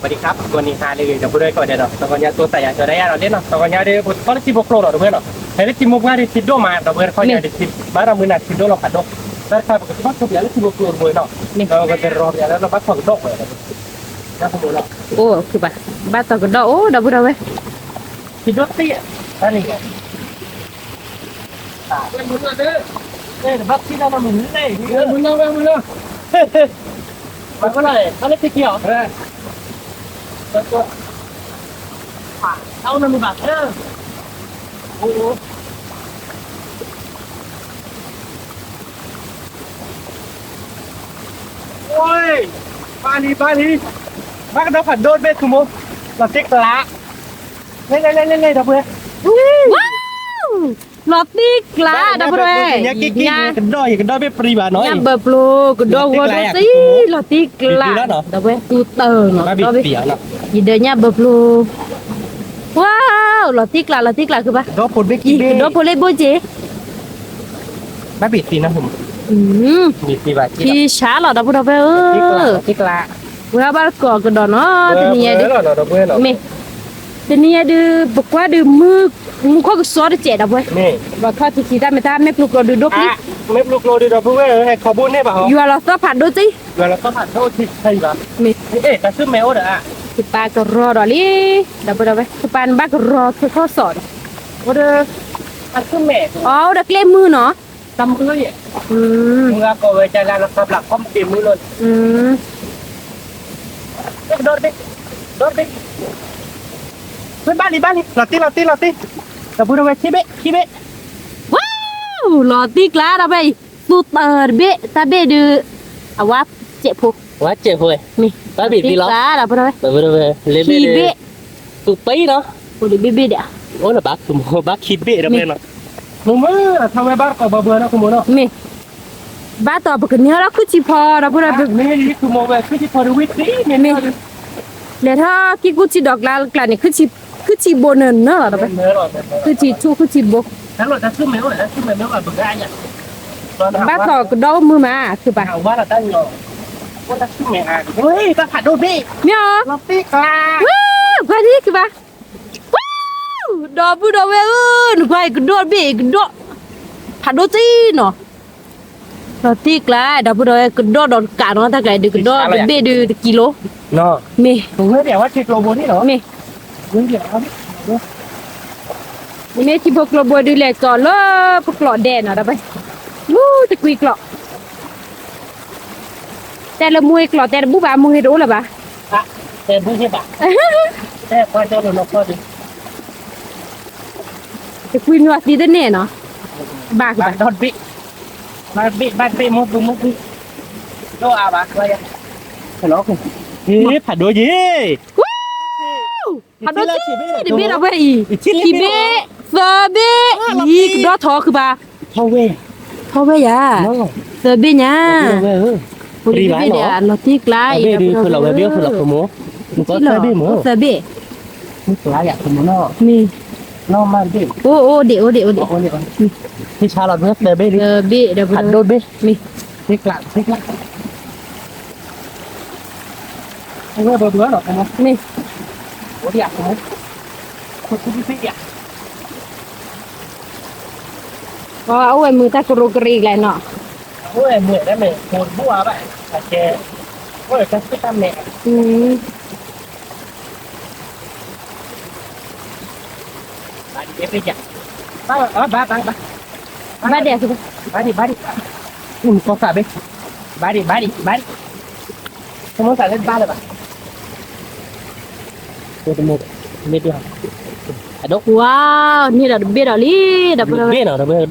สวัสดีครับ วันนี้ฮาเลย ဒီပုၢ်ဝဲၢ်ကိးဂၤဒဲးနီၤ, တဂီၤညါ တိစၢ်ယၤ ကၠီၤဒၣ်ယၤဒီးလ့နီၤ, တဂီၤညါဒီး ပကထီၣ်လၢထံဖိကျိနီၤ ဒီပုၢ်ဝဲၢ်နီၤ, ဟဲလၢထံမိၢ်ပှၢ်ဒီးထံဒိၣ်မး ဒီပုၢ်ဝဲၢ်တခီညါဒီး ဘၣ်ဒီးမုၢ်နၤထံဒိၣ်လီၤဖးဒိၣ်, တၢ်တခါပကဘၣ်ဆိပယၤလၢထံဖိကျိ ဒီပုၢ်ဝဲၢ်နီၤ, ဒီးပကရၤပယၤလၢဘၣ်ထီၣ်ကဒီးဝဲ, ဘၣ်ထီၣ်ကဒီးအိၣ် ဒီပုၢ်ဝဲၢ်, ထံဒိၣ်တ့ၢ်, တၢ်န့ၣ် ဘၣ်လံ ဘၣ်လံ, ဘၣ်ကဒီးဖးဒိၣ်တဘ့ၣ် ဆိမိၣ်, လီၤတံၢ်ကျး, လဲၤလဲၤလဲၤလဲၤလဲၤ ဒီပုၢ်ဝဲၢ်, လီၤတံၢ်ကျး ဒီပုၢ်ဝဲၢ်, ကဒီး ယကဒီးဘ့ၣ်ပြံဘၣ်နီၤ, ညၣ်ဘၢဖျိ ကဒီးဂီၤဒိၣ်တံၢ် လီၤတံၢ်ကျး, ဒီပုၢ်ဝဲၢ် သူတၢ်နီၤ ဒီပုၢ်ဝဲၢ်, ယဒၢးညၣ်ဘၢဖျိ, ဝါ, လီၤတံၢ်ကျး လီၤတံၢ်ကျး ကဘၣ်, ကဒီးဖိလ့ၣ်ဘိက့ၤ ထံဆါလီၤ ဒီပုၢ်ဝဲၢ်ဧၢ, ဝဲဘၣ်ကိးကဒီးနီၤ, တနံၤညါဒုး, မ့ၢ်, တနံၤညါဒုး ပကွၢ်ဒုး မုၢ်ခီၣ်ကစီဒီးစဲး ဒီပုၢ်ဝဲၢ်, ပှၤထီၣ်ထံထံတၢ်မ့ၢ်တၢ် မ့ၢ်ပျိကျိဒုးဒိၣ်ပှံၢ်, မ့ၢ်ပျိကျိဒုး ဒီပုၢ်ဝဲၢ်ဧၢ ဟဲခီဘိန့ၢ်ဘၣ်ဟီ, ယွၤလီၤသီၣ်ဖးဒိၣ်တံၢ်, မ့ၢ်, ကပၤကရီဒီးလံ, ဒီပုၢ်ဝဲၢ် ကပၤနဘၣ်ကရီ ခီၣ်စီၣ်ဒီး, အိၣ်ဒီးကျဲမုၢ်နီၤ, ဘၣ်လံ ဘၣ်လံ, လီၤတံၢ် လီၤတံၢ်, ဒီပုၢ်ဝဲၢ် ခံဘ့ၣ် ခံဘ့ၣ်, ဝါ, လီၤတံၢ်ကျး ဒီပုၢ်ဝဲၢ်အံၤ, သူတၢ်တဘ့ၣ် တၢ်ဘ့ၣ်ဒုး, အဝဲစဲးဖိ, ဝဲစဲးဖိ, မ့ၢ်, ဘၣ်ဘ့ၣ်သံလီၤ, ဒီပုၢ်ဝဲၢ်, ခံဘ့ၣ်, သူပံနီၤ, အိၣ်ဒီးဘ့ၣ်ဘ့ၣ်ဒီး, အိၣ်လၢဘၣ် ဘၣ်ခံဘ့ၣ်ဒီးနီၤ, မ့ၢ်, ထီၣ်ဝဲဘၣ်တကိးဘၢဘၢနီၤ ဆိမိၣ်နီၤ, မ့ၢ် ဘၣ်တီၤပကန့ၢ်ထီၣ်ခုၣ်ဆံဖီ ဒီပုၢ်ဝဲၢ်, မ့ၢ်, လဲၤထီၣ်က့ၤကူၣ်ဆံဒီးကျါကျါန့ၣ်, ခုၣ်ဆံဘိနၢၤနၢၤလီၤ, ခုၣ်ဆံဆူၣ် ခုၣ်ဆံဘိ, ဘၣ်ထီၣ်ကဒီးမုၢ်မး ခုၣ်ဘၣ်, မ့ၢ်အီၤ, ကွၢ်ဒ်ခုၣ်ဘၣ်, ဒီပုၢ်ဝဲၢ်ဧၢ, နကွၢ်အံၤကဒီးတဘ့ၣ်အံၤကဒီး, ဖးဒိၣ်တံၢ်နီၤ လီၤတံၢ်ကျါ ဒီပုၢ်ဝဲၢ် ကဒီးဒီးတကးနီၤ, တၢ်ကျါဒုးကဒီးတဘ့ၣ်ဒုးတကံလိ, မ့ၢ်, မ့ၢ်, မ့ၢ်ထံဖိကျိဘိဒုးလဲၤကီးလၢပကျိးဒဲးနီၤ, ဒီး, မူတကွံကျိး, တဲလၢမူဂ့ၤကျိးတဲတဘူၣ်ဘၣ်, မူဂ့ၤတအိၣ်လၢၤဘၣ်, တဲဘူၣ်ဘၣ် တကွံမ့ၢ်အီၤသံတန့ၢ်နီၤ, ဘၣ်ကဘၣ်, ဖးဒိၣ်ယ့ၣ်, ဖးဒိၣ်တံၢ်တဘ့ၣ်ဒီးဝဲအံၤ, ခံဘ့ၣ်, သၢဘ့ၣ်, အံၤကဒီးထီၣ်ခုၣ်ဘၣ်, ထီၣ်ဝဲယၤ, သၢဘ့ၣ်ညါ, ဖိလံၤတဘ့ၣ်ဒီး လီၤတံၢ်ကျါအံၤ, သၢဘ့ၣ်, မ့ၢ်, အိၣ်ဒ့ၣ် အိၣ်ဒ့ၣ် အိၣ်ဒ့ၣ်, သၢဘ့ၣ်, မ့ၢ် အဝဲမုာ်တၢ်ကရိကရံကျါနီၤ, ဘၣ်ဒဲး, ဘၣ်ဒဲး, ဘၣ်ဒဲး, ဘၣ်ဒဲး, ဝါ, န့ၢ်ဒီးတဘ့ၣ်ဒီးလံ, ဒီး, လီၤတံၢ်ကျါ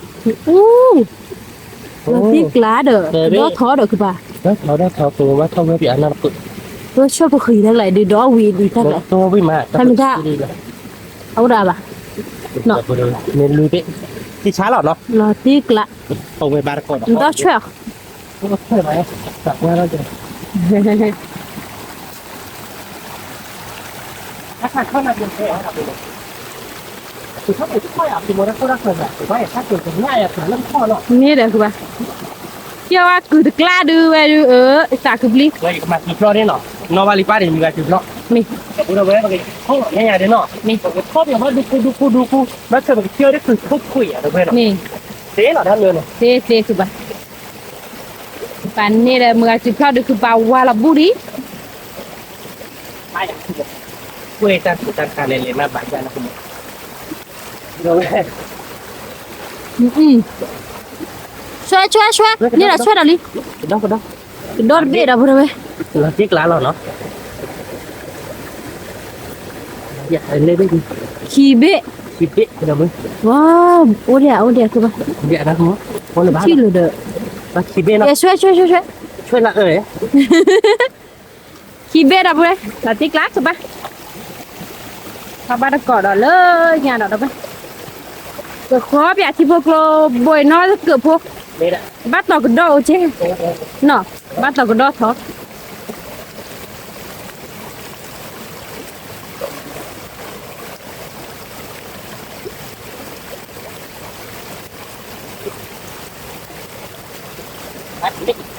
ဒီး ဒီထီၣ်ဒီးကဘၣ်, ဒီးဆီၣ်ပဃံၤတၢ်ကျါဒုးဒီးဝံၤဒံးတၢ်ကျါ, တၢ်မ့ၢ်တၢ်, အဝဲဒၣ်ဘၣ်, လီၤတံၢ်ကျါ, ဒီးဆွဲၣ်အီၤ န့ၣ်ဒီးကဘၣ်, ကဲဝဲကုၢ်တကျါဒုးဝဲဒုး အၢ သးကုပျံၤ, ယကမၤသံဖျီန့ၣ်နီၤ, နီၢ်ဘၣ်လံပၣ်န့ၣ် မုၢ်ဂၤစုၤဖျီၣ်, မ့ၢ်, ဒီပုၢ်ဒီဝဲၢ် ပကထီၣ်လီၤညါညါဒ်နီၢ်, မ့ၢ်, ပကထီၣ်ပယီၤဘၣ်ဒူပူၤဒူပူၤဒူပူၤ, ဘၣ်ဆၢပကထံၣ်အီၤဒ်ခုးခိၣ်ခွံးယၤ ဒီပုၢ်ဝဲၢ်နီၢ်, မ့ၢ်, သ့လီၤတၢ်မနုၤန့ၣ်, သ့သ့ခုးဘၣ်, ပာ်န့ၢ်ဒီးမုၢ်ဂၤစုၤဖျီၣ်ဒုးခုးပာ်ဝါလီၤဘူၣ်လံ, ဝဲတၢ်ထူးတၢ်ခါလဲၤလဲၤမးဘၣ်ယၤန့ၣ်, ဆွဲဆွဲဆွဲ, န့ၣ်ဒီးဆွဲဒီးလံ, ကဒီကဒီ, ကဒီတဘ့ၣ်ဒီပုၢ်ဒီဝဲၢ်, လီၤတံၢ်ကျါလီၤနီၤ, ခံဘ့ၣ်, ခံဘ့ၣ်, ဝါ, အိၣ်ဒံးအိၣ်ဒံးခုးဘၣ်, ထံၣ်လၢဒီး, ဆွဲဆွဲဆွဲဆွဲ, ဆွဲလၢအၢ ခံဘ့ၣ်ဒီပုၢ်ဝဲၢ်, လီၤတံၢ်ကျါခုးဘၣ်, ထီၣ်ဘၣ်တကိးဒီးလၢညါဒီးဒီပုၢ်ဝဲၢ်, ကဃီပၠးထံဖိကျိဘိးနီၢ်ကၢၢ်ဖိ, ဘၣ်တီၤကဒီအိၣ်က့, နီၢ်, ဘၣ်တီၤကဒီ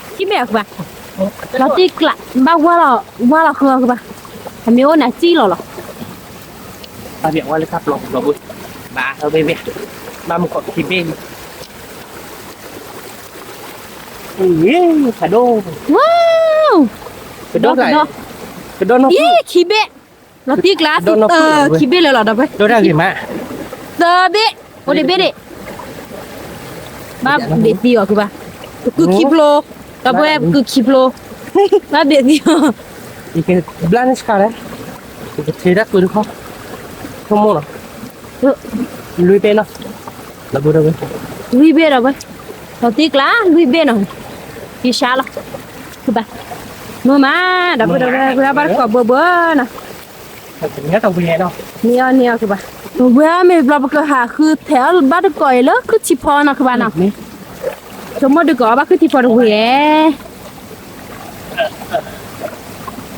ထီၣ် ခံဘ့ၣ်အီၤခုးဘၣ်, လီၤတံၢ်ကျါ, ဘၣ်ဝါလီၤ, ဝါလီၤဃုအီၤခုးဘၣ်, အမ့ၢ်အိၣ်နၤစံၣ်လီၤလီၤ, ဘၣ်ဘၣ်ဝါလၢတၢ်ပျီပူၤ, ဘၣ်ဟဲဘ့ၣ်ဘ့ၣ်, ဘၣ်မုၢ်ကီးခံဘ့ၣ်, ဖးဒိၣ်, ဝါ, ကဒီ, ကဒီ, အံၤခံဘ့ၣ်, လီၤတံၢ်ကျါ, ခံဘ့ၣ်လၢာ်လီၤဒီပုၢ်ဝဲၢ်, သၢဘ့ၣ်, အိၣ်ဒံးဘ့ၣ်ဒံး, ဘၣ်ဘ့ၣ်သံအီၤခုးဘၣ်, ပကုၢ်ခံဖျိ, ဒီပုၢ်ဝဲၢ်ပကုၢ်ခံဖျိ, ဘၣ်ဘ့ၣ်သံအီၤ, ဘျါန့ၣ်ဆှါလဲၣ်, ပကထံၣ်တၢ်ကွံတခီ, ဆိကမိၣ်လီၤ, လွံၢ်ဘ့ၣ်နီၤ, ဒီပုၢ်ဝဲၢ်, လွံၢ်ဘ့ၣ်ဒီပုၢ်ဝဲၢ်, လီၤတံၢ်ကျါလွံၢ်ဘ့ၣ်နီၤ, က့ၤဆါလီၤ, ခုးဘၣ်, မုာ်မး, ဒီပုၢ်ဝဲၢ်, ဝဲဘၣ်တကိးဘၢဘၢနီၤ န့ၢ်အီၤန့ၢ်အီၤကဘၣ်, ဝဲမ့ၢ်ဘျီပကဟးဃုထဲးဘၣ်တကိးအံၤလၢခုၣ်ထံဖီနီၤကဘၣ်နီၤ, ဆိကမိၣ်ဒုးကိးအီၤဘၣ်ခုၣ်ထံဖီတဝံၤဧ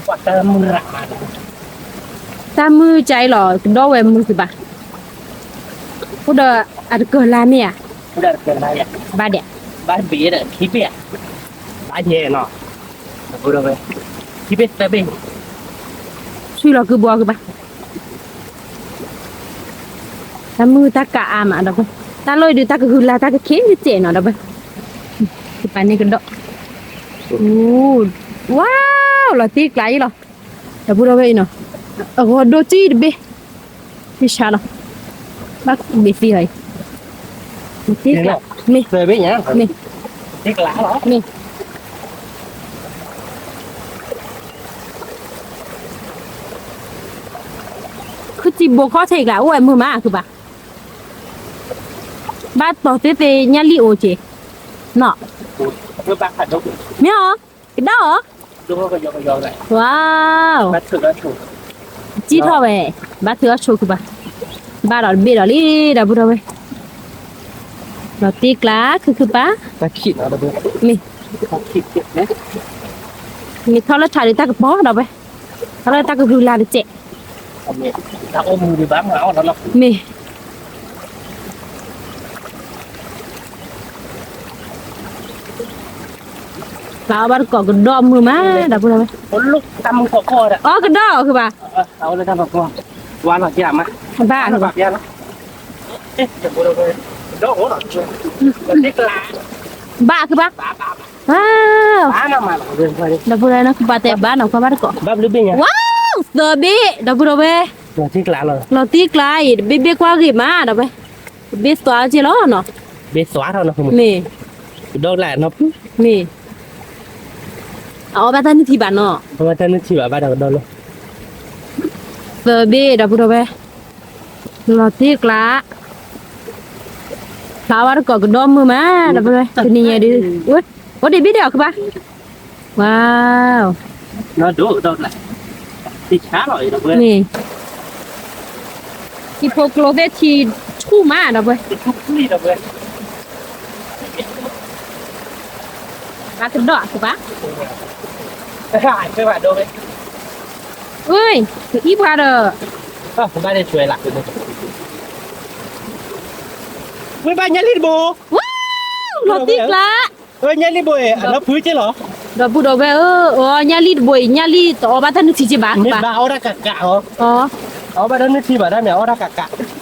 ါ, တၢ်မုၢ်ကါအံၤလီၤ ကဒီဝဲမုၢ်ကဘၣ်, အိၣ်ဒီးအတကၢၢ်လါမ့ၢ်ဧါ, ဘၣ်ဒဲး, ဘၣ်ဘ့ၣ်ဒီးခံဘ့ၣ်ဧါ, ဘၣ်ယဲနီၤ, ခံဘ့ၣ်သၢဘ့ၣ်, ဆွံလီၤကုဘီကဘၣ် တၢ်မုၢ်တၢ်ကးအါမးဒီး, တၢ်လီၢ်အံၤဒုးတၢ်ကဟုလါတၢ်ကခ့ကစဲးနီၤဒီး, ကပာ်န့ၢ်ကဒီး, ဝါ, လီၤတံၢ်ကျါအံၤလီၤ, ဒီပုၢ်ဒီဝဲၢ်အံၤနီၤ, အဂီၤဒိၣ်ကံၣ်တဘ့ၣ်, မ့ၢ်ဆါလီၤ, ဘၣ်ဘ့ၣ်သံအီၤအံၤ, တံၢ်ကျါ, မ့ၢ်, မ့ၢ်, ခုၣ်ထံဘိခီၣ်ထံးကျါ အိၣ်ဝဲမုာ်မး ခုၣ်ဘၣ်, ဘၣ်တီၤသ့သ့ညၣ်လံၣ်အိၣ်က့ၤ, နီၢ်, မ့ၢ်အီၤ, ကဒါအီၤ, ဝါ, ကံၣ်ထီၣ်ဝဲ, ဘၣ်ထုးအီၣ်ဆိခုၣ်ဘၣ်, ဘၣ်ဒီးတဘ့ၣ်ဒီးလံ ဒီပုၢ်ဒီဝဲၢ်, ဒီးတ့ကျါ ခုၣ်ခုၣ်ပၢ်, မ့ၢ်, မ့ၢ်ထီၣ်လၢထးဒုးတၢ်ကပီၤဒီးဝဲ, ထီၣ်လၢတၢ်ကဟုလါတစဲး, မ့ၢ်, ပှၤအီၣ်ဘၣ်တကိးကဒီးမုာ်မး ဒီပုၢ်ဒီဝဲၢ်, အီၣ်ကဒီးအီၤခုၣ်ဘၣ်, ဘၣ်, ဘၣ်ခုၣ်ဘၣ်, ဒီပုၢ်ဒီဝဲၢ် နကဘၣ်တဲဘၣ်နီၤ ကွၢ်ဘၣ်တကိး, ဝါ, သၢဘ့ၣ် ဒီပုၢ်ဒီဝဲၢ်, လီၤတံၢ်ကျါအံၤ တဘ့ၣ်ဘ့ၣ်ကွၢ်ဂ့ၤမး ဒီပုၢ်ဝဲၢ်, တဘ့ၣ်သွါက့လီၤနီၤ, မ့ၢ်, မ့ၢ်, အအီၣ်ဘၣ်တၢ်နုၢ်ထံဘၣ်နီၤ, သၢဘ့ၣ် ဒီပုၢ်ဒီဝဲၢ်, လီၤတံၢ်ကျါ, ဖျါဝဲတကိးကဒီးမုာ်မး ဒီပုၢ်ဒီဝဲၢ်, တနံၤညါဒုး, အိၣ်ဒံးဘ့ၣ်ဒံးအီၤခုၣ်ဘၣ်, ဝါ, မ့ၢ်, ထံဖိကျိသ့ၣ်ထံဆူၣ်မး ဒီပုၢ်ဝဲၢ်, ဘၣ်ကဒီးအီၤခုၣ်ဘၣ်, အံၤပှၤဒီး, ဝဲဘၣ်ညၣ်လံၣ်တဘိ, ဝါ, လီၤတံၢ်ကျါ, ဝဲညၣ်လံၣ်ဘိအံၤ အနီၢ်ဖုက့လီၤ ဒီပုၢ်ဒီဝဲၢ်ဧၢ, အီ ညၣ်လံၢ်တဘိအံၤ ညၣ်လံၢ်တအီဘၣ်တၢ်နုၢ်ထံက့ဘၣ်, မ့ၢ်ဘၣ်အီၣ်တၢ်ကးကးအီၤ, အီဘၣ်တၢ်နုၢ်ထံဘၣ်တၢ်မ့ၢ်အီၣ်တၢ်ကးက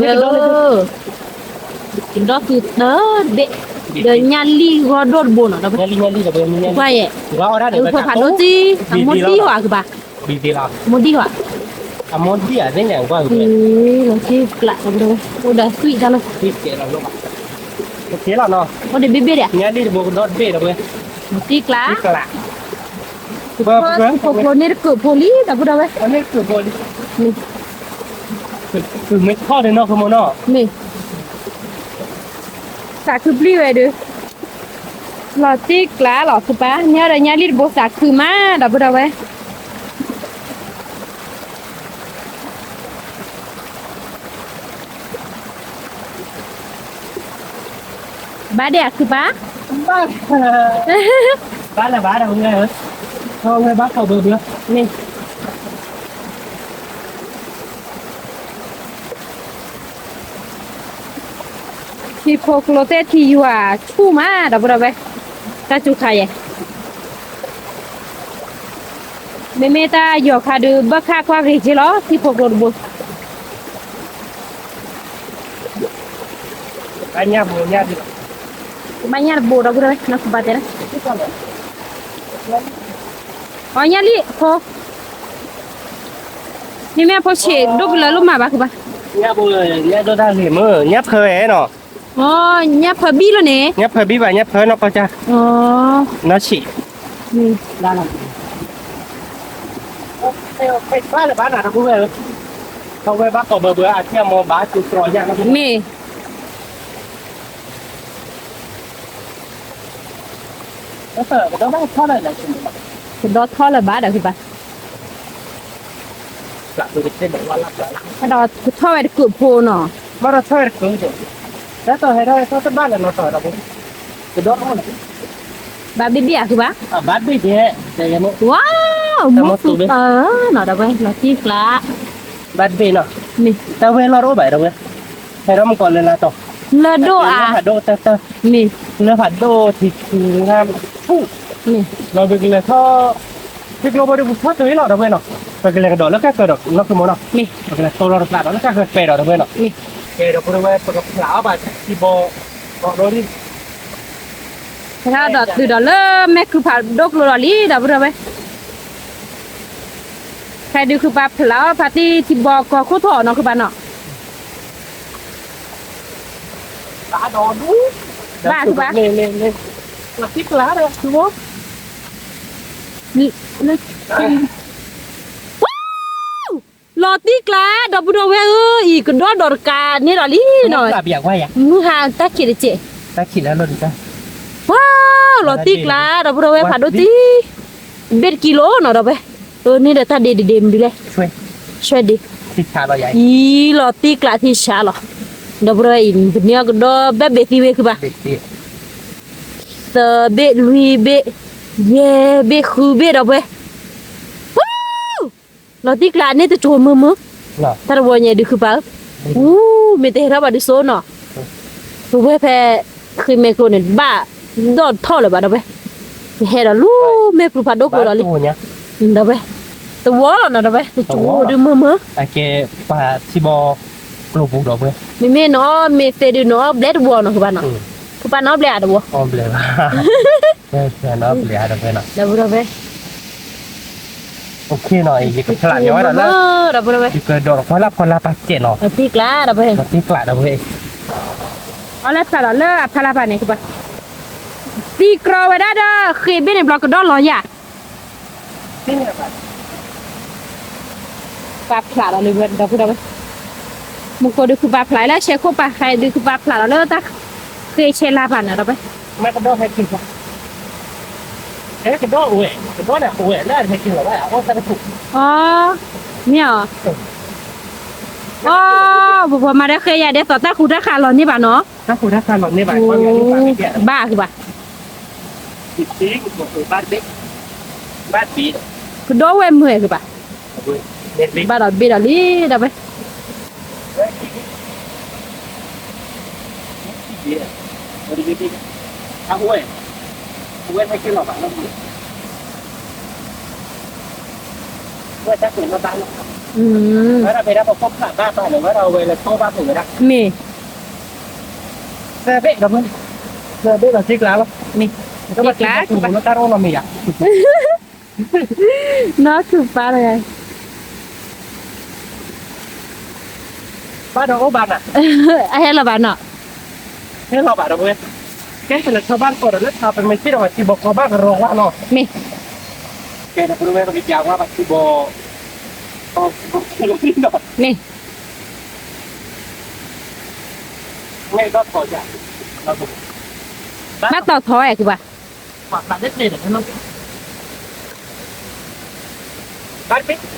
း, ဒီပုၢ်ဒီဝဲၢ်ဧၢ, ဒီးသုတဘ့ၣ်, ဒီးညၣ်လံၢ်ဂီၢ်ဒိၣ်တဘိနီၤ, ဒီပုၢ်, ကွၢ်ယဲ, ဖဲဖးဒိၣ်တံၢ်, အမိၢ်ဒံၣ်ဟီၣ်အကဘၣ်, မိၢ်ဒံၣ်ဟီၣ်, အမိၢ်ဒံၣ်အသ့ၣ်ညါကွၢ်, လီၤက့ၤကျးဒီး, အိၣ်ဒီးသွံၣ်တၢ်လီၤ, အိၣ်ဒီးဘ့ၣ်ဘ့ၣ်ဒီး, လီၤက့ၤကျး, ဖိကျိန့ၣ်တကုးဖိလံ ဒီပုၢ်ဒီဝဲၢ်, မ့ၢ်, မ့ၢ်, သးခုပျံၤဝဲဒုး လီၤတံၢ်ကျးလီၤ ခုပၢ်, ညၣ်ဒီးညၣ်လံၢ်တဘိသးခုမး ဒီပုၢ်ဒီဝဲၢ်, ဘၣ်ဒဲးအခုပၢ်, ဘၣ်လၢၤဘၣ်ဒီးဝဲ, ဝဲဘၣ်ကိးဘၢဘၢ, မ့ၢ် ထံဖိကျိသ့ၣ်ထံယွၤဆူၣ်မး ဒီပုၢ်ဒီဝဲၢ်, တၢ်စူၤခါယဲ, မ့မ့ၢ်တၢ်ယီၤခါဒုး ဘၣ်ခါကွၢ်ဂ့ၤက့လီၤ ထံဖိကျိတဘိ, ဘၣ်ညၣ်တဘိ ဒီပုၢ်ဒီဝဲၢ်, အီ ညၣ်လံၢ်ဖိ, မ့မ့ၢ်အဖိဆံးဒိၣ်ကလၢာ်လိၣ်မးဘၣ် ခုပၢ်, ညၣ်ဖၢဝဲနီၤ, အီ ညၣ်ဖၢဘံၣ်လီၤန့ၣ်, ညၣ်ဖၢဘံၣ်ဘၣ် ညၣ်ဖၢနီၢ်ကီၢ်ကၢ်, နီၢ်ဆံး, ဘၣ်လၢၤဘၣ်နၤ ဒီပုၢ်ဝဲၢ်ဧၢ, အဝဲဘၣ်ကိးဘၢဘၢ အထံအမိၢ်ဘၣ်စူၤတြီၤယၤ, မ့ၢ် ကဒီထီၣ်လၢၤဘၣ်ဒီး ခုပၢ်, ဒီးကထီၣ်ဝဲတကုးဖိနီၤ, ဘၣ်ဘ့ၣ်ဘ့ၣ်အခုပၢ်, ဝါ မူပူၤနီၤ ဒီပုၢ်ဝဲၢ် လီၤတံၢ်ကျး, ဘၣ်ဘ့ၣ်နီၤ, တၢ်ဝဲလီၢ်တအိၣ်ဘၣ်ဒီပုၢ်ဝဲၢ်, ဟဲဒီးမုၢ်ကီးလၢလၢတီၤ, လၢဒိၣ်ဧါ, ဖးဒိၣ်တၢ်တၢ်, လၢဖးဒိၣ်ထံထူၣ်, လီၤပကလဲၤထီၣ်, ထံကျိဖိဒီးပထီၣ်တုၤလီၤဒီပုၢ်ဝဲၢ်နီၤ, ပကလဲၤကဒီးလၢကၢၢ်ကၢၢ်ဒီးနီၢ်ခုမိၢ်နီၤ, ပကလဲၤတိၢ်လီၤတကျးဒီးလၢကၢၢ်ကၢၢ်ပဲာ်ဒီးဒီပုၢ်ဝဲၢ်နီၤ, ကဲဒီပုၢ်ဝဲၢ် ပကဖျးအီၣ်ဘၣ်ထံဘီ, ဒီး ဒီးတုၤဒီးလၢမဲာ်ခုၣ်ဖးဒိၣ်ကျိဒီးလံ ဒီပုၢ်ဝဲၢ်, ဖဲဒုးခုပၢ်ဖျးအီၣ်ဖးတံၢ်ထံဘီကီၢ်ခိၣ်ထီၣ်နီၤ ခုပၢ်နီၤ, ဘၣ်ခုပၢ်, လီၤတံၢ်ကျး ဒီပုၢ်ဒီဝဲၢ်ဧၢ, အံၤကဒီဒီးတကးန့ၣ်ဒီးလံနီၤ, မုၢ်ဟါတၢ်ခံးတစဲး, ပှၤလီၤတံၢ်ကျး ဒီပုၢ်ဒီဝဲၢ် ဖးဒိၣ်တံၢ်, ဘ့ၣ်တကံလိနီၤ ဒီပုၢ်ဝဲၢ်, အန့ၣ်ဒီးတၢ်ဒ့ဒ့ဒ့မနုၤလဲၣ်, ဆွဲဒ့, အံၤလီၤတံၢ်ကျးထံဆးလီၤ, ဒီပုၢ်ဒီဝဲၢ်အံၤ ပန့ၢ်အီၣ်ကဒီဘၣ်ဘ့ၣ်သံဝဲခုပၢ်, သၢဘ့ၣ်လွံၢ်ဘ့ၣ်, ယဲၢ်ဘ့ၣ်ဃုဘ့ၣ် ဒီပုၢ်ဝဲၢ်, လီၤတံၢ်ကျးန့ၣ်တကၠိမုာ်မုာ်, တၢ်တဝီညါဒုးခုပၢ်ဧၢ, မ့ၢ်တဟဲထီၣ်ဘၣ်ဒုးစိနီၤ, ပဝဲဖဲ ဃ့မဲာ်ကျိန့ၣ် ဘၣ်ဒီးထီၣ်လၢၤဘၣ် ဒီပုၢ်ဝဲၢ်, ဟဲဒီးလူၤမဲာ်ပူၤဖးဒိၣ်ကျိဒီးလံ, ဒီပုၢ်ဝဲၢ်, တဝီလီၤနီၤ ဒီပုၢ်ဝဲၢ်, တကၠိဒုးမုာ်မုာ်, ပှၤထံဘီကျိပူၤ ဒီပုၢ်ဝဲၢ်, မ့မ့ၢ်နအီၣ်မ့ၢ်သ့ဒုး နအီၣ်ဘျဲၣ်တဝီနီၤ ခုပၢ်နီၤ, ခုပၢ်နအီၣ်ဘျဲၣ်အတဝီ, ဒီပုၢ်ဝဲၢ်, ယကဖျးညီဝဲဒၣ်လၢ ယကဒီးတခွါလၢဖီလာ်ပာ်စဲးနီၤ, တံၢ်ကျး ဒီပုၢ်ဝဲၢ်, တံၢ်ကျး ဒီပုၢ်ဝဲၢ်, အီၣ်လၢဖျးဒီးလၢအဖီလာ်ပာ်န့ၣ် ခုပၢ်, သံကြီဝဲဒၣ်ဒီး ဃ့ဘ့ၣ်န့ၣ်ဘျီကဒီလီၤယၤ ပာ်ဖျါဒီးလၢဝဲ ဒီပုၢ်ဝဲၢ်, မူခိၣ်ဒုးခုပာ်ဖျါလၢဆဲးခိၣ်ပာ် ဃဲဒုးခုပာ်ဖျါဒီးလၢတၢ်ဃ့ဆဲးလၢပာ်န့ၣ် ဒီပုၢ်ဝဲၢ်, ကဒီဝဲ ကဒီန့ၣ် အဝဲလၢအဟဲက့ၤလီၤဝဲ အအီၣ်တၢ်တခိၣ်, အီ, မ့ၢ်အီၤ, အီ, ပပှၤမၤတၢ်ဃဲယၤဒဲးသိး တၢ်ဃူတၢ်ဃးလီၤန့ၢ်ဘၣ်နီၤ, ဘၣ်ခုပၢ် ကဒီဝဲမုာ်ခုပၢ်, ဘၣ်ဒီးဘ့ၣ်ဒီးလံ ဒီပုၢ်ဝဲၢ်, အဝဲ ဝဲမ့ၢ်က့ၤလီၤဘၣ်လီၤ, ဝဲတၢ်က့ၤလီၤဘၣ်လီၤ, ဝဲဒၣ်ဖဲဒၣ်ပခိၣ်ဖးဘၣ်ဘၣ်န့ၣ် ဝဲဒၣ်ဝဲလၢတီဘၣ်ဖဲဝဲဒၣ်, မ့ၢ်, သၢဘ့ၣ်ဒီး, သၢဘ့ၣ်လီၤတံၢ်ကျါလီၤ, မ့ၢ်, တံၢ်ကျါ, တၢ်အိၣ်လီၤမ့ၢ်ယၤ, နီၢ်ခုၣ်ပၢ်တဂၤ ဘၣ်ဒီးအိၣ်ဘၣ်နၤ, အဟဲလီၤဘၣ်နီၤ, ဟဲလီၤဘၣ်ဒီးဝဲ, ကဲ ပလဲၤထီၣ်ဘၣ်ကီးဒီးလၢထါ ပမ့ၢ်ထံၣ်ဒီးပှၤထံဘီကီးဘၣ်ကရီဝါနီၤ, မ့ၢ်, ကဲ ဒီးပဝဲပကယၤဝါပှၤထံဘီ, မ့ၢ်, မ့ၢ်ဘၣ်တီၢ်ထီၣ်ယၤ, ဘၣ်တီၢ်ထီၣ်ဝဲကဘၣ် ဘၣ်ဘ့ၣ်အကဘၣ်, တၢ်ဘ့ၣ်ဒိၣ်တၢ်ဂ့ၤညါ, ယထံၣ်ဖျါဖးဒိၣ်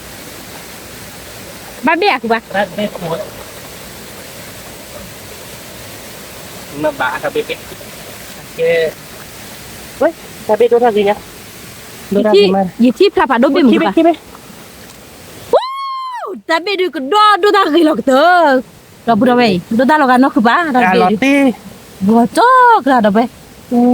ဘ့ၣ်မုၢ်ကဘၣ်, တၢ်ဘ့ၣ်ဒုးကဒီဒိၣ်တၢ်ဂ့ၤလီၤကတၢၢ်, ဒီပုၢ်ဒီဝဲၢ်အံၤ ဒိၣ်တၢ်လီၤဂာ်နီၢ်ခုၣ်ပၢ်, တၢ်ဘ့ၣ်ဒုး, ဂီၤကၠီကလါဒီးဝဲ,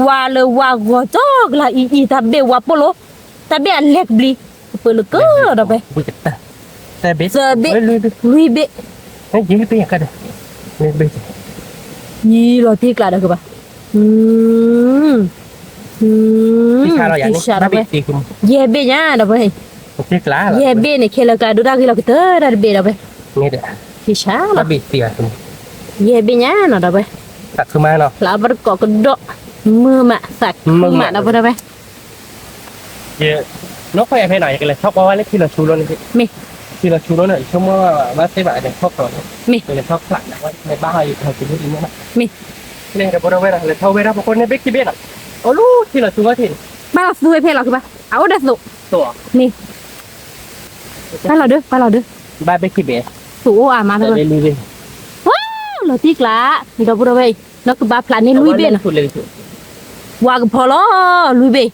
ဝါလၢဝါဂီၤကၠီကလါအံၤအံၤ တၢ်ဘ့ၣ်ဝါပိၢ်လိၤ, တၢ်ဘ့ၣ်အလဲၤကဘျံး, ကပၢၤလၢကၢဒီးဝဲ, သၢဘ့ၣ်, လွံၢ်ဘ့ၣ်, ယံၤလီၤတံၢ်ကျါဒီးကဘၣ်, ယံၤလီၤတံၢ်ကျါဒီးဝဲ, ယဲၢ်ဘ့ၣ်ညါဒီးဝဲ, ယဲၢ်ဘ့ၣ်န့ၣ် ခဲလၢာ်ကျါဒိၣ်တၢ်ဂ့ၤလီၤကတၢၢ်တၢ်တဘ့ၣ်ဒီးဝဲ, ယဲၢ်ဘ့ၣ်ညါနီၤဒီးဝဲ, သးခုမးနီၤ, လၢဘၣ်တကိးကဒီး, မုာ်မးသးခုမးဒီးဝဲဒီးဝဲ နီၢ်ခိၣ်ယၤဖဲနီၤ ယကလဲၤထီၣ်ကွၢ်ဝဲလၢထံလီၤဆူလီၤန့ၣ်, မ့ၢ်, ထံလီၤဆူလီၤန့ၣ် ယဆိကမိၣ်ဘၣ်သ့ၣ်ဘၣ်လဲၤထီၣ်ကျီၤန့ၣ်, မ့ၢ်, လဲၤထီၣ်ဖျးန့ၣ် ဝဲလဲၤဘၣ်ဟီယကဟဲက့ၤန့ၣ်, မ့ၢ်, လဲၤဒီးဖိဒိၣ်ဝဲဒၣ် လဲၤထီၣ်ဝဲဒၣ်ပကိးန့ၢ်ဘ့ၣ်ခံဘ့ၣ်နီၤ, အိၣ်လၢထံလီၤဆူဝဲထံၣ်န့ၣ်, ဘၣ်လီၤသူဝဲဖဲလီၤကဘၣ် အအိၣ်ဒီးသိး, မ့ၢ်, ဘၣ်လီၤဒုး ဘၣ်လီၤဒုး, ဘၣ်ဘ့ၣ်ခံဘ့ၣ်, သိးအိၣ်အါမး, ဝဲ, လီၤတံၢ်ကျါ, ဒီပုၢ်ဒီဝဲၢ်အံၤ နီၢ်ကဘၣ်ဖျးန့ၢ်လွံၢ်ဘ့ၣ်နီၤ, ဝါကဖီလီၤ, လွံၢ်ဘ့ၣ်,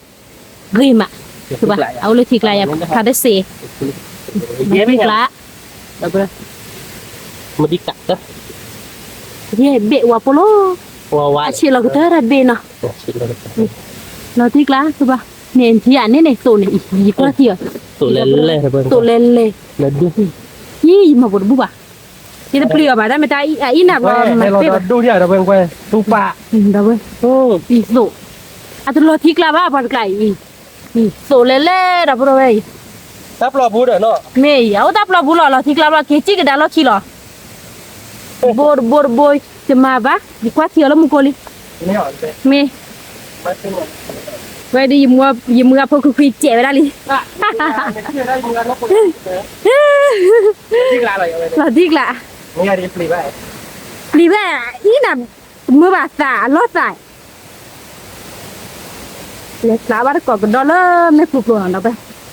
ဂ့ၤမး, အအိၣ်လၢထံကျါယၤ ဖးတစ့ၢ်, တံၢ်ကျါ, မဒံကး, ယဲၢ်ဘ့ၣ်ဝါပိၢ်လိၤ, အဆံးလီၤကတၢၢ်တၢ်ဘ့ၣ်နီၤ, လီၤတံၢ်ကျါ, ကဘၣ်, န့ၣ်ထံဧါန့ၣ်န့ၣ် သိးန့ၣ်, ယကွၢ်ထံအီၤ, သိးလဲၢ်လဲၢ်, ယမၤပိာ်တဘူၣ်ဘၣ်, ယတပျံၤအီၤဘၣ် တၢ်မ့ၢ်တၢ်အံၤနၢ်ဘျီမၤသ့ဘၣ်, ဒီးဝဲ, သိး, အတလီၤထံကျါဘၣ် ပှၤတကျါအံၤ, သိးလဲၢ်လဲၢ် ဒီပုၢ်ဒီဝဲၢ်အံၤ, တၢ်ပျီပူၤဒီးနီၤ, မ့ၢ်အံၤ အအိၣ်တၢ်ပျီပူၤလီၤ လီၤထံကျါဘျီ က့ၤစံၣ်ကဒါလီၢ်ခံလီၤ, ဘိတဘိတဘိ, ယမၤဘၣ် ယကွၢ်ထံအီၤလၢမူကိလံ, မ့ၢ်, ဝဲဒ်ယမုၢ်ဂၤဖိခွံခွံစဲးဝဲဒၣ်လံ, လီၤတံၢ်ကျါ, ပျံၤဘၣ်, အံၤနၤ, မုာ်ဘၣ်သး အလီၢ်သး လဲၤဖျါဘၣ်တကိးကဒီးလၢမဲာ်ကျိၤကျိၤနီၤ ဒီပုၢ်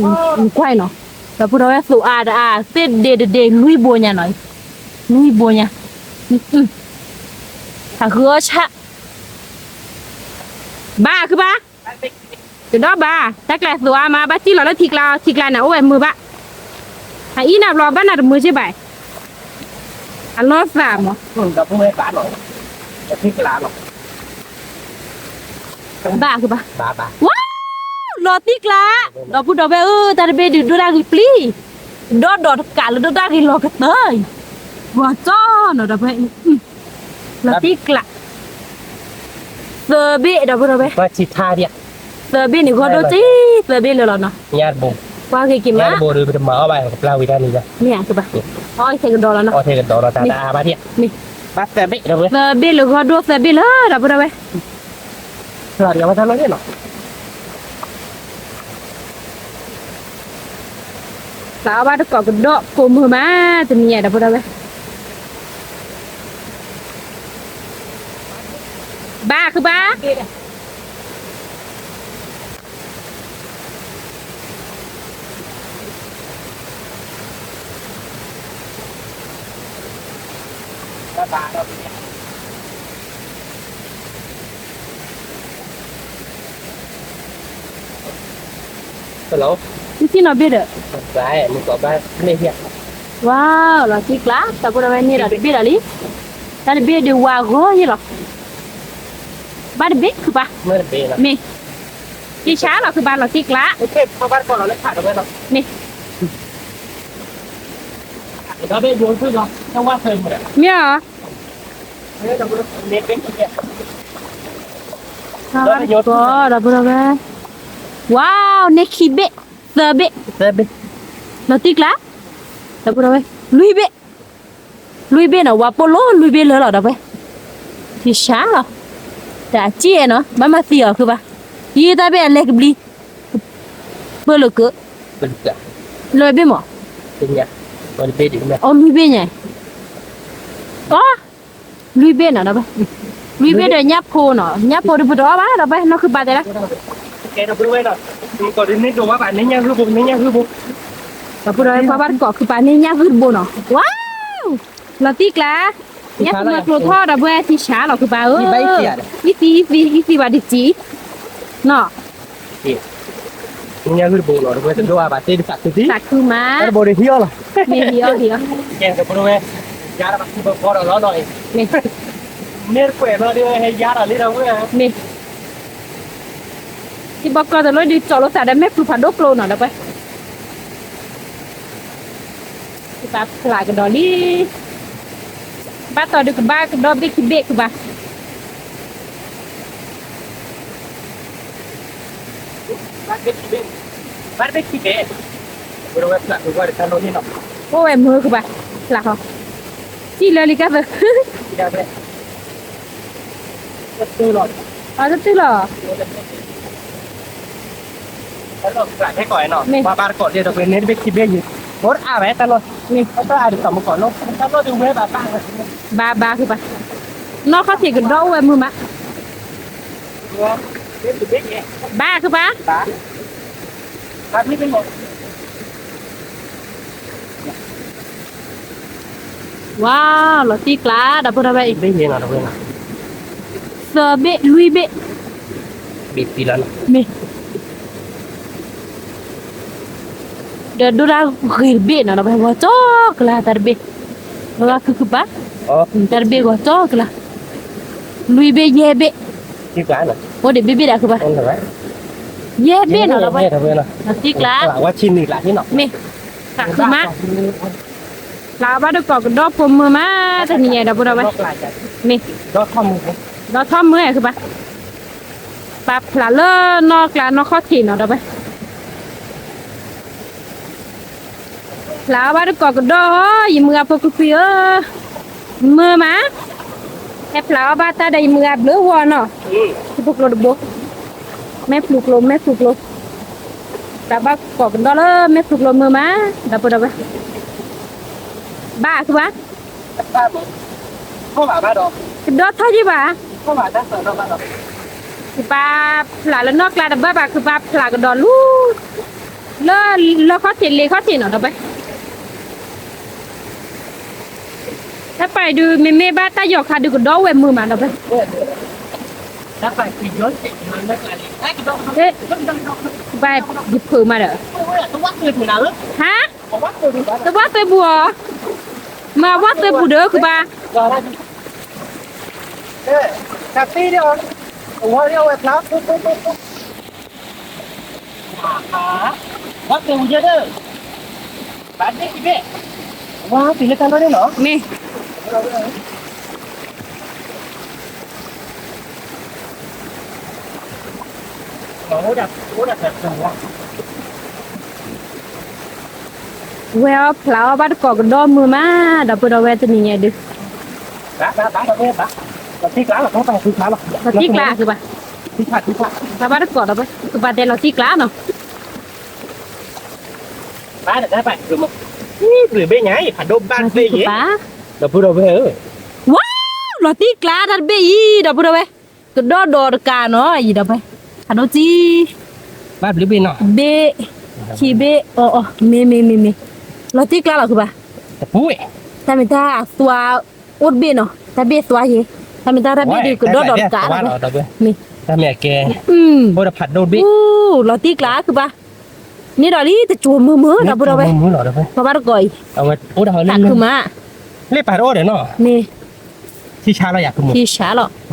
ဝဲၢ်, ကွၢ်နီၤ, ဒီပုၢ်ဒီဝဲၢ် သိးအါတအါ သ့ၣ်ဒ့တဒ့ လွံၢ်ဘိညါနီၤ, လွံၢ်ဘိညါ, ဟးဃုအီၣ်ဆၣ်, ဘၣ်ခုဘၣ်, တဒီဘၣ် တၢ်ကျါသိးအါမး ဘၣ်စံၣ်လီၤလၢထံကျါ ထံကျါန့ၣ် အိၣ်ဝဲမုာ်ဘၣ်, အအံၤနၤဘျီဘၣ်နၤတမုာ်စ့ၢ်ဘၣ်, အလီၢ်သးမး ဘၣ်ခုဘၣ်, ဝါ, လီၤတံၢ်ကျါ, ဒီပုၢ်ဒီဝဲၢ်ဧၢ တၢ်တဘ့ၣ်ဒုးဒိၣ်တၢ်ဂ့ၤပျံၤ, ဒီဒီးတကးလၢဒိၣ်တၢ်ဂ့ၤလီၤကတၢၢ်အံၤ, ဂီၤကၠီနီၤ ဒီပုၢ်ဝဲၢ်အံၤ, လီၤတံၢ်ကျါ, သၢဘ့ၣ် ဒီပုၢ်ဒီဝဲၢ်, သၢဘ့ၣ်န့ၣ် ဂီၢ်ဒိၣ်က့ၤ သၢဘ့ၣ်လၢာ်လီၤနီၤ, ကွၢ်က့ၤက့ၤမး, မ့ၢ်အကဘၣ်, အီၣ်ထဲကဒီးလီၤနီၤ, သၢဘ့ၣ်လၢဂီၢ်ဒိၣ် သၢဘ့ၣ်လၢာ် ဒီပုၢ်ဒီဝဲၢ် သးအီၣ်ဘၣ်တကိးကဒီး ကိးမုာ်မး တနံၤညါ ဒီပုၢ်ဒီဝဲၢ်, ဘၣ်ခုဘၣ် နထံၣ်နီၢ်ဘ့ၣ်ဒီး, ဝါ, လီၤတံၢ်ကျါ ဒီပုၢ်ဒီဝဲၢ်န့ၣ်ဒီးတဘ့ၣ်ဒီးလံ, တၢ်တဘ့ၣ်ဒုးဝါဂီၤယ့ၢ်လီၤ, ဘၣ်တဘ့ၣ်ခုၣ်ပၢ်, မ့ၢ်, ယဆါလီၤခုၣ်ပၢ်လီၤတံၢ်ကျါ, မ့ၢ်, မ့ၢ်အီၤ, ဒီပုၢ်ဒီဝဲၢ်, န့ၢ်ခံဘ့ၣ်, သၢဘ့ၣ်, လီၤတံၢ်ကျါ, ဒီပုၢ်ဒီဝဲၢ်, လွံၢ်ဘ့ၣ် လွံၢ်ဘ့ၣ်နီၤ, ဝၤပိာ်လိၤလွံၢ်ဘ့ၣ်လၢလီၤ ဒီပုၢ်ဝဲၢ်, ယဆါလီၤ, တၢ်စံၣ်အဲၣ်နီၤ ဘၣ်မၤသံအီၤခုၣ်ပၢ်, ယတၢ်ဘ့ၣ်အလဲကဘျံ, ပၢၢ်လိာ်ကၢ, လၢဘ့ၣ်မး, အီၤလွံၢ်ဘ့ၣ်ညါ, အီၤ, လွံၢ်ဘ့ၣ်နီၤ ဒီပုၢ်ဝဲၢ်, လွံၢ်ဘ့ၣ်ဒီးညၣ်ဖိနီၤ, ညၣ်ဖိဒီးပတအီၣ်ဘၣ် ဒီပုၢ်ဝဲၢ်, နီၢ်ခုၣ်ပၢ်တဲလၢ ဒီပုၢ်ဝဲၢ် ပှၤဘၣ်တကိးခုၣ်ပၢ်န့ၢ်ညၣ်ဂုၢ်တဘိနီၤ, ဝါ, လီၤတံၢ်ကျါ, ညၣ်ဖိမၤကျိထီၣ် ဒီပုၢ်ဝဲၢ် ထံဆါလီၤခုၣ်ပၢ်ဧၢ, အံသံ အံသံ အံသံဘၣ်တစံး, နီၤ ညၣ်ဂုၢ်တဘိလီၤ ဒီပုၢ်ဝဲၢ် တဒိၣ်အါဘၣ်သ့ၣ်တသးခုသံ, သးခုမး, တဘိဒီးဟံးအီၣ်လီၤ, မ့ၢ်ဟံးအီၣ်ဟံးအီၣ်, ဒီပုၢ်ဝဲၢ်, ယါတဘၣ်ခုၣ်ပၢ်ကီဒီးလီၤနီၤအံၤ, မ့ၢ်, မ့ၢ်တကွဲးဘျီဒီးဟဲယါဒီးလံဒီပုၢ်ဝဲၢ်, မ့ၢ် ထံဘီကီၢ်တလိၣ်ဒုးကၠီလိာ်သးဒီးမ့ၢ်ပျူၤဖးဒိၣ်ကျိနီၤ ဒီပုၢ်ဝဲၢ်, ကဘၣ်ဖျးကဒီးလံ, ဘၣ်တီၤဒုးကဘၣ်ကဒီးဘ့ၣ်ခံဘ့ၣ်ကဘၣ်, ဘၣ်ဘ့ၣ်ခံဘ့ၣ်, အိၣ်ဝဲမုာ်ကဘၣ်, ဖျးဃီ, ထံၣ်လၢလံကၢ်သၢ အတတုၤလီၤ, မ့ၢ်, ဘၣ်ဘၣ်ခုၣ်ပၢ်, ဘၣ်ဘၣ်ခုၣ်ပၢ်, နီၢ်ခီၣ်ထံးကဒီးအိၣ်ဝဲမုာ်မး, ဘၣ်ခုၣ်ပၢ် ဝါ, လီၤတံၢ်ကျါ ဒီပုၢ်ဝဲၢ်, သၢဘ့ၣ်လွံၢ်ဘ့ၣ်, မ့ၢ်, ဒီးဒိၣ်ဒၣ်ဂ့ၤတဘ့ၣ်နီၤ ဒီပုၢ်ဝဲၢ် ဂီၤကၠီကလါတၢ်တဘ့ၣ်, ဘၣ်ဘၣ်ခုၣ်ပၢ်, တၢ်တဘ့ၣ်ဂီၤကၠီကလါ, လွံၢ်ဘ့ၣ်ယဲၢ်ဘ့ၣ်, အိၣ်ဒံးဘ့ၣ်ဘ့ၣ်ဒီးခုၣ်ပၢ်, ယဲၢ်ဘ့ၣ်နီၤ ဒီပုၢ်ဝဲၢ်, လီၤတံၢ်ကျါ, မ့ၢ်, သးခုမး ဖျးဘၣ်တကိးကဒီးပိာ်မုၣ်မး တနံၤညါဒီပုၢ်ဝဲၢ်, မ့ၢ်, ဒီးထီၣ်မုာ်ခုၣ်ပၢ်, ပာ်ဖျးလၢနီၢ်ကျါနီၢ်ခီၣ်ထံးနီၤ ဒီပုၢ်ဝဲၢ်, ဖျးအီၣ်ဘၣ်တကိးကဒီး, ယမုၢ်ဂၤဖိကွံာ်ကွံာ်ဧၢ, မုာ်မး, ဟဲဖျးအီၣ်ဘၣ်တၢ်ဒီးယမုၢ်ဂၤဘျုးဂီၢ်နီၤ, ထံဖိကျိတဘိ, မဲာ်ဖျူးကျိ မဲာ်ဖျူးကျိ, ဖျးဘၣ်ကိးကဒီးလၢမဲာ်ဖျူးကျိမုာ်မး, ဒီပုၢ်ဝဲၢ်, ဘၣ်ခုၣ်ပၢ်, ကဒီးထီၣ်ယံၢ်ဘၣ်, ကဘၣ်ဖျးလၢနီၢ်ကျါတဘၣ်ဘၣ် ခုၣ်ပၢ်ဖျးကဒီးလူၤ, လၢလၢခီၣ်ထံးလ့ခီၣ်ထံးနီၤ ဒီပုၢ်ဝဲၢ်, တၢ်ပာ်ဒုး မ့မ့ၢ်ဘၣ်တၢ်ယီၤခါဒုးကဒီးဝဲမုာ်မး ဒီပုၢ်ဝဲၢ်, ဘၣ်ယဖုးမးဒီး, ဟါ, တဝၣ်သွဲပူၤအီၤ, မ့ၢ်အဝၣ်သွဲပူၤဒီး ခုၣ်ပၢ် မ့ၢ်, ဝဲအီၣ်ဖျးအီၣ်ဘၣ်တကိးကဒီးမုာ်မး ဒီပုၢ်ဝဲၢ် တနံၤညါဒုး, လီၤတံၢ်ကျါ ခုၣ်ပၢ်, ဖျးဘၣ်တကိးဒီး ခုၣ်ပၢ်တဲလီၤတံၢ်ကျါနီၤ, ဘၣ်တဘ့ၣ်ညါအံၤ ဖးဒိၣ်ဘၣ်တဘ့ၣ်အံၤ, ဒီပုၢ်ဝဲၢ်ဧၢ, ဝါ, လီၤတံၢ်ကျါတၢ်တဘ့ၣ်အံၤ ဒီပုၢ်ဝဲၢ်, ကဒီးဒီးတကးနီၤ အံၤဒီပုၢ်ဝဲၢ်, ဖးဒိၣ်တံၢ်, ဘၣ်ဘျုးဘ့ၣ်နီၤ, ဘ့ၣ်, ခံဘ့ၣ်, အီၤအီၤ, မ့ၢ်မ့ၢ်မ့ၢ်မ့ၢ်, လီၤတံၢ်ကျါလီၤခုၣ်ပၢ်, တၢ်မ့ၢ်တၢ်အသွါအိၣ်တဘ့ၣ်နီၤ, တၢ်ဘ့ၣ်သွါယ့ၤ, တၢ်မ့ၢ်တၢ်တၢ်ဘ့ၣ်ဒုးကဒီးဒီးတကးလီၤ, မ့ၢ်, အိၣ်ဒီးဖးဒိၣ်တဘ့ၣ်, န့ၣ်ဒီးလံတကၠိၤမုာ်မုာ် ဒီပုၢ်ဝဲၢ်, ပှၤဘၣ်တကိးအံၤ, တၢ်ခုၣ်မး, လ့ပာ်တအိၣ်ဒီးနီၤ, မ့ၢ်, ထံဆါလီၤယၤ ထံဆါ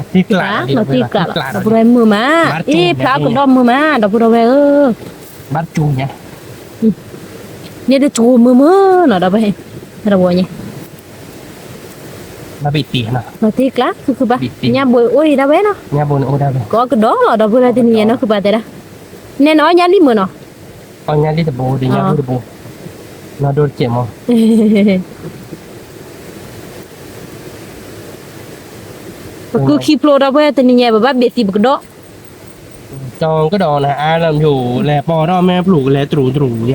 လီၤ, လီၤတံၢ်ကျးလီၤ, ဒီပုၢ်ဒီဝဲၢ်မုာ်မး, အ့ၣ် ဖျါကဒီးမုာ်မး ဒီပုၢ်ဒီဝဲၢ်ဧၢ, ဘၣ်တကၠိညါ, န့ၣ်တကၠိမုာ်မုာ်နီၤ ဒီပုၢ်ဝဲၢ်, တဝီညါ ဘၣ်ဘ့ၣ်တံၢ်နီၤ, လီၤတံၢ်ကျး ခုခုဘၣ်, ညၣ်ဘိအိၣ်အံၤဒၣ်ဝဲနီၤ, ညၣ်ဘိန့ၣ်အိၣ်ဒၣ်ဝဲ, ကိးကဒီးလီၤဒီပုၢ်ဝဲၢ်တနံၤညါနီၤ ခုဘၣ်တဲဒၣ်, နဲနအီၣ်ညၣ်လံမုာ်နီၤ, အီၣ်ညၣ်လံတဘိ ဒ်ညၣ်ဘိတဘိ, နီၢ်ဒိၣ်တစဲးမီၤ ပကုခံဖျိဒီပုၢ်ဝဲၢ်တနံၤညါ ပဘၣ်ဘ့ၣ်သံပကဒီး, ကဒီးနၤအါလၢယိာ် လဲၤပိာ်ထီၣ်မဲာ်ဖျိၣ်ကလဲၤတရူးတရူးယၤ, တ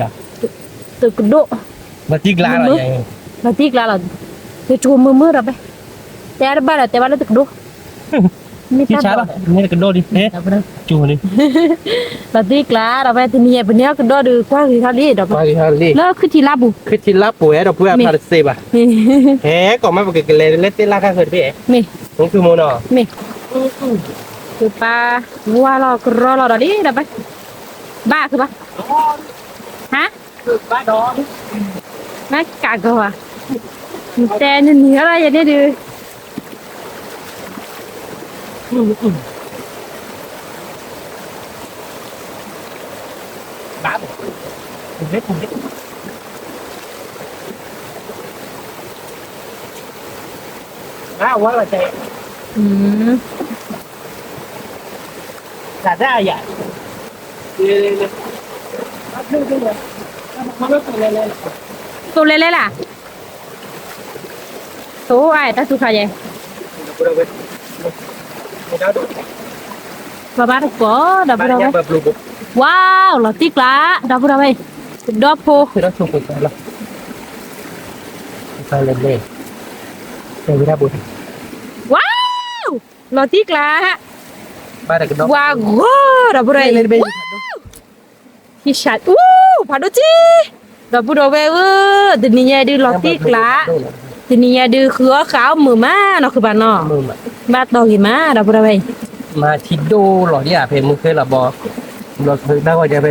ကဒိၣ်, လီၤတံၢ်ကျးလီၤ, လီၤတံၢ်ကျးလီၤ, တကၠိမုာ်မုာ်ဒီးပဲ, တဲတဘၣ်ဒီးတဲဘၣ်လၢတကဒိၣ်, မ့ၢ်တၢ်ဒီး မ့ၢ်တကဒိၣ်ဒံး, ကၠိလံ, လီၤတံၢ်ကျးဒီးပဲ တနံၤညါ ပန့ၢ်အီၣ်ကဒီးဒီး ကွၢ်ဂ့ၤထီၣ်လံဒီး လၢခုထံလါပူၤ, ခုထံလါပူၤ ဟဲဒီပုၢ်ဝဲၢ်ဖျါတစ့ဘၣ်, ဟဲကိးမးပကကလဲၤလၢသ့ၣ်လၢ်ခါဃၢၤတဘ့ၣ်, မ့ၢ်, မ့ၢ်, ကပာ်ဝါလီၤကရီလီၤဒီးလံဒီးပဲ, ဘၣ်ကဘၣ်, ဟါ မ့ၢ်ကးကီၤဘၣ်, နတဲနနံၤဟီလီၤယဲန့ၣ်ဒုး, သိလဲၤလဲၤလၢ်, သိအတၢ်စူၤခါယဲ, ပှၤဘၣ်တကိးဒီပုၢ်ဒီဝဲၢ်, ဝါ လီၤတံၢ်ကျး ဒီပုၢ်ဒီဝဲၢ်, ဒီဖိ, ဝါ လီၤတံၢ်ကျး, ပှၤဂီၤဒီပုၢ်ဒီဝဲၢ်, ဟံၡးအူ, ဖးဒိၣ်တံၢ်, ဒီပုၢ်ဒီဝဲၢ်ဧၢ, တနံၤညါဒုးလီၤတံၢ်ကျး, တနံၤညါဒုးဃုအီၣ်ဃာ်အီၣ်မုာ်မးနီၤ ဃုဘၣ်နီၤ, ဘၣ်တီၢ်ဂ့ၤမး ဒီပုၢ်ဒီဝဲၢ်, မၤထံဒိၣ်လီၤဒံးဧါ ဖဲမုၢ်ဃ့လီၤဘီ, ဘျီဃုဘၣ်ဂီၤညါဖဲထံ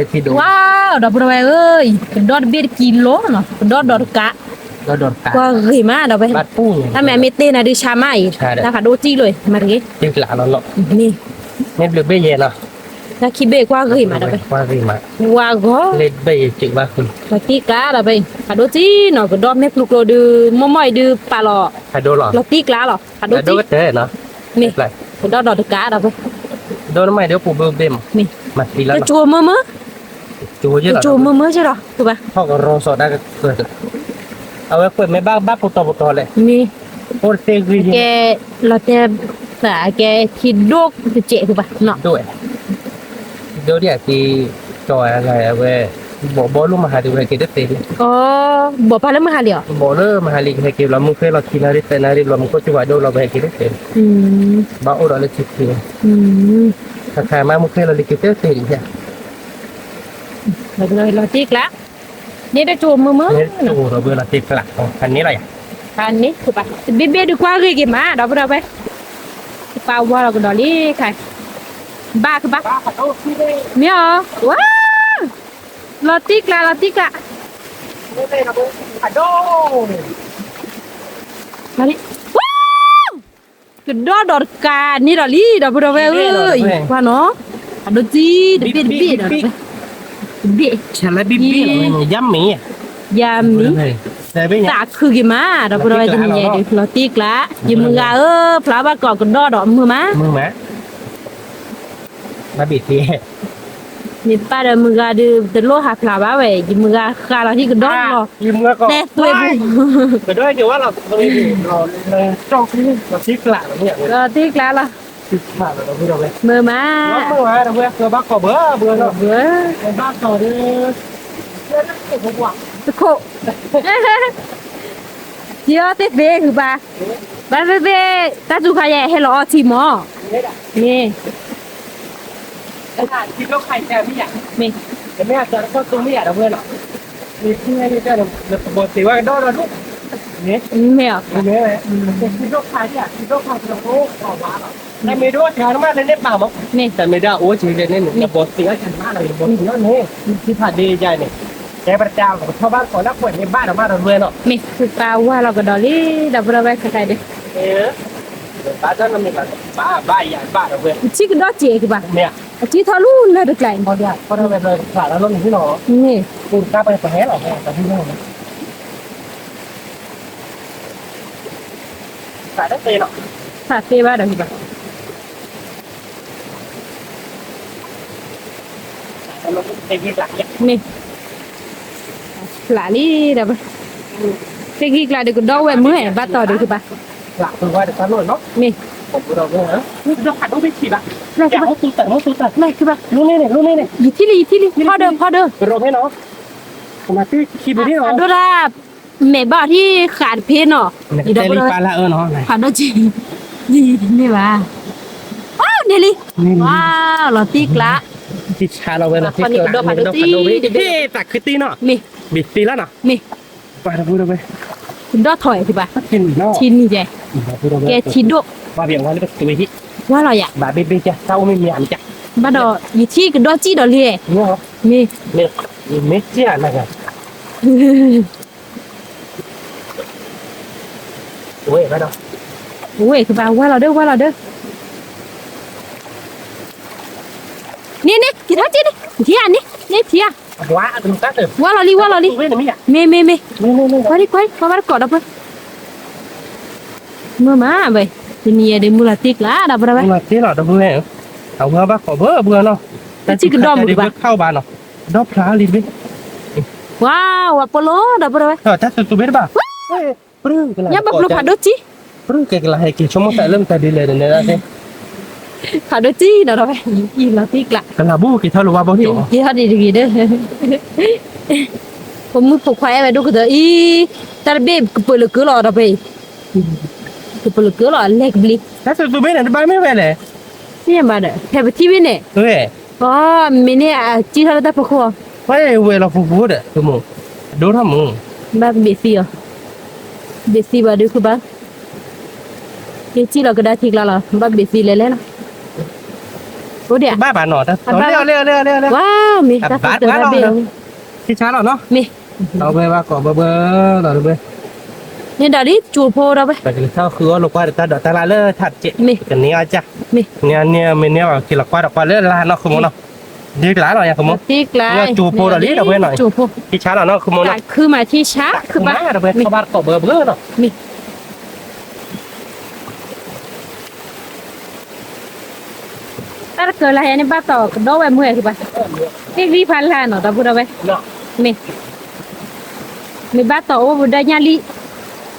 ဒိၣ်, ဝါ ဒီပုၢ်ဒီဝဲၢ်ဧၢ, ကဒီၣ်တဘ့ၣ်တကံလိၤနီၤ ကဒီၣ်ဒီးတကး, ကွၢ်ဂ့ၤမးဒီးဝဲ, တၢ်မ့ၢ်အမ့ၢ်တ့ၢ်နၤဒုးဆါမးအံၤ, တၢ်ဖးဒိၣ်တံၢ်လိၤအံၤ မၤတဂ့ၤ, မ့ၢ်ဘျုးဘ့ၣ်ယဲနီၤ တၢ်ခံဘ့ၣ်ကွၢ်ဂ့ၤမးဒီးဝဲ, ဝါဂီၤ, လၢဘ့ၣ်ယဲစံးဘၣ်ဃု, လီၤတံၢ်ကျးဒီးဝဲ, ဖးဒိၣ်တံၢ်နီၤ ကဒီၣ်မဲာ်ပျုၤကျိၤဒုး မိၢ်မိၢ်အံၤဒုးပာ်လီၤ, လီၤတံၢ်ကျးလီၤ ဖးဒိၣ်တံၢ်, မ့ၢ်, ကဒီၣ်ဒီးတကးဒီးဝဲ, မ့ၢ်, တကၠိမုာ်မုာ်, တကၠိမုာ်မုာ်ကဒီး, အဝဲကွဲးမ့ၢ်ဘၣ်ဘၣ်ပတီၢ်ပတီၢ်လဲၣ်, မ့ၢ်, ကဲ, လီၤတဲာ်, ကဲထံဒိၣ်တစဲးဃုဘၣ်, ဒိၣ်, ဒိၣ်ဒ်အက့ၤ, ကၠီၤဝဲ, ဘီၣ်ဘီလိၣ်မဟါဒုးဝဲဟဲက့ၤတသ့လံ, ဘီၣ်ဖးလၢမုၢ်ဟါလံဧါ, ဘီၣ်လၢမဟါလံကဟဲက့ၤဘျီ မုၢ်ဃ့လီၤခံနၣ်ရံၣ်သၢနၣ်ရံၣ်ဘျီ မုၢ်ခိၣ်စူၤဝဲဒိၣ်လီၤ ပဟဲက့ၤတသ့လံ, ဘၣ်အိၣ်ဒီးလၢထံခံ, ခါခါမးမုၢ်ဃ့လီၤလံက့ၤတသ့လံ, လီၤတံၢ်ကျး, န့ၣ်တကၠိမုာ်မုာ်, လီၤတံၢ်ကျး, ဖးန့ၢ်လီၤယၤ, ဖးန့ၢ်, တဘ့ၣ်ဘ့ၣ်ဒုးကွၢ်ဂ့ၤက့ၤမး ဒီပုၢ်ဒီဝဲၢ်, ကပာ်ဝါလီၤကဒီးလံခါ, ဘၣ်ကဘၣ်, မ့ၢ်အီၤ, ဝါ, လီၤတံၢ်ကျး လီၤတံၢ်ကျး, ဝါ, ကဒီၣ်ဒီးတကးန့ၣ်ဒီးလံ ဒီပုၢ်ဒီဝဲၢ်ဧၢ, ကွၢ်နီၤ, ဖးဒိၣ်တံၢ် တဘ့ၣ်တဘ့ၣ်ဒီး, တဘ့ၣ်, ယါမ့ၢ်, ယါမ့ၢ်, သးခုက့ၤမး ဒီပုၢ်ဒီဝဲၢ်တနံၤညါဒုး လီၤတံၢ်ကျး, ယမုၢ်ဂၤဧၢ ဖျါဘၣ်ကိးကဒီၣ်ဒီးမုာ်မး မ့ၢ်ပၢ်ဒီးမုၢ်ဂၤဒုး တလိၣ်ဟးဖျါဘၣ်ဝဲ ယမုၢ်ဂၤဃးလီၤဟံၣ်ကဒီၣ်လီၤ, တဲသွဲဘူး, လီၤတံၢ်ကျးလီၤ, မုာ်မး, တခိၣ်, ယီၤသ့ၣ်သ့ၣ်ဃုဘၣ်, ဘၣ်သ့ၣ်သ့ၣ်တၢ်စူၤခါယဲၢ်ဟဲလီၤအီထံမး, မ့ၢ်, မ့ၢ်, မ့ၢ်အီၤ, မ့ၢ်, မ့ၢ်, မ့ၢ်ပၢ်ဝါလီၤကဒီးလံ ဒီပုၢ်ဒီဝဲၢ်ခဲခါဒီး, မ့ၢ်, မ့ၢ်ပၢ်ဝါလီၤကဒီးလံ ဒီပုၢ်ဒီဝဲၢ်ခဲခါဒီး, ဘၣ်တၢ်နီတမံၤဘၣ်, ဘၣ်ဘၣ်ယၤဘၣ်ဒီးဝဲ, အထံကဒီးစဲးကဘၣ်, မ့ၢ်, အထံထီၣ်လူလၢတကျါအံၤ, မ့ၢ်, မ့ၢ်, သးသ့ဘၣ်ဒီးကဘၣ် မ့ၢ်, ဖျးလံဒီး, သ့ၣ်ဂံၢ်ကျါဒီးကဒီးဝဲမုၢ်, ဘၣ်တီၢ်ဒီးကဘၣ်, မ့ၢ်, ဖျးကဘၣ်, ဖျးကဘၣ်, ယထံၣ်လံ ယထံၣ်လံ ဖီဒၢ ဖီဒၢ, ဖီဒၢ, မဲာ်ဘၣ်အီၤထံၣ်ဃးတဖ့နီၤ, ဖးဒိၣ်ကံ, မ့ၢ်ဘၣ်, အိ န့ၣ်လံ, ဝါ, လီၤတံၢ်ကျါ, ထံဆါလီၤဝဲလီၤ, ဖးဒိၣ်ကဒီးဖးဒိၣ်တံၢ်, သးခုတံၢ်နီၤ, မ့ၢ်, ဘ့ၣ်သံလီၤနီၤ, မ့ၢ်, ကဒီးထီၣ်ဝဲကဘၣ်, ထံနံၤယဲ, ကဲထံဒိၣ်, ဝါလီၤယၤ, ဘၣ်ဒီး ယထံၣ်ကဒီးစံၣ်ဒီးလံ, မ့ၢ်, မ့ၢ်, ဝဲကဘၣ်, ဝဲလီၤဒၢ ဝဲလီၤဒၢ, န့ၣ်န့ၣ် ကထီၣ်က့ၤန့ၣ် ထံဧါန့ၣ် န့ၣ်ထံဧါ, ဝါလီၤလံ ဝါလီၤလံ, မ့ၢ်မ့ၢ်မ့ၢ်, ကွၢ်ကွၢ် ကွၢ်ဘၣ်တကိးဒီးပှၤ, မုၢ်မးဝဲ, တနံၤအံၤဒီးမုၢ်လီၤတံၢ်ကျါဒီးပှၤဝဲ, မုၢ်လီၤတံၢ်လီၤဒီးပှၤဝဲ, အဝဲဘၣ်ကိးဘၣ်ဘၣ်နီၤ, တၢ်စံၣ်ကဒီးမုၢ်ဘၣ်, ခါဘၣ်နီၤ, ဒီဖျါလံတဘ့ၣ်, ဝါ, ဝါပီလီၤဒီးပှၤဝဲ, တၢ်သူသူဘ့ၣ်တဘၣ် ညါဘၣ်ဖျိဖးဒိၣ်စံၣ်, ပရူၢ်ကဲကလါဟဲက့ၤဆိကမိၣ်သးလၢမတၤဒ်လဲၣ်န့ၣ်, ဖးဒိၣ်စံၣ်နီၤဒီးဝဲ, အံၤလီၤတံၢ်ကျါ, ကလါဘိက့ၤထီၣ်လၢဝါဘီကၠီ, က့ၤထီၣ်ဒံးတဂ့ၤဒီး, ဖိမုၣ်ဖိခွါအဲၣ်ဝဲဒိၣ်ကတၢၢ်အံၤ, တၢ်တဘ့ၣ်ကပၢၤလၢကၢလီၤဒီးဖဲအံၤ, ကပၢၤလၢကၢလီၤ အလဲၤကဘျံး, တၢ်သူသူဘ့ၣ်န့ၣ် တဘၣ်မ့ၢ်ဝဲလဲၣ်, မ့ၢ်ဘၣ်ဒီး ဖဲပထံၣ်ဘ့ၣ်န့ၣ်, အမ့ၢ်န့ၣ်အစံၣ်ထီၣ်လၢတၢ်ဖီခိၣ်, ဝဲလီၤဖူဖူဒီး ကမိၢ်, အဒိၣ်ထီၣ်မူ ဘၣ်ဘ့ၣ်သံအီၤ, ဘ့ၣ်သံဘၣ်ဒုးဃုဘၣ်, က့ၤစံၣ်လီၤကဒါထံကျါလီၤ ဘၣ်ဘ့ၣ်သံလဲၤလဲၤလီၤ, အိၣ်ဒံး, ဘၣ်ဘၣ်နီၤ, ဝါမ့ၢ်တၢ်သးတၢ်ဘ့ၣ်, ထံဆါလီၤနီၤ, မ့ၢ်, ဒီးဝဲဘၣ်ကိးဘၢဘၢလီၤဒီးဝဲ, န့ၣ်ဒီးဒ်ကၠိဖိဒီးဝဲ, ပကလဲၤထီၣ်ဃုအီၣ်လိာ်ကွၢ်ဒီးတၢ်ဒိးတၢ်လၢ်လၢထးတကဲး, မ့ၢ်, ကန့ၢ်အီၣ်ကၢ်, မ့ၢ်, န့ၢ်န့ၢ်မ့ၢ်န့ၢ်အီၤက့ၤလီၤကွၢ်ဒီးကွၢ်လၢလၢ်နီၤ ဃုမိၢ်နီၤ, ဒ်ကျါလီၤယၤဃုမိၢ်နီၤ, ကၠိဖိဒီးလံဒီးဝဲနီၤ, ထံဆါလီၤနီၤ ဃုမိၢ်နီၤ, တၢ်ခုမးထံဆါ, ခုမးဒီးဝဲထီၣ်ဘၣ်ကိးဘၢဘၢနီၤ, မ့ၢ် တၢ်တကၢၤလၢယၤန့ၣ် ဘၣ်တီၢ်ကဒီးဝဲမုၢ်ဝဲကဘၣ်, သ့ၣ်ဂံၢ်ဖးလၢ်နီၤ ဒီပုၢ်ဒီဝဲၢ်, မ့ၢ်, မ့ၢ်ဘၣ်တီၢ်အိၣ်ဝဲဒီးညၣ်လံ, သ့ၣ်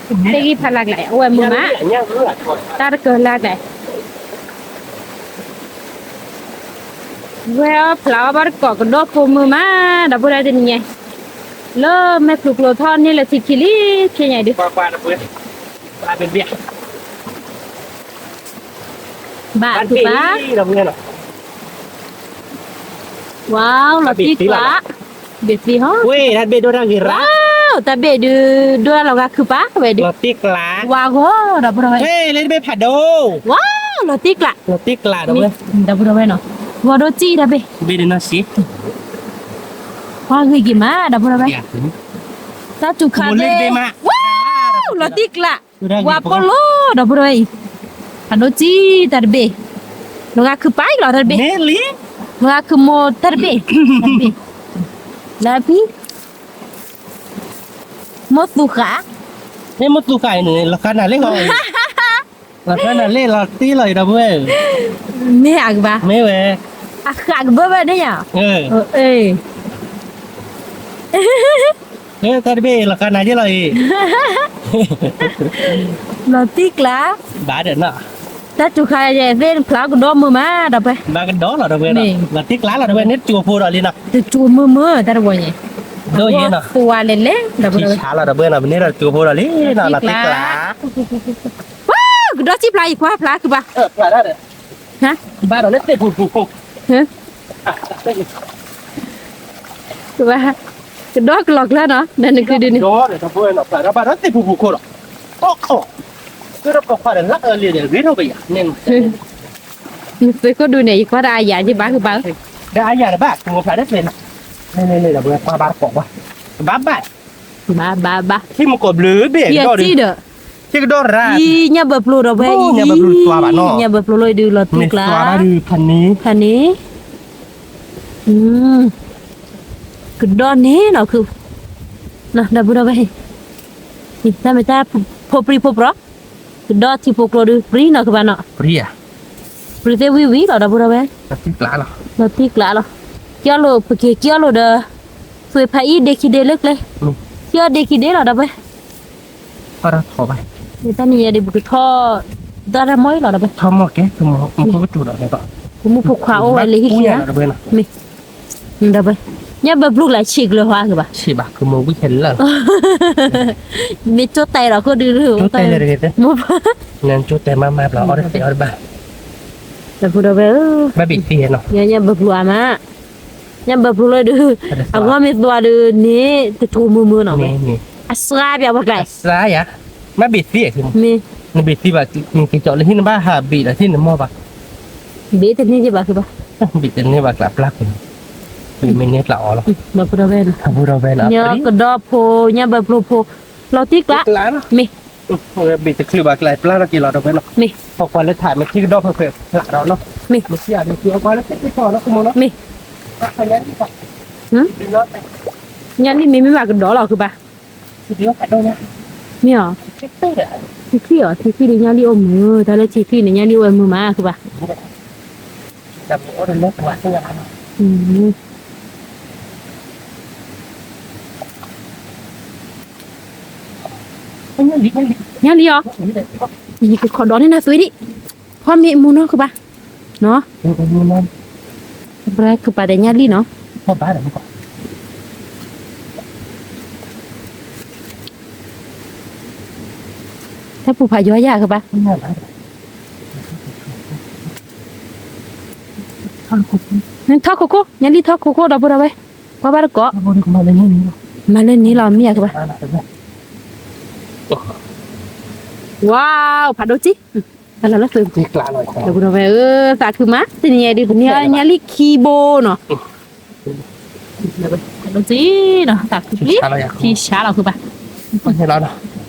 ဂံၢ်ဖးလၢ်ကျါ အိၣ်ဝဲမုၢ်မး, တၢ်တကၢၤလၢ်ကျါ, ဝဲအီၣ်ဖျါအီၣ်ဘၣ်တကိးကဒီးဖိမုၢ်မး, ဒီပုၢ်ဒီဝဲၢ်တနံၤညါ, လၢမဲာ်ဖျိးဖျိးထီၣ်န့ၢ်လၢထံခံလံ, ခဲညါအံၤဒုး ဘၣ်, ဘၣ်, ဝါ, လီၤတံၢ်ကျါ, ဘ့ၣ်သံဟီ, တၢ်ဘ့ၣ်ဒိၣ်တၢ်ဂ့ၤရၣ်, တၢ်ဘ့ၣ်ဒုး ဒိၣ်တၢ်လီၤဂာ်ခုၣ်ပာ်ဝဲဒုး, လီၤတံၢ်ကျါ, ဝါဂီၤ ဒီပုၢ်ဒီဝဲၢ်, လီၤတံၢ်ကျါ, လီၤတံၢ်ကျါ, ဒီပုၢ်ဒီဝဲၢ်နီၤ, ဂီၤဒိၣ်စံၣ်တၢ်ဘ့ၣ်, ဝါဂ့ၤက့ၤမး ဒီပုၢ်ဒီဝဲၢ်, တၢ်စူၤခါသ့ၣ်, ဝါ, လီၤတံၢ်ကျါ ဝါပီလီၤ ဒီပုၢ်ဒီဝဲၢ်အံၤ, ဖးဒိၣ်စံၣ်တၢ်တဘ့ၣ်, လီၤဂာ်ခုၣ်ပာ်လီၤတၢ်တဘ့ၣ်, လီၤဂာ်ခုၣ်မိၢ်တၢ်တဘ့ၣ်, တၢ်တဘ့ၣ်, လၢဖံ, မိၢ်သူဃာ်, မ့ၢ်မိၢ်သူဃာ်အံၤန့ၣ် လီၤဃာ်နၤလ့ၣ်ဟီ, လီၤဃာ်နၤလ့ၣ်လီၤတံၢ်လီၤအံၤ ဒီပုၢ်ဝဲၢ်, မ့ၢ်အကဘၣ်, မ့ၢ်ဝဲ, အဃာ်ကဘၢဘၣ်န့ၣ်ယၤ, အ့ တၢ်တဘ့ၣ်လီၤဃာ်နၤယ့ၢ်လီၤအံၤ, လီၤတံၢ်ကျါ, ဘၣ်ဒီးနီၤ, တၢ်စူၤခါယဲသ့ၣ်ဖျါကဒီးမုၢ်မး ဒီပုၢ်ဝဲၢ်, ဘၣ်ကဒီးလီၤ ဒီပုၢ်ဝဲၢ်နီၤ, လီၤတံၢ်ကျါလီၤ ဒီပုၢ်ဝဲၢ် န့ၢ်စူၤဖိဒီးလံနီၤ, တစူၤမုၢ်မုၢ် တၢ်တဝီညါ, ဒိၣ်ယဲနီၤ, သွါလဲၤလဲၤ ဒီပုၢ်ဝဲၢ်, ထံဆါလီၤ ဒီပုၢ်ဝဲၢ်နီၤ, ပန့ၢ်ဒီးစူၤဖိဒီးလံနီၤ, လီၤတံၢ်ကျါ, ကဒီးစံၣ်ဖျါအံၤ ကွၢ်ဖျါကဘၣ်, ဘၣ်ဒီးလၢသ့ၣ်ပူၤပူၤခိၣ်, ကဘၣ်, ကဒီးကလီၤကျါနီၤ နနကုဒုန့ၣ်, ဘၣ်ဒီးသ့ၣ်ပူၤပူၤခိၣ်လီၤ, အီၣ်, ကဒီးပိာ်ခွါဒီးလၢအလံၤဒီးဂ့ၤထီၣ်ပယၤန့ၣ်, နသုးခိၣ်ဒုန့ၣ် ယကွၢ်ဒီးအယၤယဘၣ်ကဘၣ်, ဒီးအယၤတဘၣ် ကမိၢ်ဖျါတသ့နီၤ, န့ၣ်န့ၣ် ဒီးပကွၢ်ဘၣ်တကိးကွၢ်, ဘၣ်ဘၣ်, ဘၣ်ဘၣ်ဘၣ်, ထံမကီၢ်ဘျုးဘ့ၣ်ဒီး, ဒီး ထံကဒီရၣ်, ညၣ်ဘၢဖျိဒီးဝဲအံၤ, ညၣ်ဘၢဖျိလီၤဒုးလီၤတံၢ်ကျါ, ဖးန့ၣ်, ကဒီန့ၣ်နီၤ, ဒီပုၢ်ဒီဝဲၢ်, တၢ်မ့ၢ်တၢ်ဖိပြံဖိပြီ, ကဒီထံဖိကျိဒုး ပြံနီၤကဘၣ်နီၤ, ပြံသ့ၣ်ဝံၣ်ဝံၣ်လီၤ ဒီပုၢ်ဒီဝဲၢ်, လီၤတံၢ်ကျါလီၤ, ကၠီလိာ် ပက့ၤကၠီလိာ်ဒီး, သွံၣ်ဖးအံၤဒ့ခံဒ့လၢကျဲ, ကၠီဒ့ခံဒ့လီၤ ဒီပုၢ်ဝဲၢ် တၢ်နံၤညါဒ်ပကထီၣ်, တၢ်တၢ်မီၢ်အံၤလီၤ ဒီပုၢ်ဝဲၢ်, ကမူၢ်ဖိခွါအိၣ်ဝဲလၢဟံၣ်ခံ, မ့ၢ်, ညၣ်ဘၢဖျိကျါဆံးကျၢၤဟါကဘၣ်, မ့ၢ်ကၠိတဲဒီးခိၣ်ဒုး, ဒီပုၢ်ဝဲၢ်, ညၣ်ဘၢဖျိအါမး, ညၣ်ဘၢဖျိလၢဒုး, အဂီၢ်မ့ၢ်သွါဒုးန့ၣ် တထိးမုာ်မုာ်နီၤ, အစှၤပၠးပှၤကျါ, မ့ၢ်ဘ့ၣ်သံ, မ့ၢ်, နဘ့ၣ်သံဘၣ်, နက့ၤကၠီလၢဟံၣ်နဘၣ်ဟးဘ့ၣ်ဒီးဟံၣ်နမီၢ်ဘၣ်, ဘ့ၣ်တန့ၢ်ဘၣ်, ဘ့ၣ်တန့ၢ်ဘၣ်ကျါပျၢ်, မ့ၢ်န့ၢ်ကျါအီၤလီၤ, ဒီပုၢ်ဒီဝဲၢ်, ကဒီဖိ, ညၣ်ဘၢဖျိဖိ, လီၤတံၢ်ကျါ, မ့ၢ် ဘ့ၣ်တချုးဘၣ်ကျါပျၢ်ထီၣ်က့ၤလီၤ ဒီပုၢ်ဝဲၢ်နီၤ, မ့ၢ်, ပကွၢ်လၢထးမ့ၢ်ထံကဒီဖဲဖဲဖျးဒီးနီၤ, မ့ၢ်, ကွၢ်လၢထံကဒီဖဲဖဲဖျးဒီး, မ့ၢ်, ညၣ်လံၣ်မ့ၢ်မ့ၢ်ဘၣ်ကဒီးလီၤ ဃုဘၣ်, မ့ၢ်အီၤ, ထံချံၣ်အီၤ, ထံချံၣ်ဒီးညၣ်လံၣ်အိၣ်မုာ်, တၢ်လၢထံချံၣ်န့ၣ် ညၣ်လံၣ်အိၣ်ဝဲမုာ်မး ဃုဘၣ် ညၣ်လံအီၤ, ယကခိးဒီးန့ၢ်နၤသွံဒံး, ဖီမ့ၢ်မူနီၢ် ဃုဘၣ်, နီၤ, ပှၤကပာ်ဒီးညၣ်လံနီၤ, တၢ်ပူၤဖးယီၤယၤ ဃုဘၣ်, နထီၣ်ခိခိၣ်, ညၣ်လံထီၣ်ခိခိၣ် ဒီပုၢ်ဒီဝဲၢ်, ကွၢ်ဘၣ်တကိး, မၤလၢန့ၣ်လီၤ မ့ၢ်ဧါ ဃုဘၣ်, ဝါ, ဖးဒိၣ်ကံ တၢ်လီၤလၢသုး, ဒီပုၢ်ဒီဝဲၢ်ဧၢ, သးခုမး တနံၤညါဒုး ပန့ၢ်ညၣ်လံခံဘိနီၤ, သးခုပျံၤ, ထံဆါလီၤ ဃုဘၣ်,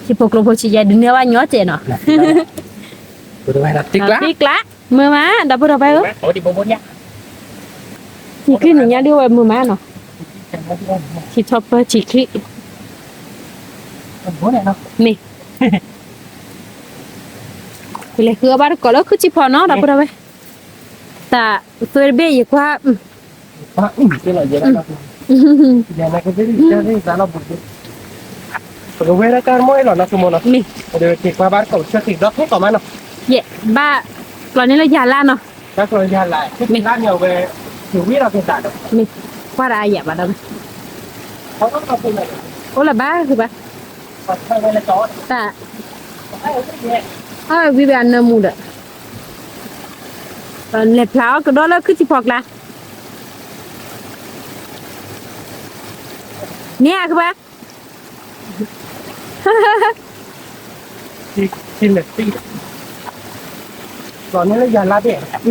ထံဖိကျိဖိဆံးယဲဒုးန့ၢ်ဘၣ်ညီကဲးနီၤ, တံၢ်ကျါ, မုာ်မး ဒီပုၢ်ဒီဝဲၢ်ဧၢ, ထံချံၣ်န့ၣ် ညၣ်လံအိၣ်ဝဲမုာ်မးနီၤ, ထံထီၣ်ပၢၢ်ထံချံၣ်, မ့ၢ် ပလဲၤဃုအီၣ်ဘၣ်တကိးလၢခုၣ်ထံဖီနီၤ ဒီပုၢ်ဒီဝဲၢ်, တၢ်သွဲတဘ့ၣ်ယကွၢ်, ပကဝဲဒၣ်တၢ်မီၢ်အံၤလီၤနီၤ မ့ၢ်, က့ၤကွၢ်ဘၣ်တကိးဆၢက့ၤဒီဖဲကီးမးနီၤ, ယဲ, ဘၣ်ကျီန့ၢ်လၢယၤလၢ်နီၤ, မ့ၢ်, ကွၢ်ရၢယၤဘၣ်ဒီး, အိၣ်လၢၤဘၣ် ဃုဘၣ်, တၢ်, အဝံၤဘၣ်အနၢမူဒီး, လဲၤဖျါအီၣ်ကဒီလၢခုၣ်ထံဖီကျါ, န့ၣ်ဧါ ဃုဘၣ် မ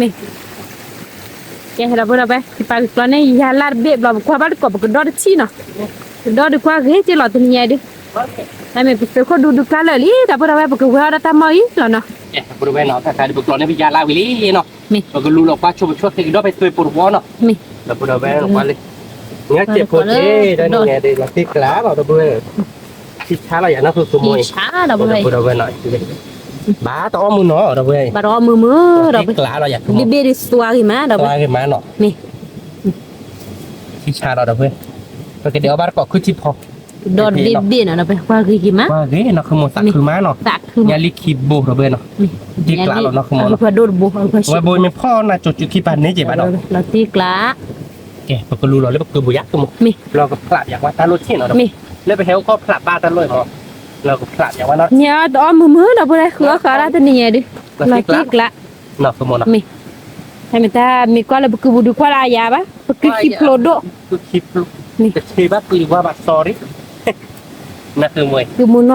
့ၢ်, ကဲ ဒီပုၢ်ဒီဝဲၢ် ပာ်ကကျီန့ၢ်ယၤလၢ်တဘ့ၣ်ဘျီ ပကွၢ်ဘၣ်တကိးပကဒီတထံၣ်နီၤ, ကဒီဒုးကွၢ်ဂ့ၤက့ၤလီၤတနံၤညါဒုး, တၢ်မ့ၢ်ပသုးခိၣ်ဒူဒုးကျါလၢာ်လံ ဒီပုၢ်ဒီဝဲၢ် ပကဝဲအီၣ်ဒၣ်တၢ်မီၢ်အံၤလီၤနီၤ, ဒီပုၢ်ဒီဝဲၢ်နီၤ တၢ်ခါဒုးပကျီန့ၢ်ပယၤလၢ်ဝံၤလံနီၤ, ပကလူလီၤကွၢ်ဆိပဆိသ့ကဒီဖဲသွဲပိတဝီနီၤ, ဒီပုၢ်ဒီဝဲၢ် ကွၢ်လၢ, နကဲးဖိက့ၤ တနံၤညါဒုး လီၤတံၢ်ကျါလီၤ ဒီပုၢ်ဝဲၢ် ထံဆါလီၤယၤနီၢ်သူသူမိၢ်အံၤ, ဒီပုၢ်ဒီဝဲၢ်နီၤ, ဘၣ်တအီၣ်မုာ်နီၤ ဒီပုၢ်ဝဲၢ်, ဘၣ်တအီၣ်မုာ်မုာ် ဒီပုၢ်ဝဲၢ်, လံဘ့ၣ်ဒုးသွါဂ့ၤမး ဒီပုၢ်ဝဲၢ်, သွါဂ့ၤမးနီၤ, မ့ၢ်, ထံဆါလီၤ ဒီပုၢ်ဝဲၢ်, ပကဒဲးအီၣ်ဘၣ်တကိးခုၣ်ထံဖီ, ဒီးဒ့ဘ့ၣ်နီၤ ဒီပုၢ်ဝဲၢ်, ကွၢ်ဂ့ၤဂ့ၤမး, ကွၢ်ဂ့ၤနီၤ ခုမိၢ်သးခုမးနီၤ, ညၣ်လံခံဘိ ဒီပုၢ်ဝဲၢ်နီၤ, တံၢ်ကျါလီၤနီၤ ခုမိၢ်နီၤ, ဝဲဘိမ့ၢ်ဖီၣ်နၤကၠိၤစုခံပာ်န့ၢ်က့ၤဘၣ်ဒီး, လီၤတံၢ်ကျါ ကဲ ပကလူလီၤလၢပကဘိယါ မ့ၢ်, လီၤကဖျးပၠးဝဲတၢ်လိၣ်ဆ့ၣ်နီၤ, မ့ၢ်, လၢပဟဲအိၣ်ခိးဖျးဘၣ်တၢ်လိၣ်မး, လီၤကဖျးပၠးဝဲနီၤ, ညါတအီၣ်မုာ်မုာ် ဒီပုၢ်ဝဲၢ် ဃုအီၣ်ဃုအီၣ်ဒၣ်တနံၤညါဒုး, လီၤတံၢ်ကျါ, မ့ၢ်, တၢ်မ့ၢ်တၢ်မ့ၢ်ကွၢ်လၢပကုၢ်ပူၤဒုးကွၢ်လၢအယၤဘၣ်, ပကုၢ်ခံဖျိဒိၣ်, ကုၢ်မူနီၢ်ဒီးလီၤ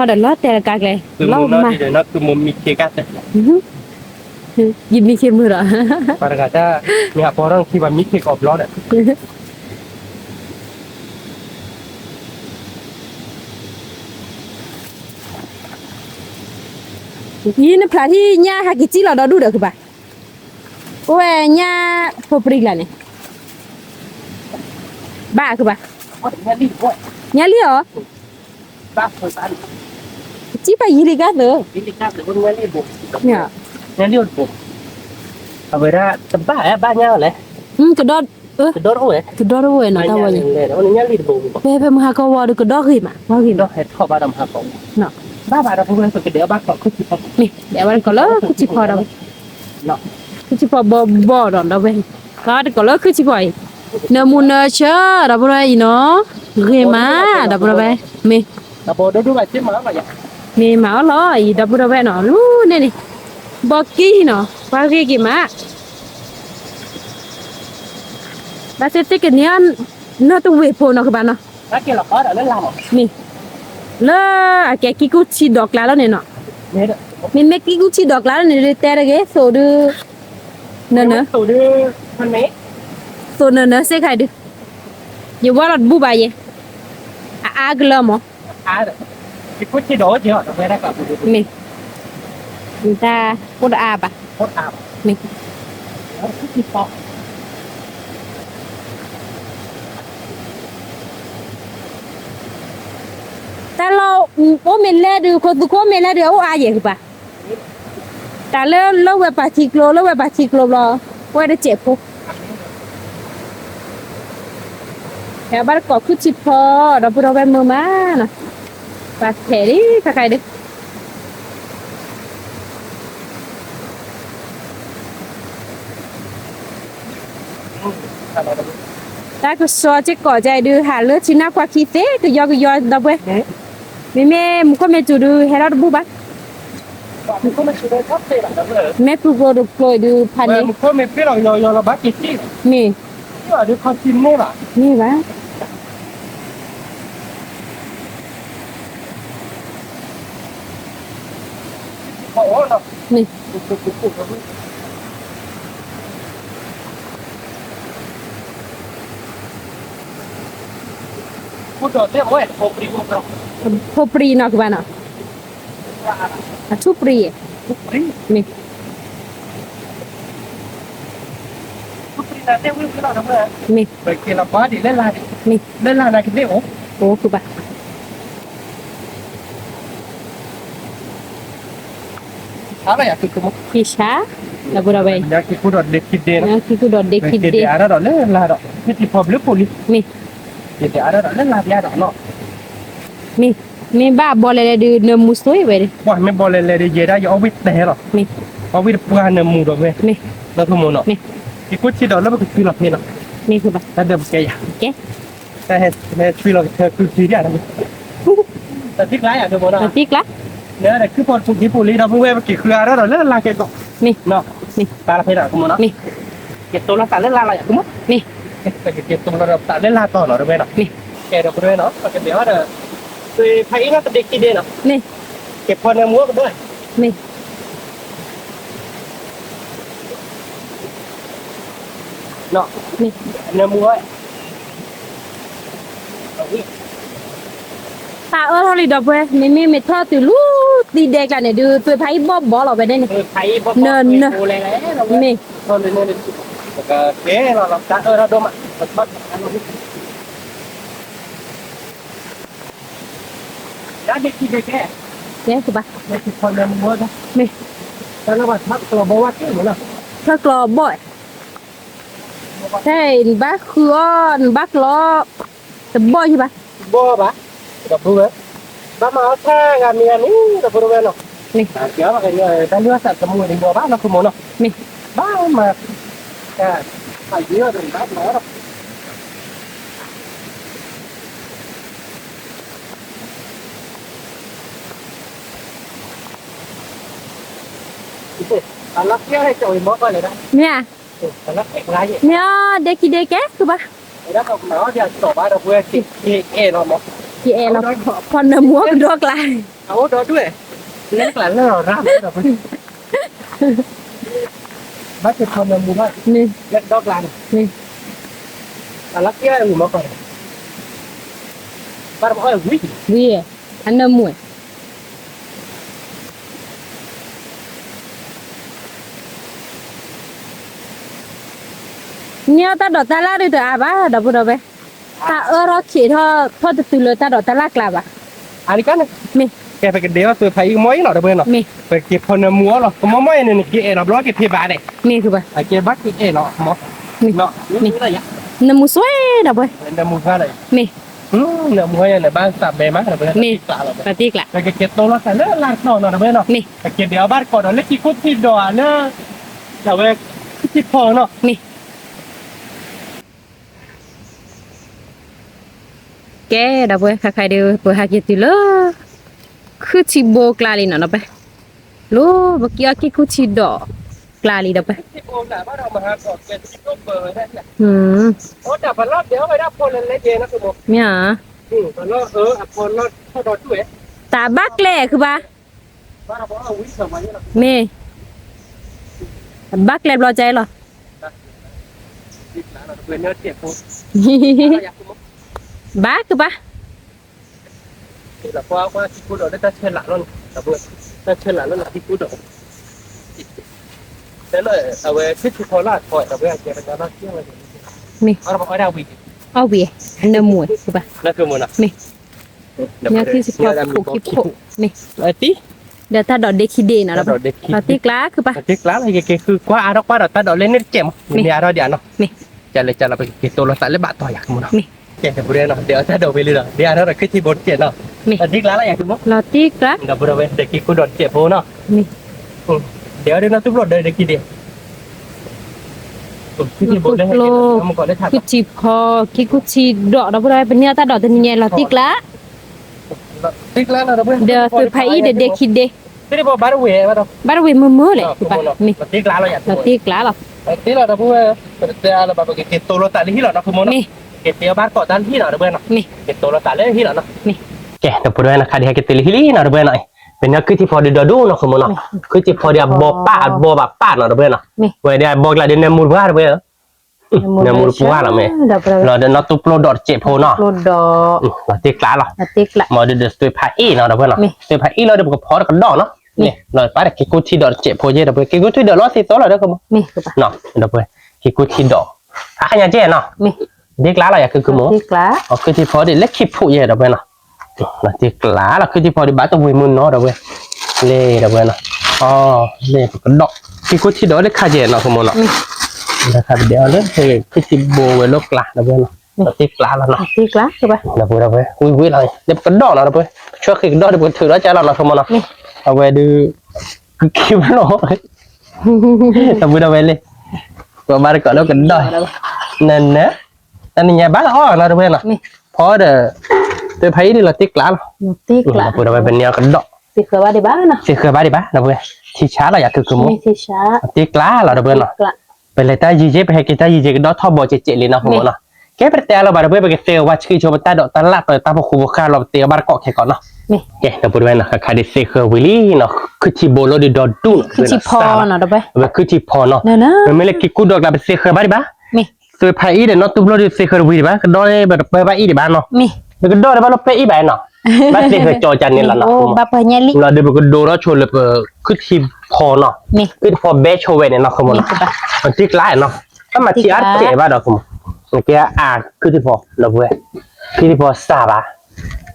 တဲာ်ကါကျဲ, ယမံခ့မုာ်ဒီး, ပှၤတဂၤတၢ်မ့ၢ်ဟးပီထီၣ်ခံပှၤမံခ့ကိးဘျီဒီး, ယနဖျါထံၣ်ညၣ်ဟဲက့ၤစံၣ်လီၤဒီဒူၣ်ဒီးကဘၣ်, အိၣ်ဝဲညၣ်ဖိပြံကျါန့ၣ်, ဘၣ်ကဘၣ်, ညၣ်လံၣ်အီၤ, စံၣ်ပာ်ယံၤလံကါသၢ, အဝဲဒၣ်တဘၣ်ဘၣ်ညါလီၤလဲၣ်, ကဒီ ကဒီတအိၣ်ဝဲနီၤ တၢ်ဝဲန့ၣ်, ဖဲဖဲမုၢ်ဟါကီၢ်ဝီဒီးကဒီဂ့ၤမး, ဝါဂ့ၤမး, မ့ၢ်ဒဲးဝဲတကိးလၢခုၣ်ဆံဖီဒီး, ခုၣ်ဆံဖီဘီဘီဒီးဒီပုၢ်ဝဲၢ်, ဒီးတကိးလၢခုၣ်ဆံဖီအံၤ, နၢမူနၢဆၢ ဒီပုၢ်ဝဲၢ်အံၤနီၤ, ဂ့ၤမး ဒီပုၢ်ဝဲၢ်, မ့ၢ် မ့ၢ်မၤအီၣ်လီၤအံၤ ဒီပုၢ်ဝဲၢ်နီၤ, လူန့ၣ်န့ၣ်, ဘီကံနီၤ ပှၤဂ့ၤက့ၤမး ဘၣ်သ့ၣ်သ့ၣ်ကန့ၢ်အီၤ, နီၢ်တဝ့ၢ်ဖိနီၤကဘၣ်နီၤ, မ့ၢ်, လၢအကဲကံကူၣ်ထံဒီးကျါလီၤန့ၣ်နီၤ, မ့မ့ၢ်ကံကူၣ်ထံဒီးကျါလီၤန့ၣ်ဒုးတဲတဂ့ၤ သိးဒုး, နၢနၢ, သိးနၢနၢစ့ၢ်ကီးဒုး, ယဝါလီၤတဘူၣ်ဘၣ်ယဲ, အအါကလၢမး မ့ၢ်, တၢ်အိၣ်တအါဘၣ်, မ့ၢ်, တၢ်လီၢ်အိၣ်မ့ၢ်လဲၣ်ဒုး ခိၣ်သူခိၣ်မ့ၢ်လဲၣ်ဒုး အအိၣ်အါယဲၢ်ကဘၣ်, တၢ်လၢလၢဝဲပာ်ထံကျိ လၢဝဲပာ်ထံကျိဘျီ, ဝဲတစဲးဖိ ဟဲဘၣ်တကိးခုၣ်ဆံဖီ, ဒီပုၢ်ဒီဝဲၢ်မုာ်မးနီၤ, ပှၤဖဲးလံ ခါခါအံၤဒုး, တၢ်ကစီၣ်စ့ၢ်ကီးကဒုး ဟးလၢထံနၢ်ကွၢ်ခံသ့ ကယီကယီ ဒီပုၢ်ဝဲၢ်, မ့မ့ၢ်မူခိၣ်မ့ၢ်စူၤဒုး ဟဲထီၣ်တဘူၣ်ဘၣ်, မ့ၢ်ပူၤကျိၤတကျိၤဒုးဖးန့ၣ်, မ့ၢ်, မ့ၢ်ဘၣ်, မ့ၢ်, ဖိပြံနီၤကဘၣ်နီၤ, အထူပြံ, မ့ၢ်, မ့ၢ်, မ့ၢ်, အိၣ်ကဘၣ် က့ၤဆါ, ဒီပုၢ်ဒီဝဲၢ်, ခံခိၣ်ဒီးဒ့ခံဒ့, မ့ၢ်, မ့ၢ်ဘၣ်ဘီလဲၤလဲၤဒုး နၢမူဆိဝဲဒၣ်, မ့ၢ်ဘၣ်ဘီလဲၤလဲၤဒုး ယဲဒၣ်ယအီၣ်ဝံၣ်တဲလီၤ, မ့ၢ်, အီၣ်ဝံၣ်တပှၢ်နၢမူဒီးဝဲ, မ့ၢ်, လၢကမိၢ်နီၤ, မ့ၢ်, က့ၤကိၣ်ဆံဒီးလၢပကသွံလီၤဖဲနီၤ, မ့ၢ်, တၢ်ဒၢးပကဲယၤ, ကဲ တၢ်ဟဲသွံလီၤကထၢကုၢ်သွံဒ်, တသံကျါယၤဒိၣ်မးနီၤ, တသံကျါ, လၢတၢ်ခုၣ်ဖီတပူၤကံပူၤလံ ဒီပုၢ်ဝဲၢ် ပက့ၤဃုအါထီၣ်ဒီးလၢလၢ်ကဲကီး, မ့ၢ်, မ့ၢ်, ပာ်လီၤဖဲနီၤ ကမိၢ်နီၤ, မ့ၢ်, က့ၤတိလီၤသးလၢလၢ်လီၤယၤ ကမိၢ်, မ့ၢ်, က့ၤတိလီၤသးလၢလၢ်တီၤနီၤ ဒီပုၢ်ဝဲၢ်နီၤ, မ့ၢ်, ကဲဒီပုၢ်ဝဲၢ်နီၤ ပကဘဲအီၤဒီး, သွံဖးအံၣ်နီၤတဒ့ခံဒ့နီၤ, မ့ၢ်, က့ၤဖီနၢမူကဘၣ်, မ့ၢ် နၢမူဝဲ, တၢ်အၢထီၣ်လံဒီပုၢ်ဝဲၢ် မ့မ့ၢ်မ့ၢ်ထီၣ်တုၤလၢသံဒဲကျါန့ၣ်ဒုး သွံဖးအံၣ်ဘီၣ်ဘီလီၤဝဲဒၣ်န့ၣ်, နၢနၢ, မ့ၢ်, ကဲလီၤလီၤ တၢ်အၢထီၣ်ဒိၣ်မး, ကဲကဘၣ်, မ့ၢ်, ထၢကျီဘီၣ်, ထဲနဘၣ်ဃုအီၤ နဘၣ်ကျီ, တဘီၣ်ယဘၣ်, ဘီၣ်ဘၣ်, ဒီပုၢ်ဝဲၢ်, ဘၣ်မၤအီၣ်ဆၣ်ဂၤမံၤဂၤန့ၣ် ဒီပုၢ်ဝဲၢ်နီၤ, မ့ၢ်, တၢ်လၢသးတမူန့ၣ်ဘီၣ်ဘၣ်လီၤ ကမိၢ်နီၤ, မ့ၢ်, ဘၣ်မၤ, တၢ်, ဘၣ်မၤအီၣ်ဒီး မ့ၢ်ဧါ, မ့ၢ်အီၤ ဒ့ခံဒ့ကဲ ကဘၣ်, ကအဲၣ်လီၤ, ဖီနၢမူကဒီကျါ, မ့ၢ်, မ့ၢ်, ဝံၤ, အနၢမူ, န့ၢ်အီၣ်တၢ်ဒိးတၢ်လၢ်ဒုးတအါဘၣ် ဒီပုၢ်ဒီဝဲၢ်, တၢ်အၢထီၣ်ခံးထီၣ်ထီၣ်တတုၤလၢတၢ်ဒိးတၢ်လၢ်ကျါဘၣ်. အန့ၣ်ကန့ၣ်, မ့ၢ်, ကဲပကဒဲးအီၣ်သွဲဖးအံၤကမီၤအံၤနီၤ ဒီပုၢ်ဝဲၢ်နီၤ, မ့ၢ်, ပက့ၤဖီနၢမူအီၤလီၤ ကမီၤမီၤအံၤန့ၣ် နက့ၤအဲၣ်လီၤဘျီက့ၤဖံးဘၣ်န့ၣ်, မ့ၢ်, ကဘၣ်, အကဲဘၣ်က့ၤအဲၣ်လီၤ မ့ၢ်, မ့ၢ်, နၢမူစွဲ ဒီပုၢ်ဝဲၢ်, နၢမူဖျါလီၤ, မ့ၢ်, နၢမူဖျါန့ၣ် ဘၣ်သးဘဲမး ဒီပုၢ်ဝဲၢ်, မ့ၢ်, ပက့ၤတီလီၤသးလၢလၢ်တီၤနီၤ ဒီပုၢ်ဝဲၢ်နီၤ, မ့ၢ်, ပက့ၤဒဲးအီၣ်ဘၣ်တကိးဒီးလၢခံခိၣ်ထံးဒီးလၢ အဝဲ ခံထံဖီနီၤ, မ့ၢ် ကဲ ဒီပုၢ်ဝဲၢ် ခါခါဒုး ပဟဲက့ၤတုၤလၢ ခုထံဘိကျါလံနီၤ ဒီပုၢ်ဝဲၢ်, လၢပက့ၤအီၣ်က့ၤခုထံဒီးကျါလံ ဒီပုၢ်ဝဲၢ်, မ့ၢ်ဧါ, တၢ်ဘၣ်ကျဲခုဘၣ် မ့ၢ်, ဘၣ်ကျဲဘျီကဲလီၤ, ဘၣ်ကဘၣ်, မ့ၢ်, အီၣ်ဝံၤ, အနၢမူဝဲဘၣ်, မ့ၢ်, မ့ၢ်, ဒီးတၢ်ဒိးဒ့ခံဒ့နီၤ လီၤတံၢ်ကျါခုဘၣ်, လီၤတံၢ်ကျါလီၤ ယက့ၤဃုကွၢ်အါထီၣ်ကွၢ်ဒီးတၢ်ဒိးလၢန့ၣ်တစဲးမး မ့ၢ်န့ၢ်အါထီၣ်ဒံးနီၤ, မ့ၢ်, ကလဲၤကလီၤ ပကက့ၤတိၢ်လီၤသးလၢဘၣ်တီၤယၤကမူနီၤ, မ့ၢ်, ကဲ ဒီပုၢ်ဝဲၢ်နီၤ ဒဲးအီၣ်တၢ်ဒိးဝံၤလံဒီး ဒဲးအါထီၣ်ဒီးခုထံဘိတစဲးနီၤ, မ့ၢ်, လီၤတံၢ်ကျါလီၤယၤကမူ, လီၤတံၢ်ကျါ, ဒီပုၢ်ဝဲၢ် ဒဲးက့ၤဃုဒီးတစဲးဖိနီၤ, မ့ၢ်, ဒဲးအီၣ်ဒုးနီၢ်သူၣ်ဖျိဒီးဒဲးက့ၤဒဲး ခုထံဖီ, ခုထံဖီ, က့ၤခုထံဒီး ဒီပုၢ်ဝဲၢ် ပန့ၢ်အီၣ်တၢ်ဒိးတနံၤညါ လီၤတံၢ်ကျါ, ဒီးသွဲဖးအံၤဒီးဒဲးခံဒ့, ဘၣ်တဝ့ၤမုာ်မုာ်လဲၣ်, မ့ၢ်, လီၤတံၢ်ကျါလီၤ, လီၤတံၢ်လီၤ ဒီပုၢ်ဝဲၢ်, ပကတဲအါလၢၤဘၣ် ပကက့ၤတိၢ်လီၤသးလၢဟံၣ်လီၤနီၤ ဃမူနီၤ, မ့ၢ်, က့ၤတဲအီၣ်ဘၣ်တကိးတၢ်လၢဟံၣ်လီၤ ဒီပုၢ်ဝဲၢ်နီၤ, မ့ၢ်, က့ၤတိၢ်လီၤသးလၢဟံၣ်လီၤနီၤ, မ့ၢ်, ကဲ ဒီပုၢ်ဝဲၢ် နခါဒံးဟဲက့ၤတုၤလၢဟံၣ်လံနီၤ ဒီပုၢ်ဝဲၢ်နီၤ, ပန့ၢ်အီၣ်ခုထံဖီဒီးအဘီပၢ်အဘီဘၣ်ပၢ်နီၤ ဒီပုၢ်ဝဲၢ်နီၤ, ဝဲဒၣ်အဘီကျါဒီးနၢမူတပှၢ် ဒီပုၢ်ဝဲၢ် နၢမူတပှၢ်လီၤမ့ၢ်, လီၤဒီးနီၢ်သူၣ်ဖျိဒီးတစဲးဖိနီၤ, လီၤတံၢ်ကျါလီၤ, မ့ၢ်ဒီးသွဲဖးအံၤနီၤ ဒီပုၢ်ဝဲၢ်နီၤ, သွဲဖးအံၤလီၤဒီးပကဖီတကဒီးနီၤ, လီၤပာ်ဒီးက့ၤကူထံဒီးတစဲးဖိယဲ ဒီပုၢ်ဝဲၢ် က့ၤကူထံဒီးလီၤသံသိလီၤဒီး ဒီပုၢ်ဝဲၢ်, က့ၤကူထံဒီး, အါညါကဲနီၤ, တံၢ်ကျါလီၤယၤ ခုခုမူ, ခုထံဖီဒီးလၢခံဖှိၣ်ယဲ ဒီပုၢ်ဝဲၢ်နီၤ, တံၢ်ကျါလီၤ ခုထံဖီဒီးဘၣ်တဝ့ၤမုာ်နီၤ ဒီပုၢ်ဝဲၢ်, လၢ ဒီပုၢ်ဝဲၢ်နီၤ, လၢပကဒီး, က့ၤကူထံဒီးလၢခါယဲနီၤ ဃမူနီၤ, ခါပဒဲးအီၣ်လၢ ခုထံဘိဝဲလိာ်ကျါ ဒီပုၢ်ဝဲၢ်နီၤ, တံၢ်ကျါလီၤနီၤ, ဒီပုၢ်ဝဲၢ် ဝံၤဝံၤလီၤ လၢပကဒီးနီၤ ဒီပုၢ်ဝဲၢ်, ဆှၢဃ့ကဒီးဒီးပကထုးဒီးကၢ်လီၤနီၤ ဃမူနီၤ, အဝဲဒုး, ကက့ၤဘၣ်နီၤ, ဒီပုၢ်ဝဲၢ်လၢ, ပဘၣ်တကိးလၢကဒီး, နန, တနံၤညါဘၣ်လီၤအီၣ်နီၤ ဒီပုၢ်ဝဲၢ်နီၤ, ဖီဒီး, သွဲဖးအံၤဒ်လီၤတံၢ်ကျါလီၤ, ဒီပုၢ်ဝဲၢ် ပန့ၢ်အီၣ်ကဒီး, သ့ၣ်ဃၢၤဘၣ်ဒံးဘၣ်, သ့ၣ်ဃၢၤဘၣ်ဒံးဘၣ် ဒီပုၢ်ဝဲၢ်, ထံဆါလီၤယၤ ခုခုမူ, တံၢ်ကျါလီၤ ဒီပုၢ်ဝဲၢ်နီၤ, ပလဲၤတၢ်ယံၤယဲ ပဟဲက့ၤတၢ်ယံၤယဲ ကဒီးထီၣ်ဘီစဲးစဲးလံနီၤ ဃမူနီၤ, ကဲပတဲအါလၢၤဘၣ် ဒီပုၢ်ဝဲၢ် ပကသ့ဝဲဆှံဆိပတၢ်ဒိးတၢ်လၢ် ပတၢ်ဖီခိၣ်ဖိဃၢ်လီၤ ပတဲအီၣ်ဘၣ်တကိးခဲကိးနီၤ, ကဲ ဒီပုၢ်ဝဲၢ်နီၤ ခါခါဒုးသ့ၣ်ဃၢၤဝံၤလံနီၤ ခုထံဘိလီၤဒုးဒီဒူၣ်နီၤ ခုထံဖီနီၤ ဒီပုၢ်ဝဲၢ်, ခုထံဖီနီၤ, မ့မ့ၢ်လၢက့ၤကူဒီးကျါ ပသ့ၣ်ဃၢၤဘၣ်ဒံးဘၣ်, သွဲဖးအံၤဒီးနီၢ်သူၣ်ဖျိဒီးသ့ၣ်ဃၢၤတဝံၤဒံးဘၣ် ကဒီးပတပၢဘၣ်အံၤဒံးဘၣ်နီၤ, ပကဒီးဒီးဘၣ်လၢပၢအံၤဘၣ်နီၤ, ဘၣ်သ့ၣ်ဃၢၤကၠီကၠါန့ၣ်လီၤနီၤ, လီၤဒုးပကဒိးထီၣ်ဆိလၢပခုထံဖီနီၤ, ခုထံဖီဘဲဆိဝဲန့ၣ်နီၤ ဃမူနီၤ, တံၢ်ကျါနီၤ, တၢ်မၤထံအါတကဲးဘၣ်ဒီး ဃမူ, ကဲအါ ခုထံဖီ ဒီပုၢ်ဝဲၢ်, ခုထံဖီစၢ်ဘၣ်,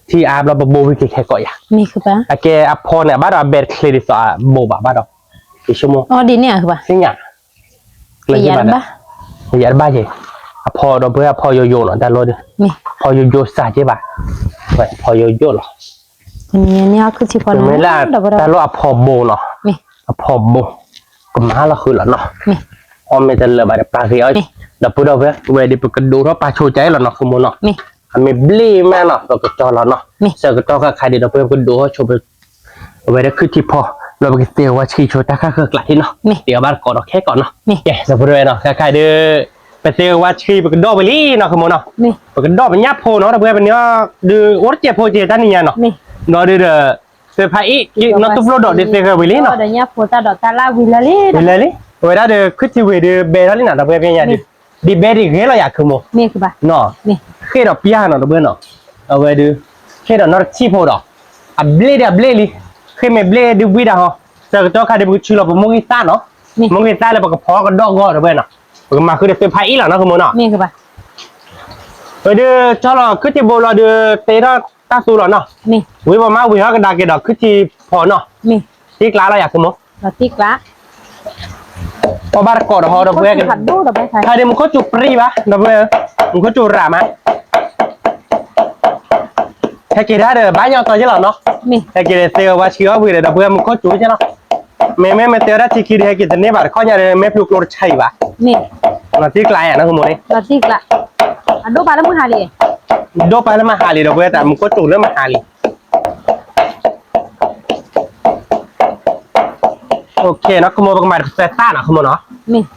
ထံအါဘျီပဘိဝံၤက့ၤခဲကိးယၤ, အကဲအဖီန့ၣ် အဘၣ်ဒီးအဘဲတချ့ဒ်သိးအဘိဘၣ်ဘၣ်ဒီး, ယဆိကမိၣ်, သ့ၣ်ညါ ယၤတဘၣ်ယဲ, အဖီဒီပုၢ်ဝဲၢ် အဖီယိယိနီၤ တၢ်လီၢ်ဒုး, ဖီယိယိစၢ်ကဲဘၣ်, ဖီယိယိလီၤ, မ့ၢ်လၢတၢ်လီၢ်အဖီဘိနီၤ, အဖီဘိ, ကမၤလီၤဃုာ်လီၤနီၤ, အီၣ်မ့ၢ်တလၢာ်ဘၣ်ဒီးပာ်ဂ့ၤအီၤ, ဒီပုၢ်ဝဲၢ် ဝဲဒၣ်ပကဒိးထီၣ်ပာ်ဆိကဲလီၤနီၤ ဃမူနီၤ, အမ့ၢ်ဘျ့မးနီၤ ပကတီၤလီၤနီၤ, ဆၢကတီၢ်ခါခါဒံး ဒီပုၢ်ဝဲၢ် ပကဒိးထီၣ်ဆိ အဝဲဒၣ်ခုထံဖီ, ဒီးပကသ့ဝဲဆှံဆိတၢ်ဃၣ်ဃၢၤကျးထံနီၤ, သ့ဝဲဘၣ်တကိးဒီးခဲကိးနီၤ, ကဲ ဒီပုၢ်ဝဲၢ်နီၤ ခါခါဒုး, ပသ့ဝဲဆှံပကဒီးဝံၤလံနီၤ ဃမူနီၤ, ပကဒီးပညၣ်ဖိနီၤ ဒီပုၢ်ဝဲၢ် ပန့ၢ်အီၣ်ဒုး အိၣ်တစဲးဖိက့ၤတၢ်နံၤညါနီၤ, ဒီးဒုးဒီး, သွဲဖးအံၤ, နီၢ်သူၣ်ဖျိဒီးဒုးသ့ၣ်ဃၢၤဝံၤလံနီၤ, ဝံၤလၢာ်လံ, အဝဲဒၣ်ဒီးခုထံဝံၤဒုးဘဲထီၣ်လံနီၤ ဒီပုၢ်ဝဲၢ် ပညါဒုး, ဒ်ဘဲဒ်ဂဲၤလီၤယၤ ခုမူ, နီၤ, ဃ့ၢ်ဒီးပျၢ်နီၤ ဒီပုၢ်ဝဲၢ်နီၤ, အဝဲဒုး, ဃ့ၢ်ဒီးနီၢ်တထံၣ်ဖိဒီး, အဘျ့ဒ်အဘျ့လံ, ဃ့ၢ်မ့ၢ်ဘျ့ဒုးဝံတၢ်ဟီ, ဆၢကတီၢ်ခါဒုးပကဆူလီၤပမိၢ်ဂံၢ်သၣ်နီၤ, မိၢ်ဂံၢ်သၣ်လၢပကဖီကဒီးဂီၢ် ဒီပုၢ်ဝဲၢ်နီၤ ပကမၤဃုာ်ဒီးသ့ၣ်ဖးအံၤလီၤနီၤ ဃုမိၢ်နီၤ. ဝဲဒုး ကၠီလီၤခုထံဘိလီၤဒုး တ့ထီၣ်တၢ်သူလီၤနီၤ. ဝံၤပမၤဝံၤဟီၣ်ကဒါက့ၤဒီးခုထံဖီနီၤ. တ့ကျါလီၤယၤ ဃုမိၢ်. အီၣ်ဘၣ်တကိးဒီးဟီဒီပုၢ်ဝဲၢ်, ခါဒံးမူခိၣ်စူၤပြံဘၣ် ဒီပုၢ်ဝဲၢ်, မူခိၣ်စူၤရၤမး, ဟဲက့ၤဒၣ်ဒီး ဘၣ်ညီတီယဲလီၤနီၤ, ဟဲက့ၤဒီးသ့ဝဲဆံအီၣ်ဝံၤဒီး ဒီပုၢ်ဝဲၢ် မူခိၣ်စူၤယဲလီၤ, မ့မ့ၢ်မ့ၢ်တဲဝဲဒၣ်ဆံခံဒီး ဟဲက့ၤတန့ၢ်ဘၣ်တခီညါဒီး မ့ၢ်ဖျိကျိတဆါအံၤဘၣ်, လီၤတံၢ်ကျါယၤနီၤ ဃုမိၢ်န့ၣ်, အဒိၣ်ပာ်လၢမုၢ်ဟါလံ, ဒိၣ်ပာ်လၢမုၢ်ဟါလံ ဒီပုၢ်ဝဲၢ် တၢ်မူခိၣ်စူၤလၢမုၢ်ဟါလံ. အိၣ်ခ့နီၤ ဃုမိၢ် ပကမၤတပသၢသၣ်နီၤ ဃုမိၢ်နီၤ,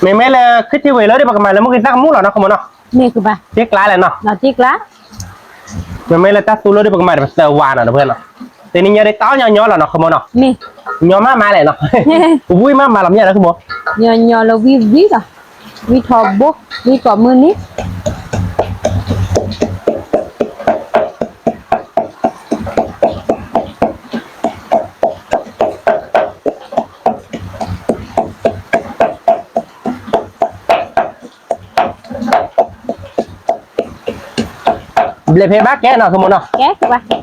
မ့မ့ၢ်လၢခုထံဝံၤလၢဒီး ပကမၤလၢမုၢ်ဂ့ၤသၣ်ကမူၣ်လီၤနီၤ ဃုမိၢ်နီၤ, တ့ကျါလဲၣ်နီၤ, မ့မ့ၢ်လၢတၢ်သူလီၤဒီး ပကမၤတပသၢဝါနီၤ ဒီပုၢ်ဝဲၢ်နီၤ, တနံၤညါဒီးတၢ်အီၣ်ညီညီလီၤနီၤ ဃုမိၢ်နီၤ, ညီမးမးလဲၣ်နီၤ, ဝံၣ်မးမးလီၤမ့ၢ်နီၤ ဃုမိၢ်, ညီညီလီၤဝံၣ်ဝံၣ်လီၤ, ဝံၣ်ထီဘိ ဝံၣ်ကိးမုၢ်နံၤ ဘျဲၣ်ဖဲဘၣ်ကဲနီၤ ဃုမိၢ်နီၤ,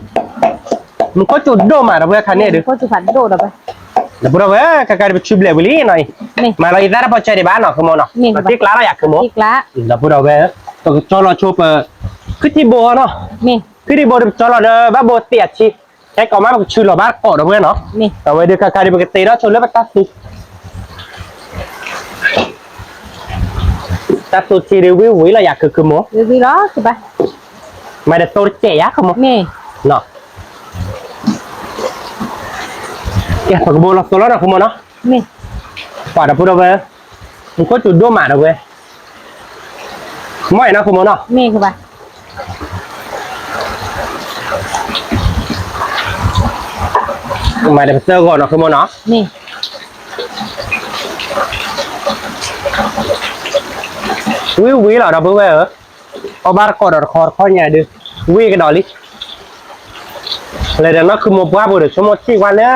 မူခိၣ်စူၤဒိၣ်မး ဒီပုၢ်ဝဲၢ် ခါန့ၣ်ဒီး, ဒီပုၢ်ဒီဝဲၢ် ခါခါဒီးပဆူဘျဲၣ်ဝံၤလံနီၤအံၤ, မၤလီၤအံၤသၣ်တပီၤစၢၤဒံးဘၣ်နီၤ ဃုမိၢ်နီၤ, တ့ကျါလီၤယၤ ဃုမိၢ်, ဒီပုၢ်ဒီဝဲၢ် ပကကၠီလီၤဆိပ ခုထံဘိနီၤ, ခုထံဘိဒီးပကကၠီလီၤဒီး ဘၣ်ဘိသ့ၣ်အထံ, ဟဲကိးမး ပကဆူလီၤဘၣ်တကိး ဒီပုၢ်ဝဲၢ်နီၤ, အဝဲဒုး ခါခါဒီး ပကတ့ထီၣ်ဆိလၢပတၢ်သူ တၢ်သူထံဒုး ဝံၣ်ဝံၣ်လီၤယၤ ဃုမိၢ်, မၤဒီးသိတစဲးယၤ ဃုမိၢ်, ပကဘိလီၤသိလီၤနီၤ ဃုမိၢ်နီၤ, ပှၤ ဒီပုၢ်ဒီဝဲၢ်, မူခိၣ်စူၤဒိၣ်မး ဒီပုၢ်ဝဲၢ်, မ့ၢ်နီၤ ဃုမိၢ်နီၤ, မၤဒီးပသၢဂီၤနီၤ ဃုမိၢ်နီၤ, ဝံၣ်ဝံၣ်လီၤ ဒီပုၢ်ဝဲၢ်ဧၢ, အီၣ်ဘၣ်တကိးဒီးတခီတခီညါဒီး, ဝံၣ်ကဒီးလံ, လဲၤဒီးနီၢ်ခုမိၢ်ပှၢ်ပူၤဒီး ဆိကမိၣ်ထံၣ်ကွၢ်လၢ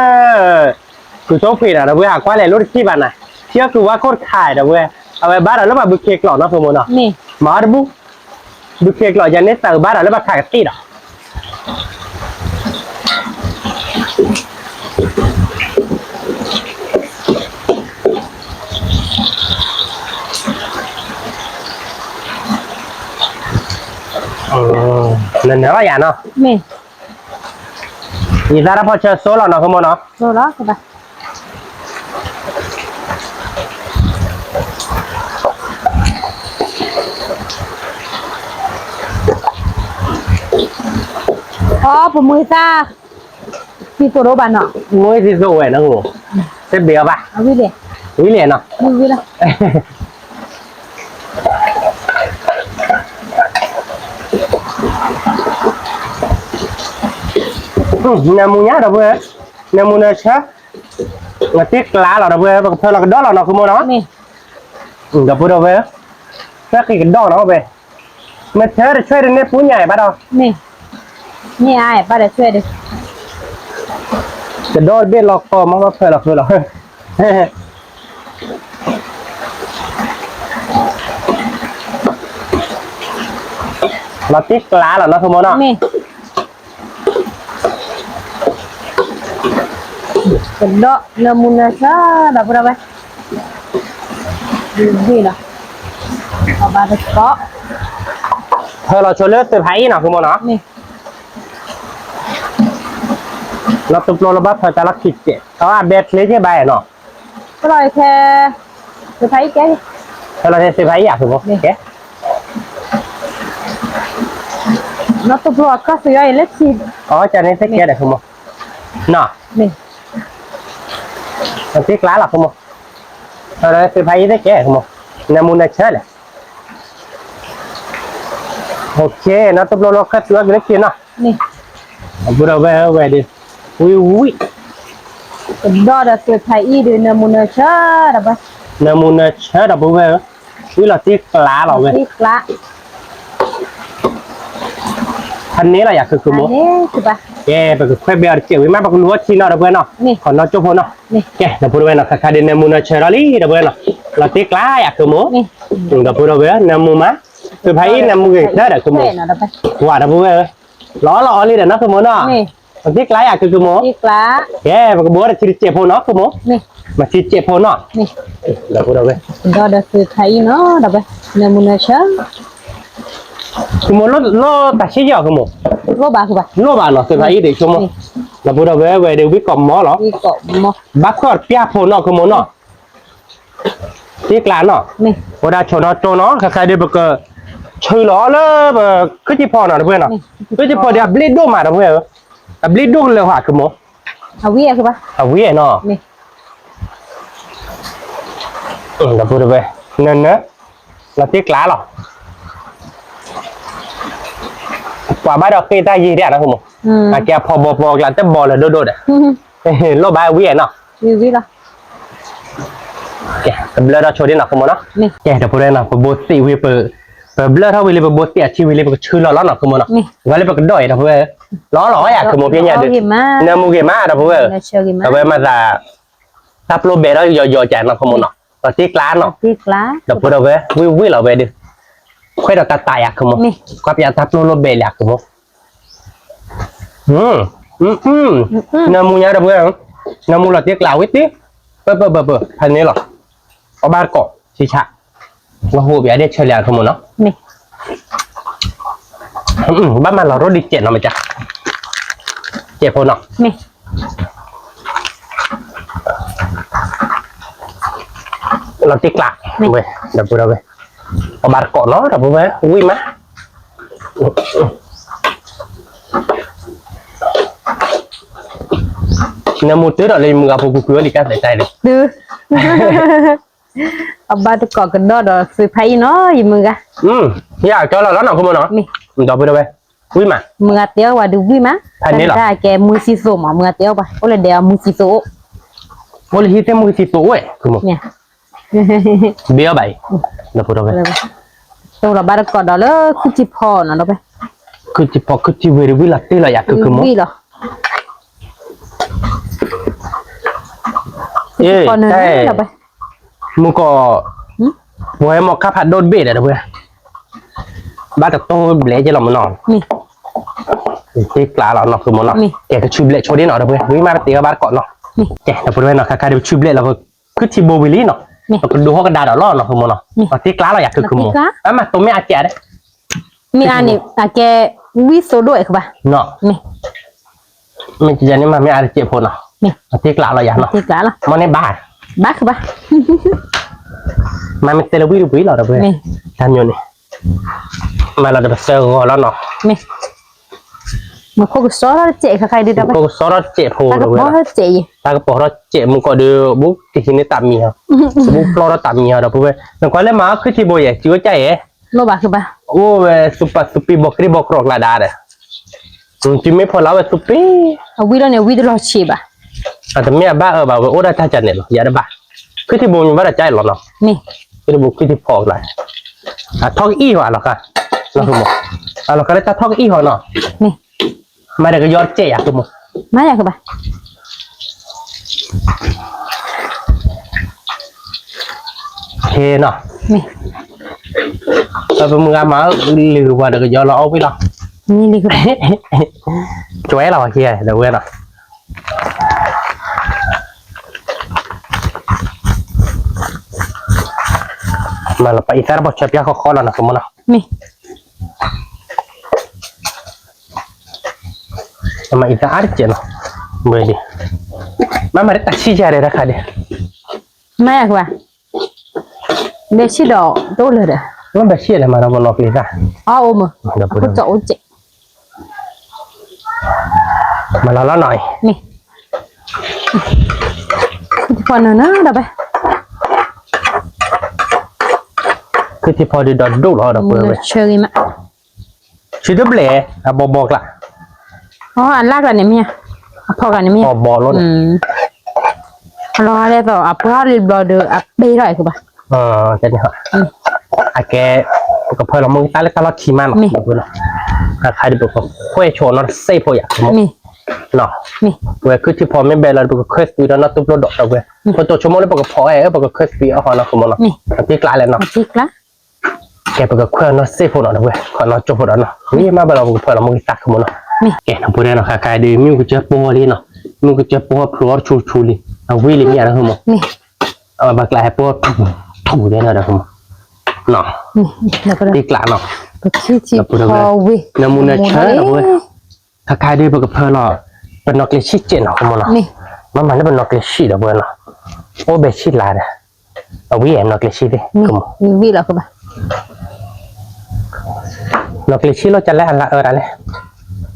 ကုၤစိဖှ့ၤနီၤ ဒီပုၢ်ဝဲၢ် အကွၢ်လဲၤလိၣ်တထံၣ်ဘၣ်နၤ, ထံအီၣ်ကုၤဝါခိၣ်တခါ ဒီပုၢ်ဝဲၢ်, အဝဲဘၣ်ဒီးလၢပှၤဘုခ့ကျိာ်နီၤ ဃုမိၢ်နီၤ, မၤအီၣ်တဘူၣ်, ဘုခ့ကျိာ်ယၤန့ၣ် သးဘၣ်ဒီးလၢပှၤခးကသံၣ်ဒီး နနၢၤဘၣ်ယၤနီၤ, ယသၣ်တၢ်ဖီၣ်ဆၢစိလီၤနီၤ ဃုမိၢ်နီၤ, အီ ပမွေသၣ် သံသိးတအိၣ်ဘၣ်နီၤ, မွေသံသိးဝဲနီၤ, တဘ့ၣ်အီၤဘၣ်, ဝံၤလဲၣ်နီၤ, ဝံၤလီၤ, နၢမူညါဒီပုၢ်ဝဲၢ်, နၢမူနၢဆၢ, နတ့ကျါလီၤဒီပုၢ်ဝဲၢ်, ပကဖၢလီၤကဒီးလီၤနီၤ ဃုမိၢ်နီၤ, ဒီပုၢ်ဒီဝဲၢ်, ဖၢက့ၤကဒီးနီၤဝဲ, မ့ၢ်ဆၢတဆွဲဒုးန့ၣ် ပူညါဘၣ်ဒီး, န့ၣ်အါဘၣ်ဒီးဆွဲဒုး, ကဒီးတဘ့ၣ်လီၤကီမး ဘၣ်ဖၢလီၤဖၢလီၤ လီၤတ့ကျါလီၤနီၤ ဃုမိၢ်နီၤ, ကဒီးနၢမူနၢဆၢ ဒီပုၢ်ဒီဝဲၢ်, ဒ်လီၤ, အဘၣ်တကီး, ဖၢလီၤဆိလၢသ့ၣ်ဖးအံၤနီၤ ဃုမိၢ်နီၤ, နီၢ်တပျိလၢဘၣ်ဖၢတၢ်လီၢ်ခံကဲး အဘဲချ့က့ဘၣ်နီၤ, ဖၢလီၤထဲသ့ၣ်ဖးအံၤကဲ, ဖၢလီၤထဲသ့ၣ်ဖးအံၤယၤ ဃုမိၢ်, နီၢ်တပျိအခီၣ်သုးအံၤလၢခံ, အီ ကန့ၣ်သ့ၣ်ကဲဒီး ဃုမိၢ်, နီၤ, တ့ကျါလီၤ ဃုမိၢ်, ဖၢလီၤထဲသ့ၣ်ဖးအံၤသ့ၣ်ကဲ ဃုမိၢ်, နၢမူနၢဆၢလဲၣ် နီၢ်တပျိလၢခီၣ်သုးအံၤလၢခံနီၤ, အပုၢ်ဒီဝဲၢ်ဝဲဒၣ်, ဝံၣ်ဝံၣ်, ကဒီးဒီးသ့ၣ်ဖးအံၤဒီး နၢမူနၢဆၢဒီး, နၢမူနၢဆၢဒီပုၢ်ဝဲၢ်ဧၢ, ဝံၣ်လီၤတ့ကျါလီၤဝဲ, ဖးန့ၢ်လီၤယၤ ဃုမိၢ်, ဘၣ် ကဲ ပကခွဲးဘဲအီၤတစဲးဝံၤမး ပကလူၤအီထံနီၤ ဒီပုၢ်ဝဲၢ်နီၤ, ခီနီၢ်ကၠိဖိနီၤ. ကဲ ဒီပုၢ်ဝဲၢ်နီၤ ခါခါဒ်နၢမူနၢဆၢထီၣ်လံ ဒီပုၢ်ဝဲၢ်နီၤ, လီၤတ့ကျးယၤ ခုမိၢ်, ဒီပုၢ်ဝဲၢ် နၢမူမး, သုဖးအံၤ နၢမူဂ့ၤ တၢ်ဒီး ခုမိၢ်, ဝၤ ဒီပုၢ်ဝဲၢ်, လီၤလီၤအီလံဒီးနီၤ ခုမိၢ်နီၤ, လီၤတ့ကျးယၤ ခုမိၢ်, ကဲ ပကဘိးတထံတစဲးဖိနီၤ ခုမိၢ်, မၤထံတစဲးဖိနီၤ, ဒီပုၢ်ဝဲၢ်, ဒီးသုဖးအံၤနီၤ ဒီပုၢ်ဝဲၢ်, နၢမူနၢဆၢ ခုမိၢ် လိၣ်တၢ်ဆံးယီၤ ခုမိၢ်, လိၣ်ဘၣ်နီၤ သုဖးအံၤဒံး ခုမိၢ်, ဒီပုၢ်ဝဲၢ် ဝဲဒၣ်ဝံကိးမီၤလီၤ, ဘၣ်ခီၣ်ပျၢ်ဖိနီၤ ခုမိၢ်နီၤ, တ့ကျးနီၤ, အိၣ်ဒၣ်ဆိနီၤကၠိနီၤ ခါခါဒ်ပက ဆှၢလီၤအီၤလၢပ ခုၣ်ထံဖီနီၤ ဒီပုၢ်ဝဲၢ်နီၤ, ခုၣ်ထံဖီဒီးအဘျ့ၣ်ဒိၣ်မး ဒီပုၢ်ဝဲၢ်, အဘျ့ၣ်ဒိၣ်ကလၢာ်ဟး ခုမိၢ်, အဝံၣ်နီၤ ဒီပုၢ်ဝဲၢ်, နၢနၢ, လီၤတ့ကျးလီၤ, ပှၤဘၣ်ဒီးဃ့တၢ်ယံၤဒၣ်နီၤ ခုမိၢ်, အကဲအဖီဘီပီကျါ တဘီလၢဒိၣ်ဒိၣ်ဒီး, လိၣ်ဘၣ်ဝံၣ်နီၤ, ကဲ တဘျၢဒီးဆိဒ်နီၤ ခုမိၢ်နီၤ, ကဲ ဒီပုၢ်ဝဲၢ်နီၤ ပဘိသံးဝံၤ ပဘျၢထီၣ်ဝံၤလံ ပဘိသံးအထံဝံၤလံ ပကဆှၢလီၤလီၤနီၤ ခုမိၢ်နီၤ, ဝဲလၢပကဒီၣ်အံၤ ဒီပုၢ်ဝဲၢ်, လီၤလီၤယၤ ခုမိၢ် ပညါဒုး, နၢမူဂ့ၤမး ဒီပုၢ်ဝဲၢ်, ဒီပုၢ်ဝဲၢ်မၤသး တၢ်ပျိဘဲးဒီးယီၤယီၤကနီၤ ခုမိၢ်နီၤ, ဒီးတ့ကျးနီၤ, ဒီပုၢ်ဝဲၢ် ဝံၣ်ဝံၣ်လီၤဝဲဒုး, ခွဲးဒီးတၢ်တၢ်ယၤ ခုမိၢ်, ကွၢ်ပျးတၢ်ပျိလိၣ်ဘဲးလံ ခုမိၢ်, နၢမူညါ ဒီပုၢ်ဝဲၢ်, နၢမူလီၤတ့ကျးဝံၣ်တံၢ်, ပၢပၢပၢပၢ ဖဲန့ၣ်လီၤ, အဘၣ်တကိး ဆံဆး, ဝဲဟိပျးဒဲးဆၢလံ ခုမိၢ်နီၤ, ဘၣ်မၤလီၤရိဒ်စဲးနီၤ မ့ၢ်က, စဲးဖိနီၤ လီၤတ့ကျးဝဲ, ဒီပုၢ်ဝဲၢ်, အဘၣ်တကိးနီၤ ဒီပုၢ်ဝဲၢ် ဝံၣ်မး, နၢမူတုၤဒီးလၢယမုၢ်ဂၤဖိကူကူဝဲလံ ကါသဲးတၢ်အံၤ, အဘၣ်တကိးကဒီၣ်ဒီးသုဖးအံၤနီၤ ယမုၢ်ဂၤ, ယကၠီလီၤလီၤနီၤ ခုမိၢ်နီၤ, ဒီပုၢ်ဝဲၢ်, ဝံၣ်မး, မုၢ်ဂၤတဲအီၣ်ပှၤဒုးဝံၣ်မး, ဖဲန့ၣ်လီၤ, ကဲမုၢ်ဆံသိးမး မုၢ်ဂၤတဲအီၣ်ပှၤ အိၣ်လၢဒဲးအီၤမုၢ်ဆံသိးအိၣ်, အိၣ်လၢဟံၣ်သ့ၣ်မုၢ်ဆံသိးအိၣ်ဝဲ ခုမိၢ်, ဘ့အီၣ်ဘၣ်အံၤ, ဒီပုၢ်ဝဲၢ်, တိၢ်လီၤဘၣ်တကိးဒီးလၢခုၣ်ထံဖီနီၤ ဒီပုၢ်ဝဲၢ်, ခုၣ်ထံဖီ ခုၣ်ထံဝ့ၤဒုးဝံၣ်လီၤတ့ၢ်လီၤယၤ ခုခုမိၢ် ဝံၣ်လီၤ မုၢ်ကီၢ်, ပှၤဟဲမီၢ်ခါဖးဒိၣ်တဘ့ၣ်ဒီး ဒီပုၢ်ဝဲၢ်, ဘၣ်တတိၢ်ဘျဲၣ်က့လီၤမ့ၢ်နီၤ, တ့ကျးလီၤနီၤ ခုမိၢ်နီၤ, ကဲကဆူဘျဲၣ်ဆိဒ်နီၤ ဒီပုၢ်ဝဲၢ်, ဝံၣ်မးပတ့အီၣ်ဘၣ်တကိးနီၤ, ကဲ ဒီပုၢ်ဝဲၢ်နီၤ ခါခါဒ်ပဆူဘျဲၣ်လီၤ ခုၣ်ထံဘိဝံၤလံနီၤ, ပကဒိးဟီၣ်ကဒါဒီးလီၤနီၤ ခုမိၢ်နီၤ, တ့ကျးလီၤယၤ ခုခုမိၢ်, ဘၣ်မၤတိၤမ့ၢ်အကဲးဒီး မ့ၢ်အါန့ၣ် အကဲ ဝံၣ်သိဒိၣ်အဲၣ်ကဘၣ်, မ့ၢ်ယၤန့ၣ် မၤမ့ၢ်အါတစဲးဖိနီၤ, တ့ကျးလီၤယၤနီၤ, မ့ၢ်န့ၣ်ဘၣ်, ဘၣ်ကဘၣ်, မၤမ့ၢ်တဲလၢဝံၣ်တပှံၤလီၤ ဒီပုၢ်ဝဲၢ်, တၢ်မံၤန့ၣ်, မၤလီၤဒီးပသၢဂီၤလီၤနီၤ, မ့ၢ်ခိၣ်ကစီထီၣ်တစဲး ခါခါဒုး ဒီပုၢ်ဝဲၢ်, ခိၣ်ကစီထီၣ်တစဲးဖိ ဒီပုၢ်ဝဲၢ်, တၢ်ကပီၤထီၣ်တစဲး မုၢ်ကီၢ်ဒုး ဘူးကဟံးန့ၢ်တၢ်မံၤဟီ, ဘူးပျီထီၣ်တၢ်မံၤဟီ ဒီပုၢ်ဝဲၢ်, နကွၢ်လၢမၤအီၣ်ခုၣ်ထံဘိယဲၢ် စံးဝဲကၢ်ယဲၢ် အိၣ်ဝဲသူၣ်ပာ်သူၣ်ပံၤဘီၣ်ကြံဘီၣ်ကြီကျါဒါဒီး, တုၤမ့ၢ်ဖီလာ်ဝဲသူၣ်ပံၤ, အဝံၣ်ဒီးန့ၣ် ဝံၣ်တလီၤဆံးဘၣ်, အတမ့ၢ်အဘၣ်အၢဘၣ်ဝဲ အိၣ်ဒၣ်တၢ်ကန့ၣ်လီၤ ယၤတဘၣ်, ခုၣ်ထံဘိမ့ၢ်ဘၣ်ဒီးကၢ်လီၤနီၤ, ခုၣ်ထံဘိခုၣ်ထံဖီကျါ, အထီၣ်ကအံၣ်ဟီအလီၤခါ, အလီၤခါလၢတၢ်ထီၣ်ကအံၣ်ဟီနီၤ မၤဒီးကယီတစဲးယၤ ကမိၢ်, မၤယၤကဘၣ်, ဟ့နီၤ, ပမုၢ်ဂၤမၤလံၤကပၤဒီးကယီလီၤအီၣ်ဝံၣ်လီၤ, ကွဲလီၤဝဲခံဒီးဝဲနီၤ, မၤလီၤပှၤအံသၣ်တဘီၣ်ဆၢပျၢ်ဃီဃီလီၤနီၤ ကမိၢ်နီၤ. မ့ၢ်အံသၣ်အါတစဲးနီၤ, ဝဲဒၣ်, မ့ၢ်မၤတၢ်ဆံးယၤဒီးတၢ်ခါဒၣ်, မ့ၢ်ကွၢ်, ဘဲဆံးဒီးတအိၣ်လၢၤဒီး, ဘဲဆံးဒီးမၤဒီးပနီၢ်ကျ့သၣ်, အအိၣ်မး, ဒီးပအိၣ်စဲး, မၤလီၤလီၤနီၤအံၤ, မ့ၢ်, ခုၣ်ထံဖီနၤနၤဒီးဘဲ, ခုၣ်ထံဖီဒုးဒီးဒိၣ်လီၤဒီးပဝဲ, ဆံတဘျဲၣ်, အဘီဘီကျါ, အလၢ်ကျါန့ၣ်မ့ၢ်, အဖီကျါန့ၣ်မ့ၢ်, အဘီလီၤန့ၣ်, အလီၤဂာ်ဒ်သိး အပှၢ်လံဘျီဒီး အပ့ၤထီၣ်အံၤကဘၣ်, အကဲ, ပကဖၢလီၤမုၢ်တၢ်လၢတၢ်လီၢ်ခံမးနီၤ, အခါဒ်ပကခွဲးဆိနီၤတစဲးဖိယၤ, မ့ၢ် မ့ၢ်ဝဲခုၣ်ထံဖီမ့ၢ်ဘဲလီၤ ပကခွဲးသွံဒီးနီၢ်တူၢ်ဖျိဒီးဒီပုၢ်ဝဲၢ်, ဖိတိၤဆိကမိၣ်လၢပကဖီအီၣ်အဲၣ် ပကခွဲးသွံအီၣ်ဃီနီၤ ဃုမီၤနီၤ, မ့ၢ်တ့ကျးလဲၣ်နီၤ, ကဲပကခွဲးနီၢ်စ့ၢ်ဖိနီၤ ဒီပုၢ်ဝဲၢ် ခွဲးနီၢ်ကၠိဖိဒီးနီၤ, မ့ၢ်မ့ၢ်ဘဲလီၤ ပကဖီလီၤ မ့ၢ်ဂံၢ်သၣ် ဃုမီၤနီၤ, ကဲ ဒီပုၢ်ဝဲၢ်နီၤ ခဲခါဒီး မ့ၣ်အူကစၢၢ်ပှီၢ်လံနီၤ, မ့ၣ်အူကစၢၢ်ပှီၢ်ဖျိအီၣ်တဆူတဆူလံ, အဝံၣ်လံမ့ၢ်ဧါနီၤ ဃုမီၤ အဝဲဘၣ်ကျါဟဲပှီၢ်ထူထူသ့နီၤ ဒီပုၢ်ဝဲၢ်နီၤ, တ့ကျးနီၤ, ဒီပုၢ်ဝဲၢ် နၢမူနၢဆၢ ဒီပုၢ်ဝဲၢ်, ခါခါဒီးပကဖီလီၤ, ပနီၢ်ကျဲဆံၣ်စဲးနီၤ ဃုမီၤနီၤ, မ့မ့ၢ်လၢပနီၢ်ကျဲဆံၣ် ဒီပုၢ်ဝဲၢ်နီၤ, အိၣ်ဘဲဆံၣ်လါဒီး, အဝံၣ်နီၢ်ကျဲဆံၣ်သ့ၣ် ဝံၣ်လီၤ နီၢ်ကျဲဆံၣ်လီၤ ကလဲၣ်အလါအၢတၢ်လဲၣ်,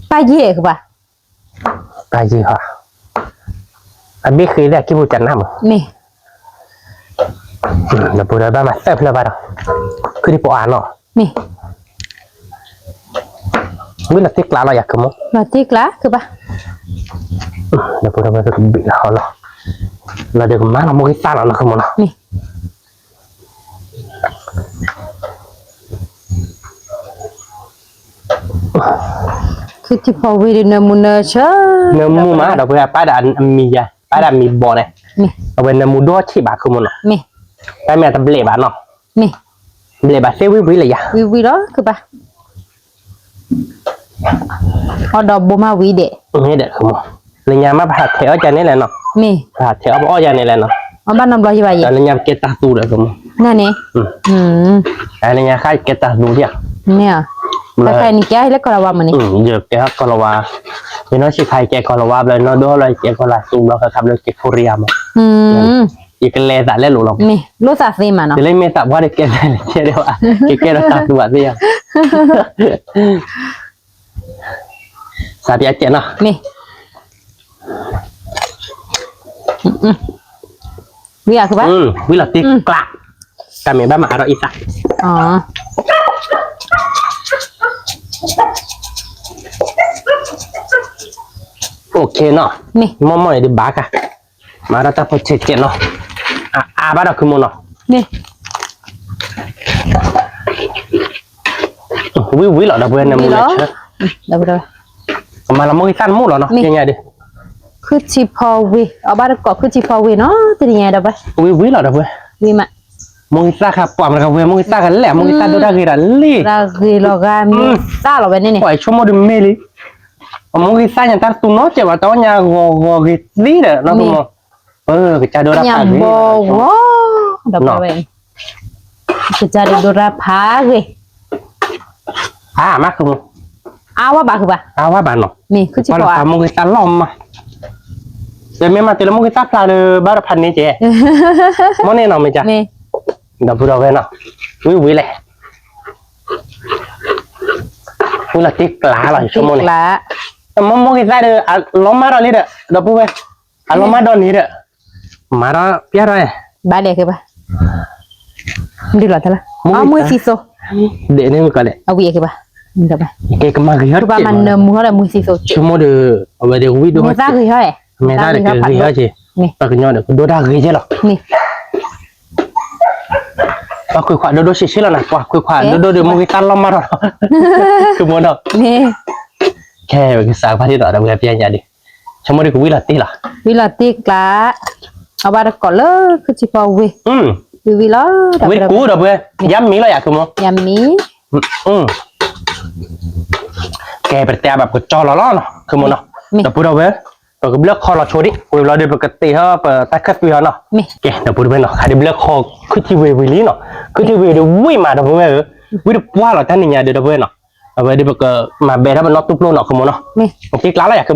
ပၢ်ယဲၢ်ကဘၣ် ပၢ်ယဲၢ်ဟီ, အဘ့ၣ်ဃ့သ့ၣ်အကံၢ်ပူၤကနၣ်မး, မ့ၢ် ဒီပုၢ်ဝဲၢ် ဘၣ်မၤသၢဖျၢၣ်ဘၣ်ဒီး, ခုၣ်ထံဖီအါနီၤ, မ့ၢ် ဝံၣ်လီၤတ့ကျးလီၤ ယၤ ခုမီၤ, လီၤတ့ကျး ခုဘၣ်, ဒီပုၢ်ဝဲၢ် ပကဘ့ၣ်လီၤဟီလီၤ, လီၤဒီးကမၤလီၤ မိၢ်ဂံၢ်သၣ်လီၤနီၤ ခုမီၤနီၤ, မ့ၢ် ခုၣ်ထံဖီဝံၤဒီး နၢမူနၢဆၢ, နၢမူမး ဒီပုၢ်ဝဲၢ် ပၢ်ဒၣ်အမံၤယၤ ပၢ်ဒၣ်မံၤဘီန့ၣ်, အဝဲနၢမူဒိၣ်ဆံးဘၣ် ခုမီၤနီၤ, တၢ်မ့ၢ်တဘျဲးဘၣ်နီၤ, ဘျဲးဘၣ်သ့ဝံၤဝံၤလၢယၤ, ဝံၤဝံၤလီၤ ခုဘၣ်, အီၣ်ဒီးဘိမးဝံၤဒဲး, လၢညါမး ပဟးထဲးအီၣ်ကန့ၣ်လဲၣ်နီၤ, ပဟးထဲးအီၣ်ပအီၣ်ယၤန့ၣ်လဲၣ်နီၤ, အီၣ်ဘၣ်နီတဘျီယဘၣ်ယဲ, လၢညါပကဲတၢ်သူဒီး ခုမီၤ, နန့ၣ်, လၢညါဃါကဲတၢ်သူဒံး, နန့ၣ်, လၢကဲလၢကီၢ်လီၤဝါမ့ၢ်န့ၣ်, ယကဲကီၢ်လီၤဝါ, ယနီၢ်ဆံးခါယကဲကီၢ်လီၤဝါဘျီ နီၢ်ဒိၣ်လီၤယကဲကီၢ်လီၤသူဘျီ ခါခါဘျီကဲခိရံယါမး, ယကလဲၤသးလဲလိာ်လီၤ, လိၣ်သးသ့မးနီၤ, ယလဲၤမ့ၢ်သးပှၢ်ဒီးကဲသးလဲၤကဲဒံးဘၣ်, ကကဲထီၣ်တၢ်သူဘၣ်သ့ယါ စးပျးကဲနီၤ, ဝံၤလီၤတ့ကျး, တၢ်မ့ၢ်ဘၣ်မၤအါထီၣ်အံသၣ်, အိၣ်ခ့နီၤ, မ့ၢ်မ့ၢ်အံၤဒံးဘၣ်ကါ, မၤထီၣ်တၢ်ဖိဆဲးကဲးနီၤ, အါဘၣ်ဒီး ခုမီၤနီၤ, ဝံၤဝံၤလီၤ ဒီပုၢ်ဝဲၢ် နၢမူနၢဆၢ, ကမၤလီၤမိၢ်ဂံၢ်သၣ်တမူလီၤနီၤ, ပညါဒီး, ခုၣ်ထံဖီဝံၤ အီၣ်ဘၣ်တကိး ခုၣ်ထံဖီဝံၤနီၤ တနံၤညါဒီး, ဝံၤဝံၤလီၤ ဒီပုၢ်ဝဲၢ်, ဝံၤမး, မိၢ်ဂံၢ်သၣ်ခါပှၤမတၤကဝဲၤ မိၢ်ဂံၢ်သၣ်ကလဲၣ် မိၢ်ဂံၢ်သၣ်ဒိၣ်တၢ်ဂ့ၤဒီးလံ, တၢ်ဂ့ၤလီၤဂာ်မ့ၢ်သၣ်လီၤဝဲန့ၣ်န့ၣ်, ပှၤဆိကမိၣ်ဒုးမ့ၢ်လံ, အမိၢ်ဂံၢ်သၣ်ညါတၢ်သူနီတစဲးဘၣ် တၢ်အီၣ်ညါဂီၤဂီၤဂ့ၤသံဒီး နီၢ်ကမီၤ, ကစၢ်ဒိၣ်တၢ်ဖးဂ့ၤ, ဒီပုၢ်ဝဲၢ်, ကစၢ်ဒိၣ်တၢ်ဖးဂ့ၤ, အါမး ခုမီၤ, အါဝဲဘၣ် ခုဘၣ်, အါဝဲဘၣ်နီၤ, မိၢ်ဂံၢ်သၣ်လီၤမး, တမ့ၢ်မးတုၤလၢမိၢ်ဂံၢ်သၣ်ဖျါလၢဘၣ်ဒီးဖးန့ၢ်ကဲ, မ့ၢ်န့ၣ်နီၤ မ့ၢ်ကါ, ဒီပုၢ်ဝဲၢ်နီၤ, ဝံၤဝံၤလဲၣ် ဝံၤလီၤတ့ကျးလီၤ ယဆိကမိၣ်န့ၣ်, မိၢ်မိၢ်ဂံၢ်သၣ်ဒီး အလီၤမၢ်ဒီးလံဒီး ဒီပုၢ်ဝဲၢ်, အလီၤမၢ်ဒီးန့ၣ်ဒီး, မၤဒီးပျၢ်ဒီး, ဘၣ်လဲၣ်ကဘၣ်, မုၢ်သံသိ, ဒဲးန့ၣ်မုၢ်ကီးလဲၣ်, အဝံၤကဘၣ်, ကဲကမၤဂ့ၤဟီ, ကဘၣ်မၤနၢမူဟီဒီးမုၢ်သံသိ, ဆိကမိၣ်ဒီး, အဝဲဒီးဝံၣ်ဒိၣ်ဟီ, မ့ၢ်သၣ်ဂ့ၤဟီ, မ့ၢ်သၣ်ဂ့ၤဟီ, ပှၤကညီဒီးကဒိၣ်တၢ်ဂ့ၤကဲလီၤ, ပှၤခွဲးခွါဒိၣ်ဒိၣ်ဆံးဆံးလီၤနၤ ပှၤခွဲးခွါဒိၣ်ဒိၣ်ဒီးမိၢ်ဂံၢ်သၣ်လီၤမၢ်ဒီး, ကမီၤဒီး, ခဲကစးဖါတံၢ်ဒီး ဒီပုၢ်ဝဲၢ်ပျၢ်ညါဒီး, ဆိကမိၣ်ဒီးကဝံၤလီၤတ့လီၤ, ဝံၤလီၤတ့ကျး, အဘၣ်တကိးလၢခုၣ်ထံဖီဝံၤ, ဝံၤဝံၤလီၤ, ဝံၤတကူဒီပုၢ်ဝဲၢ်, ယါမံလီၤယၤ ခုမီၤ, ယါမံ ကဲပတဲအဘၣ်ပကကၠီလီၤလီၤနီၤ ခုမီၤနီၤ, ဒီပုၢ်ဝဲၢ်, ပကဘျၢၣ်ခီလီၤဆိဒံး ဝံၤဘျီဒီး ပကတ့ဟီၣ်ပတၢ်ခၢၣ်သွံဟီနီၤ, ကဲ ဒီပုၢ်ဝဲၢ်နီၤ ခါဒုးဘျၢၣ်ခီခုၣ်ထံဝံၤဝံၤလံနီၤ, ခုၣ်ထံဝံၤဒီးဝံၣ်မး ဒီပုၢ်ဝဲၢ်ဧၢ, ဝံၣ်တပှၢ်လီၤတၢ်နံၤညါဒီး ဒီပုၢ်ဝဲၢ်နီၤ, အဝဲဒီးပကမၤဘဲထီၣ်ပနီၢ်တူၢ်ဖျိနီၤ ခုမီၤနီၤ, တ့ကျးလီၤယၤ ခုမီၤ, ဒီပုၢ်ဝဲၢ် ခုၣ်ထံ, နီၢ်တူၢ်ဖျိဒီးတအါဘၢဘၢန့ၣ်ဘၣ်နီၤ, တ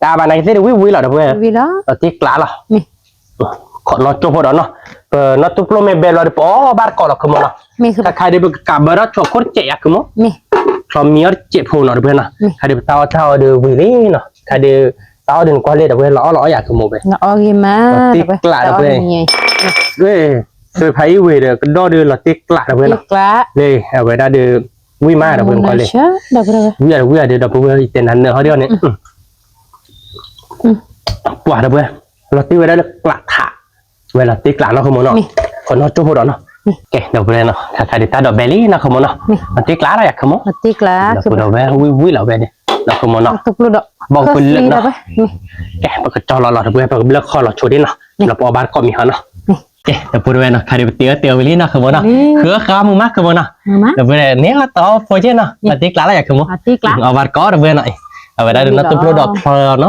အါဘၣ်နာ်က့သ့ၣ်ဒီးဝံၣ်ဝံၣ်လီၤ ဒီပုၢ်ဝဲၢ်, တ့ကျးလီၤ ခိးနီၢ်ကၠိဖိဒီးနီၤ, ပနီၢ်တူၢ်ဖျိမ့ၢ်ဘဲဘျီဒီး ပအီၣ်ဘၣ်တကိးလီၤ ခုမီၤနီၤ, ခါခါဒီးပကကးဘၢထီၣ်ဆီခိၣ်တစဲးယၤ ခုမီၤ, ဆီမံအီၣ်တစဲးဖိနီၤ ဒီပုၢ်ဝဲၢ်နီၤ, ခါဒီးပတၢ်အီၣ်တၢ်အီဒီးဝံၤလံနီၤ, ခါဒီး တၢ်အီၣ်ဒီးနကွၢ်လံ ဒီပုၢ်ဝဲၢ် လီၤအီၣ်လီၤအီၣ်ယၤ ခုမီၤဘဲ, လီၤအီၣ်ဂ့ၤမး တ့ကျး ဒီပုၢ်ဝဲၢ်, ဖဲဖးအံၤဝံၤဒီး ကဒီၣ်ဒီးလီၤတ့ကျး ဒီပုၢ်ဝဲၢ်နီၤ, လၢအဝဲဒၣ်ဒီး ဝံၣ်မး ဒီပုၢ်ဝဲၢ် နကွၢ်လံ, ဝံၣ်ဒီးဝံၣ်ဒီး ဒီပုၢ်ဝဲၢ် ယတဲနၤနၢၤဟီဒ်အံၤန့ၣ် ပှၤ ဒီပုၢ်ဝဲၢ်, လီၤတ့ဝဲဒၣ်လၢကျးထး, ဝဲလီၤတ့ကျးနီၤ ခုမီၤနီၤ, ခိးနီၢ်ကၠိဖိဒီးနီၤ, ကဲ ဒီပုၢ်ဝဲၢ်နီၤ ခါခါဒုးတၢ်ဒိးဘဲလံနီၤ ဃုမိၢ်နီၤ, မၤတ့ကျးလီၤယၤ ဃုမိၢ်, မၤတ့ကျး ဒီပုၢ်ဝဲၢ် ဝံၣ်ဝံၣ်လီၤဝဲန့ၣ် နီၤ ဃုမိၢ်နီၤ, ဘီၣ်ကလၢာ်နီၤ, ကဲ ပကတီၤလီၤလီၤ ဒီပုၢ်ဝဲၢ် ပကဘျၢၣ်ခီၣ်လီၤဆိဒ်နီၤ, ဒီးပအီၣ်ဘၣ်တကိးမံၤဟီနီၤ, ကဲ ဒီပုၢ်ဝဲၢ်နီၤ ခါဒုးပတ့အၢတ့အီဝံၤလံနီၤ ဃုမိၢ်နီၤ, ဃုအီၣ်ဃုအီမုာ်မး ဃုမိၢ်နီၤ, ဒီပုၢ်ဝဲၢ်န့ၣ် အတအီၣ်ဖိက့နီၤ မၤတ့ကျးလီၤယၤ ဃုမိၢ်, အီၣ်ဘၣ်တကိး ဒီပုၢ်ဝဲၢ်နီၤ, အဝဲဒၣ်ဒီးနီၢ်သူၣ်ဖျိဒီးချီနီၤ ဒီပုၢ်ဝဲၢ်နီ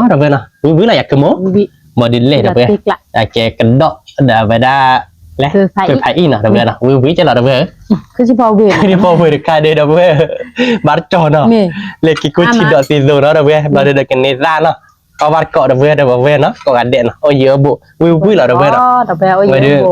ၤ, ဝံၣ်ဝံၣ်လီၤယၤ ဃုမိၢ်, ဘီဒုးလဲၣ် ဒီပုၢ်ဝဲၢ်, ကဲကဒီး ဒီးအဝဲဒၣ် လဲၣ် ဖုဖးအံၣ်နီၤ ဒီပုၢ်ဝဲၢ်နီၤ, ဝံၣ်ဝံၣ်ကလီၤ ဒီပုၢ်ဝဲၢ်, ခရံာ်ဖိဝံၣ်တခါဒီး ဒီပုၢ်ဝဲၢ်, ဘၣ်တကီနီၤ, လဲၤက့ၤကူထံဒီးသံသိနီၤ ဒီပုၢ်ဝဲၢ်, ဘျီဒီးကန့ၢ်သၣ်နီၤ, အီၣ်ဘၣ်တကိး ဒီပုၢ်ဝဲၢ် ဒီပုၢ်ဝဲၢ်နီၤ, ကိးဂၤဒဲးနီၤ အိၣ်ယံၤအိၣ်ဘူး ဝံၣ်ဝံၣ်လီၤ ဒီပုၢ်ဝဲၢ်နီၤ, ဝဲဒုး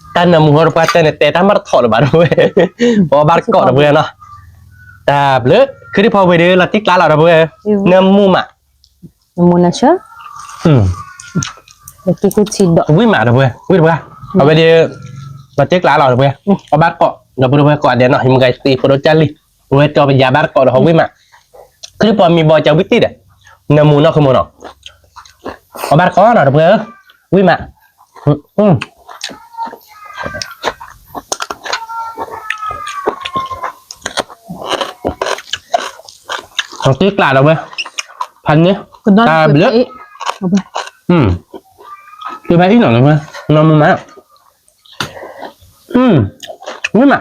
တၢ်နၢမူဟီတပှၢ်တၢၢ်န့ၣ် တဲတၢ်မၤတထီၣ်လၢၤဘၣ် ဒီပုၢ်ဝဲၢ်, ပအီၣ်ဘၣ်တကိး ဒီပုၢ်ဝဲၢ်နီၤ, တၢ်ဘျုး ခရံာ်ဖိဝံၣ်ဒီး လီၤတ့ကျးလီၤ ဒီပုၢ်ဝဲၢ်, နၢမူမး နၢမူနၢဆၢ, ဝံၣ်မး ဒီပုၢ်ဝဲၢ် ဝံၣ်တပှၢ်, အဝဲဒၣ် လီၤတ့ကျးလီၤ ဒီပုၢ်ဝဲၢ်, အီၣ်ဘၣ်တကိး ဒီပုၢ်ဝဲၢ် ကိးဂၤဒဲးနီၤ ယမုၢ်ဂၤသံဖိဒိၣ်ကၢ်လံ, ဝဲကၠီပယါဘၣ်တကိးဒီး ဟီဝံၣ်မး, ခရံာ်ဖိမံဘီကၠီဝံၣ်တံၢ်ဒီး, နၢမူနီၤ ဃုမိၢ်နီၤ, အီၣ်ဘၣ်တကိးနီၤ ဒီပုၢ်ဝဲၢ်, ဝံၣ်မး တ့ကျး ဒီပုၢ်ဝဲၢ်, ဖးန့ၣ်, တၢ်ဘျုး, တဖဲအံၤနီၤ ဒီပုၢ်ဝဲၢ်, နၢမူမး, ဝံၣ်မး,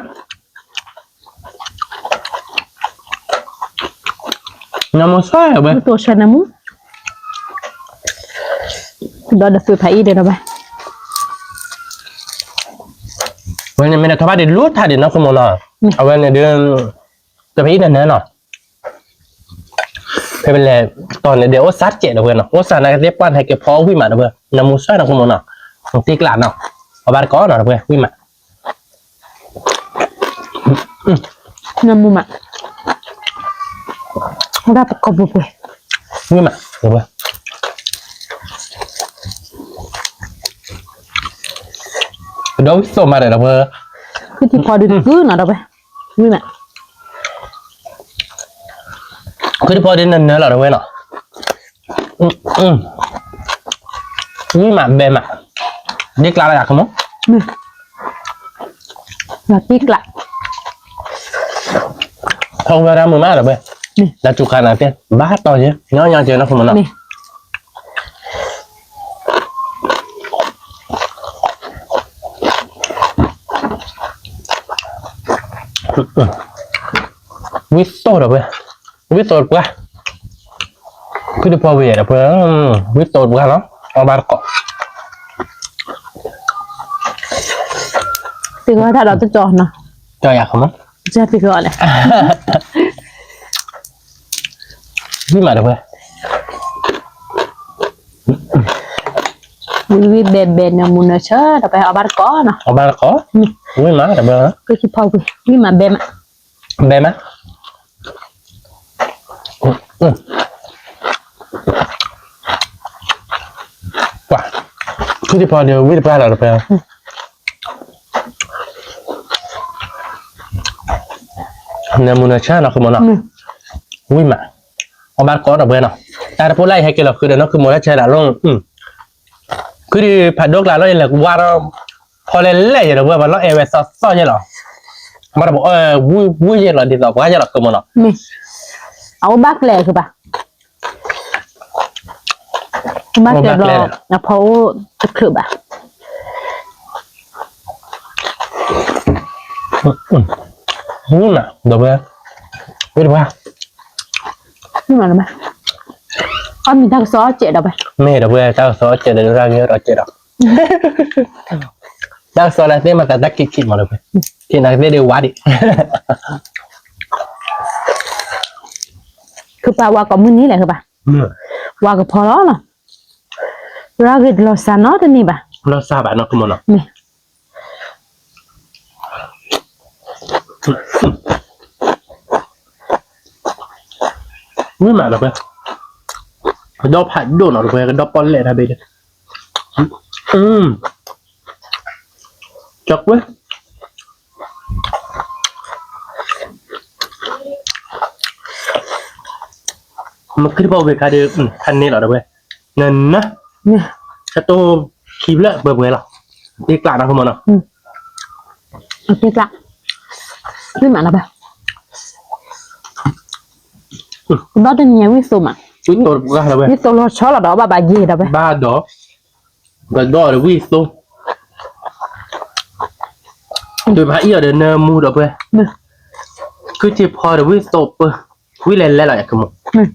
နၢမူဆၢ ဒီပုၢ်ဝဲၢ်, ဒီးဒီးဖုဖးအံၣ်ဒီး ဒီပုၢ်ဝဲၢ်, ဝဲန့ၣ်မ့ၢ်ဒၣ်ထီၣ်ဘၣ်ဒံးလူထါဒံးနီၤ ဃုမိၢ်နီၤ, အဝဲန့ၣ်ဒုး တဖဲအံၤန့ၣ်နီၤ, ဖဲပလဲၤတီၤန့ၣ်ဒီး အိၣ်စးတစဲး ဒီပုၢ်ဝဲၢ်နီၤ, အိၣ်စးနာ်က့သ့ၣ်ပှၢ်န့ၣ် ဟဲက့ၤဖီဝံၣ်မး ဒီပုၢ်ဝဲၢ်, နၢမူဆၢနီၤ ဃုမိၢ်နီၤ, တ့ကျးနီၤ, အီၣ်ဘၣ်တကိးနီၤ ဒီပုၢ်ဝဲၢ် ဝံၣ်မး နၢမူမး, ဝဲဒၣ်ပကိးပှဲၤပှဲၤ, ဝံၣ်မး ဒီပုၢ်ဝဲၢ်, ကဒီးဝံၣ်သိးမးဒီး ဒီပုၢ်ဝဲၢ်, ခရံာ်ဖိဒုးတကုနီၤ ဒီပုၢ်ဝဲၢ်, ဝံၣ်မး, ခရံာ်ဖိဒုးနၢနၢလီၤ ဒီပုၢ်ဝဲၢ်နီၤ, ဝံၣ်မးဘဲမး, တ့ကျးလီၤယၤ ဃုမိၢ်, တ့ကျး ဖီဝဲဒၣ်မုာ်မး ဒီပုၢ်ဝဲၢ်, လၢစူၤခါန့ၣ်သ့ၣ် ဘၣ်တီၤယဲ ညီညီကဲနီၤ ဃုမိၢ်နီၤ, ဝံၣ်သိး ဒီပုၢ်ဝဲၢ်, ဝံၣ်သိးတပှၢ်, ခရံာ်ဖိဝံၣ် ဒီပုၢ်ဝဲၢ်, ဝံၣ်သိးတပှၢ်လီၤ အီၣ်ဘၣ်တကိး, သ့ၣ်ကီးတၢ်ဒီးတကၠီနီၤ, ကၠီယၤ ဃုမိၢ်, ကၠီသ့ၣ်ကီးလဲၣ်, ဝံၣ်မး ဒီပုၢ်ဝဲၢ်, ဝံၣ်ဝံၣ်ဘဲဘဲ နၢမူနၢဆၢ ဒီပုၢ်ဝဲၢ် အီၣ်ဘၣ်တကိးနီၤ, အီၣ်ဘၣ်တကိး, ဝံၣ်မး ဒီပုၢ်ဝဲၢ်, ခရံာ်ဖိဝံၣ် ဝံၣ်မးဘဲမး ဘဲမး, ပှၤ ခရံာ်ဖိဒီး ဝံၣ်တပှၢ်လီၤ ဒီပုၢ်ဝဲၢ်, နၢမူနၢဆၢနီၤ ဃုမိၢ်နီၤ, ဝံၣ်မး, အီၣ်ဘၣ်တကိး ဒီပုၢ်ဝဲၢ်နီၤ, တၢ်တဖိလၢယဟဲက့ၤလီၤဃုာ်ဒီးနီၤ ဃုမိၢ် တၢ်ဆၢဒၣ်လီၤ, ခုဒီးဖးဒိၣ်ကျါလီၤ ယလဲၤဝါထီၣ် ဖီလဲၣ်လဲၣ်ယဲ ဒီပုၢ်ဝဲၢ် ပှၤလီၤအဲၣ်ဝဲသီသီယဲလီၤ, ဘၣ်တဘၣ်အီၣ်ဝံၣ်ဝံၣ်ယဲလီၤ ဒ်သိးပှၤယဲလီၤ ဃုမိၢ်နီၤ, အအိၣ်ဘၣ်ကျဲဃုဘၣ်, အိၣ်ဘၣ်ကျဲဘျီ အဖီအိၣ်တချုးဘၣ်, ဝံၣ်မး ဒီပုၢ်ဝဲၢ်, ဝံၣ်တပှၢ်, အီၣ်မ့ၤတၢ်ကစီၣ်အီၣ်စဲးဒီးဝဲ, မ့ၢ် ဒီပုၢ်ဝဲၢ် တၢ်ကစီၣ်အီၣ်စဲးဒီး ရၢ်ဂ့ၤအီၣ်စဲးဒီး, တၢ်ကစီၣ်လၢသ့ၣ်မၤသးတၢ်ခံးခံးမး ဒီပုၢ်ဝဲၢ်, ခံးနၤကသ့ၣ်ဒ်ဝါဒံး, ခုပာ်ဝါကိးမုၢ်နံၤလဲၣ် ခုပာ်, ဝါကဖီလီၤနီၤ, ရၢ်ဂ့ၤတလီၤစှၤနီတန့ၢ်ဘၣ်, လီၤစှၤဘၣ်နီၤ ကမီၤနီၤ, မ့ၢ် ဝံၣ်မးဒီပုၢ်ဝဲၢ်, ကဒီဖးဒိၣ်နီၤ ဒီပုၢ်ဝဲၢ်ကဒီပီၣ်လဲၣ်တၢ်ဘ့ၣ်, ကကွဲၢ်, မ့ၢ်ခရံာ်ဖိဝံၤခါဒီး ခါန့ၣ်လီၤ ဒီပုၢ်ဝဲၢ်, နနၢ်, ကတိၢ်ခံဖျၢၣ်ပှဲၤပှဲၤလီၤ, တ့ကျးနီၤ ကမီၤနီၤ, က့ကျါ, ဝံၣ်မးလီၤဘၣ်, ဒီတနံၤညါဝံၣ်သိမး, ဝံၣ်သိလီၤဆီလီၤဒီး ဘၣ်ဘၣ်ယဲၢ်ဒီးဘၣ်, ဘၣ်ဒီး, ကဒီးဒီးဝံၣ်သိ, ဒုးဖးအံၤအီၤဒီးနၢမူဒီးပှဲၤ, ခုၣ်ထံဖီဒီးဝံၣ်သိပၢ, ဝံၣ်လဲၤလဲၤလီၤယကမိၣ်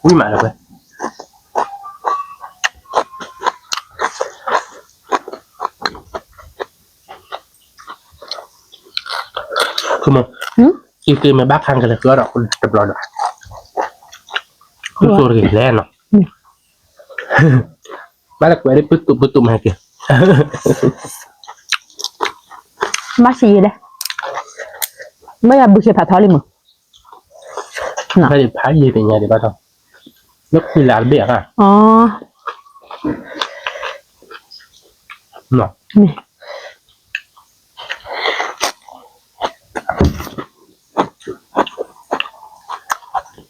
ဝံၣ်မးလၢၤဝဲ, ကမၢ်, အံၤက့ၤမ့ၢ်ဘၣ်ခါကလဲၤဃုအီၣ်ဒီးတဘျီဒီး, သူၣ်စိတဂ့ၤလဲၣ်နီၤ, ဘၣ်လၢကွဲးဒ်ပုၢ်တူာ်ပုၢ်တူာ်မၤက့ၤ, ဘၣ်ဆံးယံၤလဲၣ်, ဘၣ်ယၤဘုဆဲးဖးထီလံမး, ဖးယံၤတညါဒံးဘၣ်ထီ, လၢခွံလါတဘ့ၣ်ဧါ,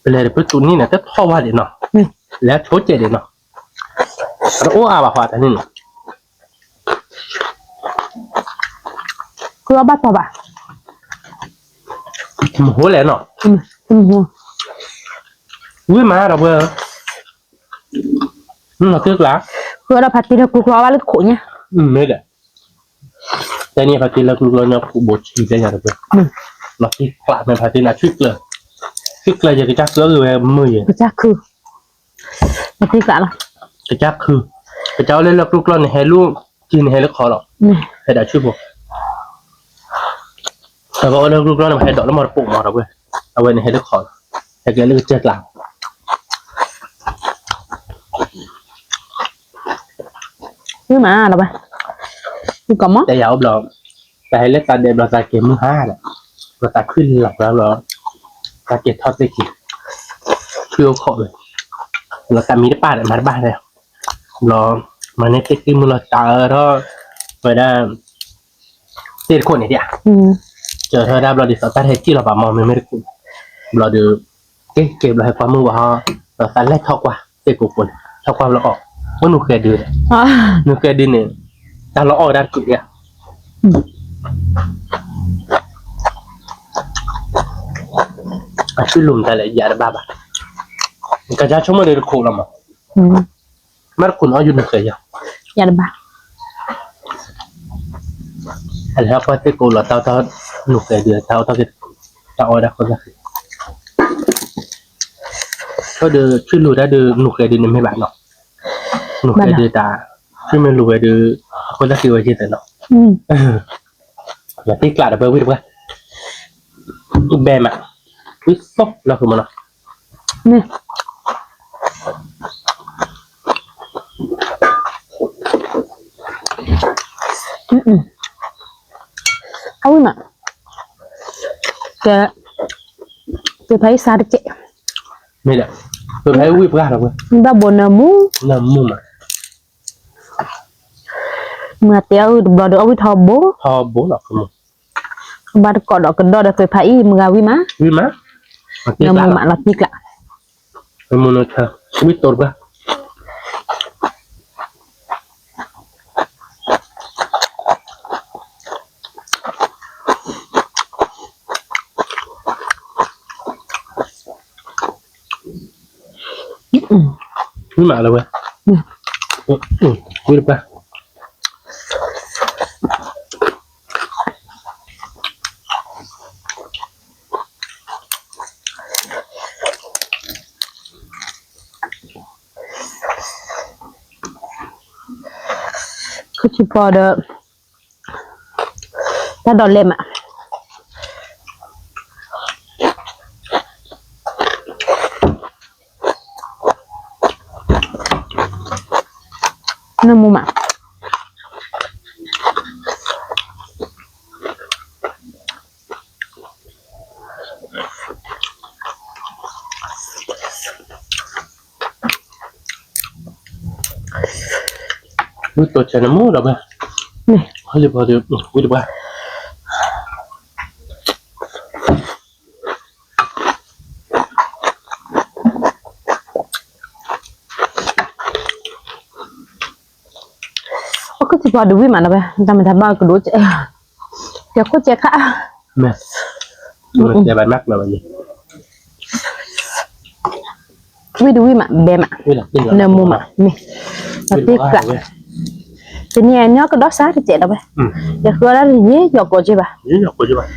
ပလဲၤဒီးပုၢ်တူာ်န့ၣ်န့ၣ် တထီၣ်ဝါဒံးနီၤ, လဲၤဆိကဲးဒံးနီၤ, တအိၣ်အါဘၣ်ဟီတၢ်န့ၣ်န့ၣ်, ကဘၣ်တီၢ်ဘၣ်, မဟိလဲၣ်နီၤ, ဝံၣ်မးဒီးပှဲၤ, မ့ၢ်ကျါ, ဃုအီၣ်ဒီးဖါတံၢ်လၢကျိကျီဘၣ်လၢတခိးညါ, မ့ၢ်ဒီး တဲန့ၣ်ဖါတံၢ်လၢကျိကျီညီခိၣ်ဘိဆံးတဲယၤတပှဲၤ, လီၤတံၢ်ကျးမ့ၢ်ဖါတံၢ်န့ၣ် ဆွံကျၢၤ, ဆွံကျၢၤယကစၢ်ကျၢၤဂ့ၤဝဲမုာ်ယဲ, ကစၢ်ခု, လီၤတံၢ်ကျးလီၤ, ကစၢ်ခု, ကစၢ်အိၣ်လၢလၢကျိကျီန့ၣ်ဟဲလူၤ, ကံန့ၣ်ဟဲလၢခီလီၤ, ဟဲဒၣ်ဆွံဖိ, အဝဲအိၣ်လၢကျိကျီန့ၣ် ဟဲဒိးလၢမီတပိာ်မီဒီးပှဲၤ, အဝဲန့ၣ်ဟဲလၢခီလီၤ, ဟဲကဲလၢကစၢ်ကျး မးလီၤဘၣ်, ကီမး တဲယၤအိၣ်ဘျီ, တၢ်ဟဲလၢသးဒဲးဘျီသးကဲၤမုၢ်ဟါဒီး, ဘျီသးခုၣ်လီၤဘျီ, သးကဲၤထီၣ်သ့ၣ်က့ၤ, ဆွံအိၣ်ခိးဝဲ, ဘျီသးမံတပၣ်ဒီးမၤတဘၣ်ဒီး, ဘျီ, မၤန့ၢ်သ့ၣ်သ့ၣ်မုၢ်လီၤတၢ်အၢထီၣ်, ဝဲဒၣ် သ့ၣ်တခိၣ်န့ၣ်ဒၣ်, စၢၤထီၣ်ဝဲဒၣ်ဘျီဒီးသးတၢ်ဟဲစံၣ်လီၤဘၣ်မီၢ်မ့မ့ၢ်တခိၣ်, ဘျီဒီး, ကဲကဲဘျီဟဲကွၢ်မုၢ်ဝါဟီ, ဒီးသးလဲၤထီၣ်ကွၢ်သ့ၣ်ကိးကိးန့ၣ် ထီၣ်ကွၢ်ဘျီအီၤ, အိၣ်နူၤဃဲၤဒုး, နူၤဃဲၤဒုးန့ၣ်, တၢ်လီၤအီၣ်ဝဲဒၣ်တကုာ်ဒၣ် အဆူၣ်လိာ်မတၤလဲၣ် ယၤတဘၣ်ဘၣ်, ကစၢ်ဆိကမိၣ်ဒီးတခိၣ်လီၤမး, မ့ၢ်တခိၣ်န့ၣ်အီၣ်ယူၤနူၤဃဲၤယၤ, ယၤတဘၣ်, အလဲၤကွၢ်သ့ၣ်ကိးလီၤတၢ်အိၣ်ထီၣ်, နူၤဃဲၤဒုးတၢ်အိၣ်ထီၣ်က့ၤ, တၢ်အီၣ်ဝဲဒၣ်ခိၣ်သၣ်ဃံ, ဆိဒီးဆူၣ်လိာ်တၢ်ဒုးနူၤဃဲၤဒုးန့ၣ်မ့ၢ်ဘၣ်နီၤ, နူၤဃဲၤဒုးတၢ်, ဆူၣ်မ့ၢ်လိာ်ဝဲဒုး, အခိၣ်သၣ်ဃံဝဲက့ၤသ့နီၤ ယသ့ၣ်ကျးဒီးပှဲၤဝံၣ်တပှၢ်, ဘဲမး, ဝံၣ်သိလီၤဃုာ်မးနီၤ, အဝံၣ်မး, ကဲ, ကဲဖဲအံၤစါတကဲး, မ့ၢ်ဒီး, ကဲဖဲအံၤဝံၣ်ပှၢ်ဒီးဝဲ, ဘၣ်ဘိနၢမူ, နၢမူမး မ့ၢ်တဲအီၤတဘျီဒီးအီၣ်ဝံၣ်ထီဘိ, ထီဘိလီၤ, ဘၣ်တကိးဒီးကဒီးဒီးသ့ၣ်ဖးအံၤ မုၢ်ဂၤဝံၣ်မး, ဝံၣ်မး, နၢမူမးလီၤတံၢ်ကျး, ဝံၣ်တိၢ်တပှၢ် ဝံၣ်မးလၢဝဲ, ဝံၣ်တပှၢ်, ခူၣ်ထံပီဒီး တၢ်ဒိးလဲမး နၢမူမး, ဝံၣ် ဝံတိၢ်ဆဲးန့ၣ်မူဒီးဘၣ်, မ့ၢ်, ဟီလံဘီဒီး ဝံတပှၢ်, အိၣ်ခုၣ်ထံဖီဒုးဝံၣ်မးနီၤဝဲ, တၢ်မ့ၢ်တၢ်ဘၣ်ကဒိၣ်ကဲ, ကဲခိၣ်ကဲခါ, မ့ၢ်, မ့ၢ်တဲဘၣ်နၢ်ကျၢၤဘၣ်ယဲ, ဝံၣ်ဒုးဝံၣ်မး ဘဲမး, နၢမူမး မ့ၢ်, လီၤတံၢ်ကျး, တနံၤအံၤညီကဒီးစၢ်တစဲးဒီးဝဲ, ယဃုအီၣ်ဒၣ်လၢယဲယီၤကိးက့ဘၣ်, ယဲယီၤကိးက့ဘၣ်.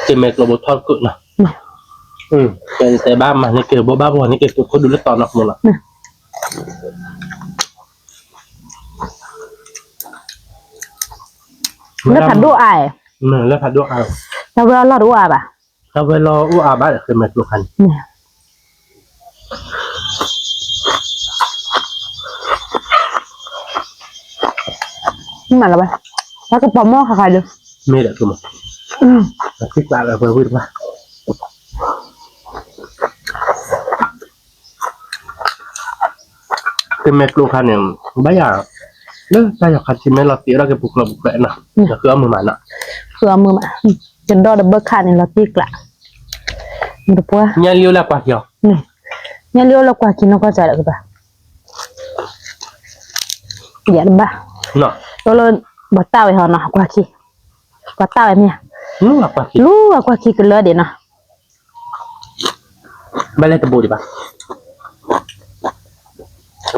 က့ၤမဲာ်ကျိၤဘိထီၣ်တခိၣ်နီၤ, တဲဘၣ်မၤန့ၢ်က့ၤဘိဘၣ်ဘိန့ၢ်က့ၤသုးခိၣ်ဒူလၢတီၤနီၤမူနီၤ, လၢဖးဒိၣ်အါ, လၢဖးဒိၣ်အါ, တၢ်ဝဲအလီၢ်တအိၣ်အါဘၣ်, တၢ်ဝဲလီၢ်အိၣ်အါဘၣ်ဒီး က့ၤမဲာ်ကျိၤခါန့ၣ် မ့ၢ်လီၤဝဲ, တၢ်ကပီၤမီၢ်ခါခါဒီး, မ့ၢ်ဒီးကမီၤ, သံကျးလၢပှဲၤဝံၣ်တပှၢ်, က့ၤမဲာ်ကျိၤခါန့ၣ်, ဘၣ်ယၤ, လၢတၢ်ယီၤခါထံမ့ၢ်လီၤတံၢ်အီၣ်ဒၣ်က့ၤပူၤကျိၤပူၤကျဲနီၤ, ဃုအီၣ်မုာ်မးနီၤ, ဃုအီၣ်မုာ်မး, ကဒီးဒီးဘၢခါန့ၣ်လီၤတံၢ်ကျး, တပှၢ်, ညၣ်လံအိၣ်လၢကွၢ်ခံအီၤ, ညၣ်လံအိၣ်လၢကွၢ်ခံနီၢ်ကီၢ်စဲးဒီးကဘၣ် ယတဘၣ်, လၢ ဘၣ်တၢ်ဝဲဟီနီၤ ကွၢ်ခံ, ဘၣ်တၢ်ဝဲမ့ၢ်, လူၤကွၢ်ခံကလၢဒံးနီၤ, ဘၣ်လဲၤတဘိဒံးဘၣ်,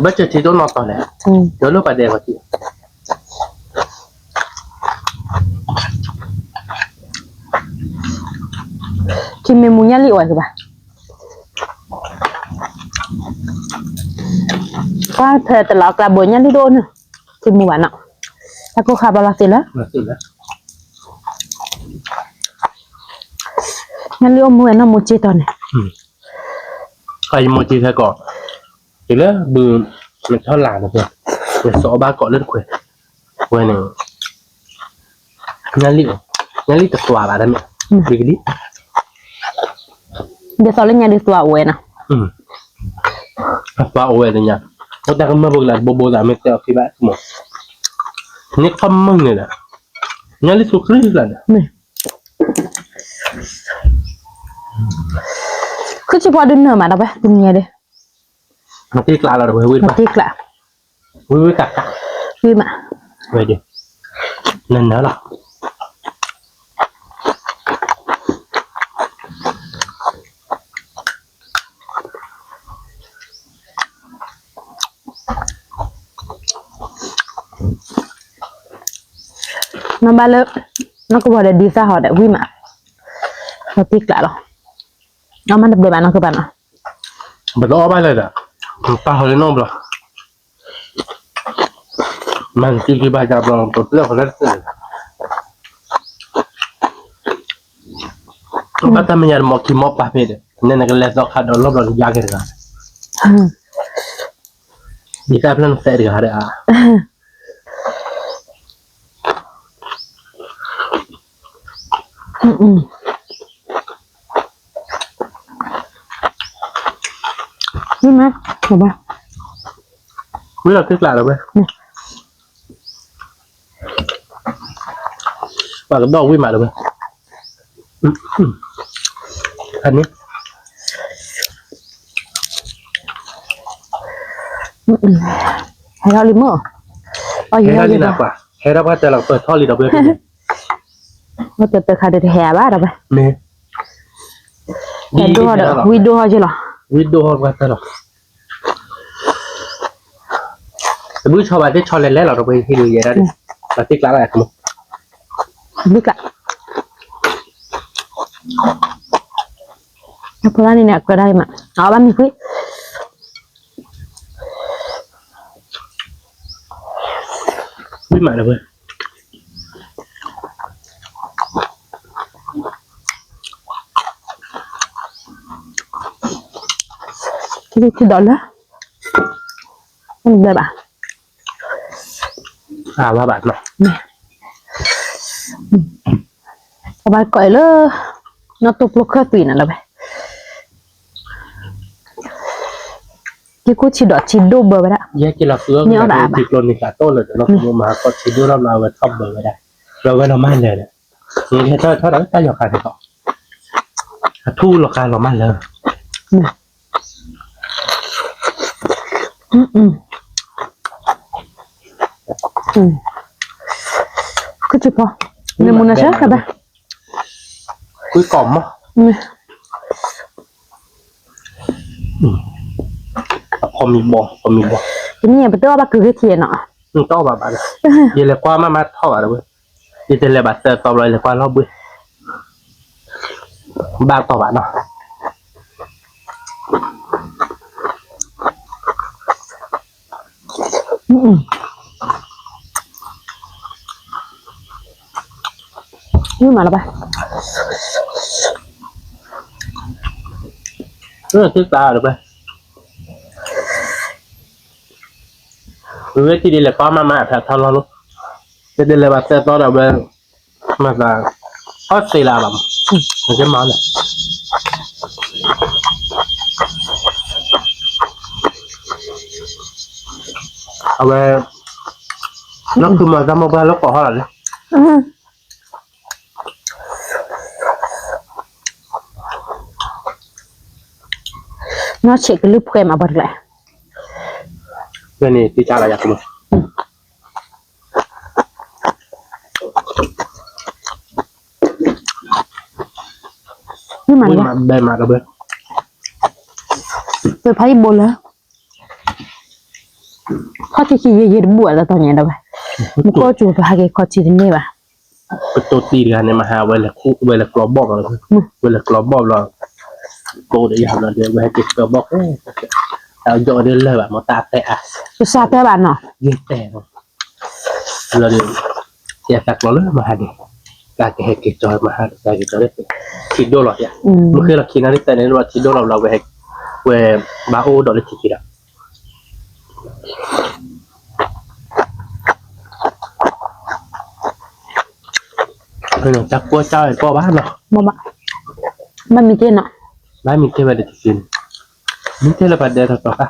ဘၣ်စၢၤထံဒိၣ်နီၢ်တီၤလဲၣ်, ယလၢပှၤဒဲးကွၢ်ခံ ထံမ့ၢ်မူညၣ်လံအိၣ်ဝဲကဘၣ်, ကွၢ်ဖဲတလီၤကျါဘိညၣ်လံတအိၣ်န့ၣ်, ထံမူဘၣ်နီၤ, တၢ်ကိၢ်ခါဘၣ်လီၤသ့လၢ, ညၣ်လံအိၣ်မူဝဲနီၢ်မူက့တီၤန့ၣ်, ယမိၢ်က့ခဲကီး, တုၤလၢဘုး, နထီၣ်လာ်န့ၣ်, နစီၤအီၣ်ဘၣ်ကိးလၢတခွဲး, ဝဲန့ၣ် ညၣ်လံၣ်, ညၣ်လံၣ်တသွါဘၣ်တမ့ၢ်, ဒ်ကလံ, ဒ်သိးလၢညါဒ်သွါအိၣ်ဝဲနီၤ, သွါအိၣ်ဝဲတညါ, အိၣ်တၢ်ကမၢဘိကလးတဘိဘိသးမ့ၢ်တဲအီၤခံဘၣ်, န့ၣ်ခီမုၢ်န့ၣ်ဒီး, ညၣ်လံၣ်သူချံလၢ်န့ၣ် ခုၣ်ဆံဖီဒုးနၢၤမးဒီးဝဲ တနံၤညါဒီး, မတ့ကျးလီၤဒီးဝဲဝံၣ်တဘၣ်, မတ့ကျး, ဝံၣ်ဝံၣ်ကးကး, ဝံၣ်မး, ဝဲဒၣ်, နနၢၤလီၤ, နဘၣ်လၢ, နကဝီၤဒီးဒ်သၣ်ဟီဒီးဝံၣ်မး, မတ့ကျးလီၤ, အမၤတဘျဲးဘၣ်နီၢ်ကဘၣ်နီၤ, ပတအီၣ်ဘၣ်လၢၤဒီး, ပာ်ဟီလၢနီၢ်ဘျီ မၤက့ၤက့ၤဘၣ်ယၤဘျီ ပပျဲၢ်ဃီလၢတသ့ၣ်, ဘၣ်တၢ်မဲာ်ညါတမီၤခံမီၤပာ်ဖဲဒီး နဲနကလဲၤသီခါဒီးလီၢ်ဘျီနယါက့ၤတဂၤ, ယတၢ်ဖျၢၣ်နသဲးတဂၤဒီးဧါ ဝံၣ်မး, ဝံၣ်လီၤက့ၤကျးလီၤဝဲ, ပှၤကဒီးဝံၣ်မးလီၤဝဲ, အန့ၣ် ဟဲထီၣ်လံမ့ၢ်, ဟဲထီၣ်လံနၤပှၤ, ဟဲထီၣ်ပှၤတဲလီၤပၢၢ်ထီၣ်လံဒီးဝဲ, တၢ်တခါဒုးတဟဲဘၣ်ဒီးဝဲ, မ့ၢ်, ဝံၣ်ဒိၣ်ဟီက့ၤလီၤ, ဝံၣ်ဒိၣ်ဟီပှၤတဲလီၤ, တဘုၣ်ဆီဘၣ်တ့ၢ်ဆီလဲၤလဲၤလီၤဒီးဝဲဟ့ၣ်ဒုးယဲဒၣ်, ဘၣ်တ့ၢ်ကျးလၢအကမူ, ဘုၣ်ကျး အဖိလၢန့ၣ်န့ၣ် အကြၢးဒၣ်အံၤမး အဘၣ်မံၤကွံာ် ဝံၣ်မးလၢၤဝဲ ခံဒိၣ်လၢ ဘၣ်ဘၣ် အဝဲဘၣ်နီၤ မ့ၢ် ပဘၣ်ကိးအံၤလၢ နီၢ်တိၢ်ပျိခၢၣ်သွံးန့ၣ်လၢၤဝဲ, က့ၤကူၣ်ဆံးဒီးဆံးဒိၣ်ဘၢဝဲဒၣ်, ယဲက့ၤလီၤသု န့ၢ်အီၣ်ဒၣ်ဘၣ် ကျိနံၤသးတိၢ်လၢာ်ဒီး လီၤမုၢ်မဟါကီၢ်ဆံးဒိၣ်ထီၣ်ဘျီ အဝဲထီၣ်ဘၢဝဲဒၣ်, ဘၢဝဲလီၤမၢ်လၢာ်ဒီး, ဟဲထီၣ်ထီၣ်ဒီးတၢ်ယီၤခါန့ၣ်ဒီး, အထူၣ်လီၤကါလီၤမၢ်လၢာ် ကဖီ, ကွံကီၢ်မး, ဖီမံၤဘီ, ဖီမံၤဘီ, တနံၣ်ပတအီၣ်ဘၣ်ကုၤဂ့ၤထံးနီၤ, တအီၣ်ဘၣ်ဘၣ်ဒီး, ယလဲၤကွၢ်မးမးထီၣ်ဘၣ်ဒီးဝဲ, ယတလဲၤဘၣ်သၢသီဘျီ ယလဲၤကွၢ်လီၤဘှံး ဘၣ်ကီၢ်ဘၣ်နီၤ, မ့ၢ်မးလၢၤဘၣ်, သ့ၣ်သးလၢၤဘၣ်, ဝဲထံၣ်ဒ်လဲၤကွၢ်မးမးအဖျါထီၣ်လီၤလီၤ, ယတလဲၤဘၣ်သၢသီဒီးဝဲ မၤသး ဟီၣ်သ့လၢၤဘၣ်မး, မ့ၢ်လဲၣ်, အဝဲ လီၤခုမၤသးမိၢ်ပှၢ်လၢကီၢ်ဟီၣ်လီၤလံ, နီၢ်ဆံးကလုၢ်ဖှဲမးပှၤတကျါ, ဖဲန့ၣ်တံၢ်တၢ်လီၤယၤကမုၢ် မ့ၢ်မးလၢ ဝံၣ်မးဘဲမးဒီးဘဲ ပဖးယံာ်ဘိလၢ ခီၣ်ထံးခံယဲၢ်ယဲၢ်တဘူၣ်အလၢတီၤညါဒီးဘဲ မူကီၢ်စူၤပဟးက့ၤခီၣ်ထံးတန့ၢ်ဘၣ် ကတိၤတံၢ်တဂၤန့ၣ် မဟါဝဲလဲၤကျီဘီၣ်ဘီၣ်, ဝဲလဲၤကျီဘီၣ်ဘီၣ်, ကိးဒီးယၤဘျီဒီး ဝဲဟဲက့ၤကျီဘီၣ်, တၢ်ယီၤဒ်လၢာ်ဘၣ် မ့ၢ်တၢ်တဲအါ, ကစၢ်တဲဘၣ်နီၤ, ယတဲလီၤ, လီၤဒီး ယသးကျီလၢမဟါန့ၣ်, တၢ်ကဟဲက့ၤကၠီမဟါ တၢ်ကဟဲက့ၤကၠီ ထံဒိၣ်လီၤယၤ, မ့ၢ်ဃ့လီၤခံနၣ်ရံၣ်သၢနၣ်ရံၣ်လၢထံဒိၣ်လီၤဘျီ ဝဲဟဲ, ဝဲဘၣ်အိၣ်ဒီးလၢထံခံဒီး တၢ်ကွၢ်ကၢ်ဝဲကီၢ်ဘၣ်နီၤ, ဘၣ်မံၤတ့ၢ်နီၤ, ဘၣ်မံၤတ့ၢ်ဝဲဒီးတက့ၢ်န့ၣ်, မံၤတ့ၢ်လၢပှၤဒဲးထီၣ်ထီၣ်ခါ,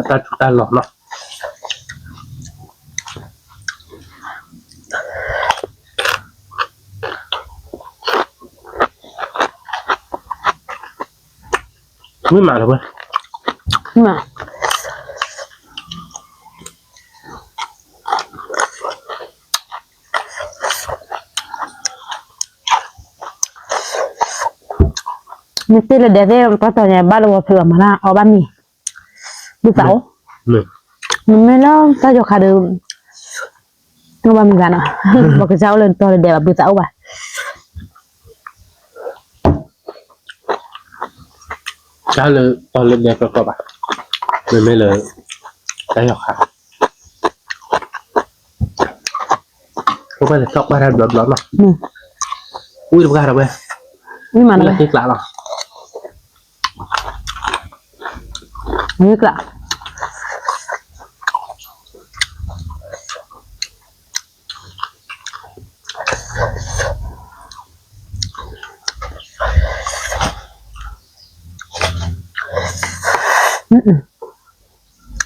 တၢ်ထူးတၢ်လီၤနီၤ, မ့ၢ်မးလၢၤဝဲ, မ့ၢ်တ့ၢ်လၢဒဲးသ့ၣ် တီတီညါ ဘၣ်လၢဝီၤဖျၢၣ်အမၤလၢအီၣ်ဘၣ်မံၤ, ဘုသးအိၣ်, မ့မ့ၢ်လၢတၢ်ယီၤခါဒီး အီၣ်ဘၣ်မံၤဂၤနီၤ, ပကစၢ်အိၣ်လၢတီလၢဒဲးဘၣ် ဘုသးအိၣ်ဘၣ် တၢ်လၢတီလၢဒဲးကီကီဘၣ်, မ့မ့ၢ်လၢ တၢ်ယီၤခါ, ဖိဘၣ်လဲၤထီၣ်ကွၢ်တၢ်ဘျီဘျီ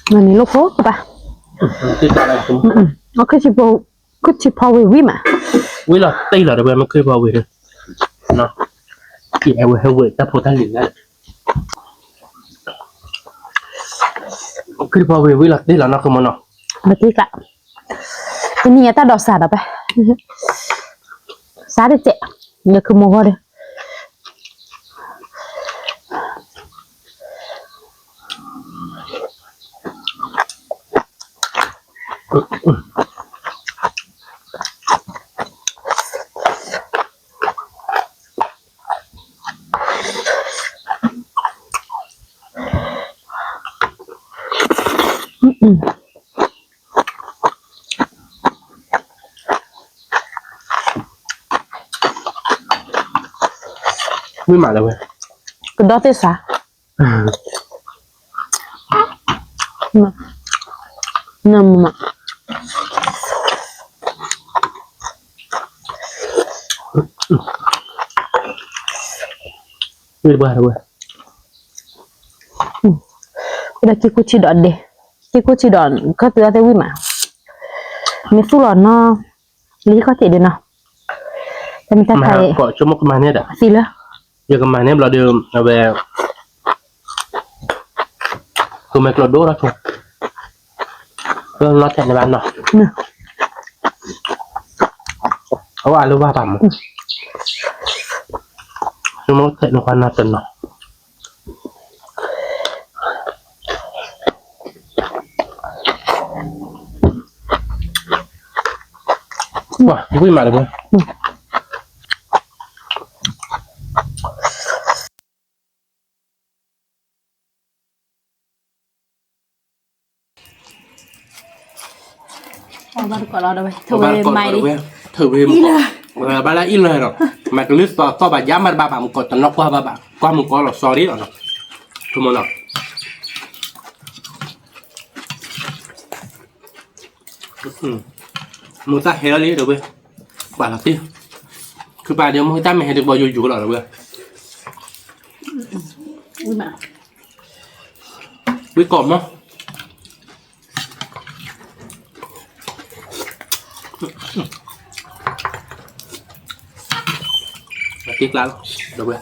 နီၤ, ဝံၣ်တပှၢ်ဒီးဝဲ, ဝံၣ်မးလၢသ့ကျးလီၤ, သ့ကျး နန့ၣ်လိၣ်ဖိကပၤ, ခုၣ်ထံဖီဝ့ၤဝံၣ်မး, ဝံၣ်လီၤတ့ၢ်လီၤတဝဲ မ့ၢ်ခုၣ်ထံဖီဝ့ၤဒီး, အဝဲဟဲဝဲတၢ်ဖိတၢ်လံၤလၢ, ခုၣ်ထံဖီဝ့ၤဝံၣ်လီၤတ့ၢ်လီၤနီၢ်ခိမနီၤ, တနံၤညါတၢ်ဒိးစးဒီးပၢ်, စးတစဲး, လၢခုမိၢ်ဂီၢ်ဒီး ဝံၣ်မးလၢဝဲ, ကဒီးသ့ၣ်စး, နမး, ဝံၣ်တပှၢ်တဝဲ, ဒီးက့ၤကူၣ်ထံဒီးဒဲး, က့ၤကူၣ်ထံဒီး ကီၢ်သူအသ့ၣ်ဝံၣ်မး, မ့ၢ်သူၣ်လီၤနီၤ, လံကီၢ်စ့ၣ်ဒ်နီၤ, တမ့ၢ်တၢ်ခါအံၤ, ကီးဆိကမိၣ်ကမၤန့ၢ်ဒီး, သံလၢ, ယကမၤန့ၢ်ဘျီဒီး အဝဲ ကမဲာ်ကျိးဒိၣ်ထီၣ်ဆိ, လီၤထဲးန့ၣ်ဘၣ်နီၤ, အဝဲအလၢဝါဘၣ်မး, ဆိကမိၣ်ထဲးန့ၣ်ပှၤနီၤတနီၤ, ဝံၣ်မးတဝဲ ဘၣ်တကိးလီၤဒီးဝဲ, ထၢဝဲမၤ, ထၢဝဲမၤ, ဘၣ်လၢအံၣ်လၢၤဒီး, မၤကလၢသီသီၣ်ဘၣ်ယါမးတဘၣ်ဘၣ် မူကီးတနီၤကွၢ်ဘၣ်ဘၣ်, ကွၢ်မူကီးလီၤ sorry လီၤ, မူသၣ်ဟဲလီၤလံဒီးဝဲ, ပှၤလီၤတံၢ်, ခုပာ်ဒီးမူသၣ်မ့ၢ်ဟဲတဘီယိယိလီၤဒီးဝဲ, ဝံၣ်မး, ဝံၣ်ကိးမး အတံၢ်ကျါလီၤ, ဒီးဝဲ,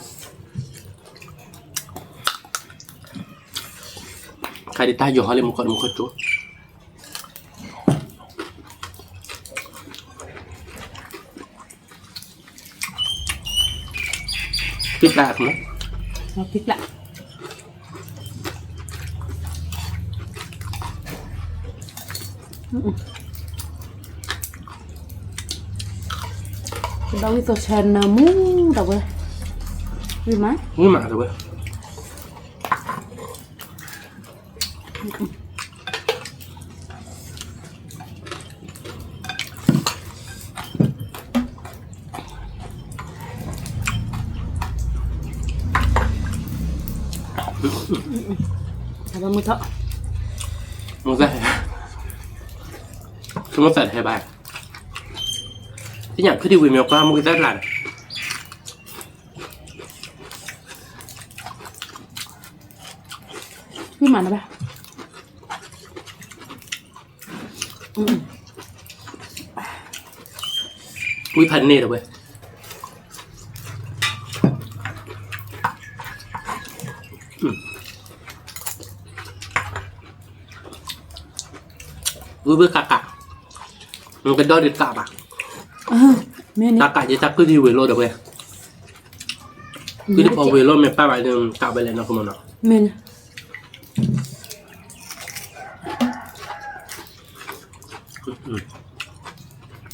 ခါဒ်တၢ်ယီၤဟီလၢမူခိၣ်မူခိၣ်ကၠိ, တံၢ်ကျါ, တံၢ်ကျါ ဒီးဝံၣ်သိးဆၢနၢမူဒီးဝဲ, ဝံၣ်မး, ဝံၣ်မးဒီးဝဲ မူထီၣ်, မူသၣ်ဟဲ, မူသၣ်ဟဲဘၣ်, သ့ၣ်ညါခုထံၣ်ဝံၤမ့ၢ်ကွၢ်မူကသၣ်ဖျါဒီး ဝံၣ်မးနဘၣ်, ဝံၣ်ဖးန့ၢ်ဒီးဝဲ, ဝံၣ်ဝံၣ်ကးကး, နကဒီဒ်ကးဘၣ်, တၢ်ကးယဲတၢ်ကုၢ်ထံဝ့ၤလိဒီးဝဲ, ကုၢ်ထံဖိဝ့ၤလိမ့ၢ်ပၢ်ဘၣ်ဒီး ကးဝဲလဲၣ်နီၤကမီၤနီၤ, မ့ၢ်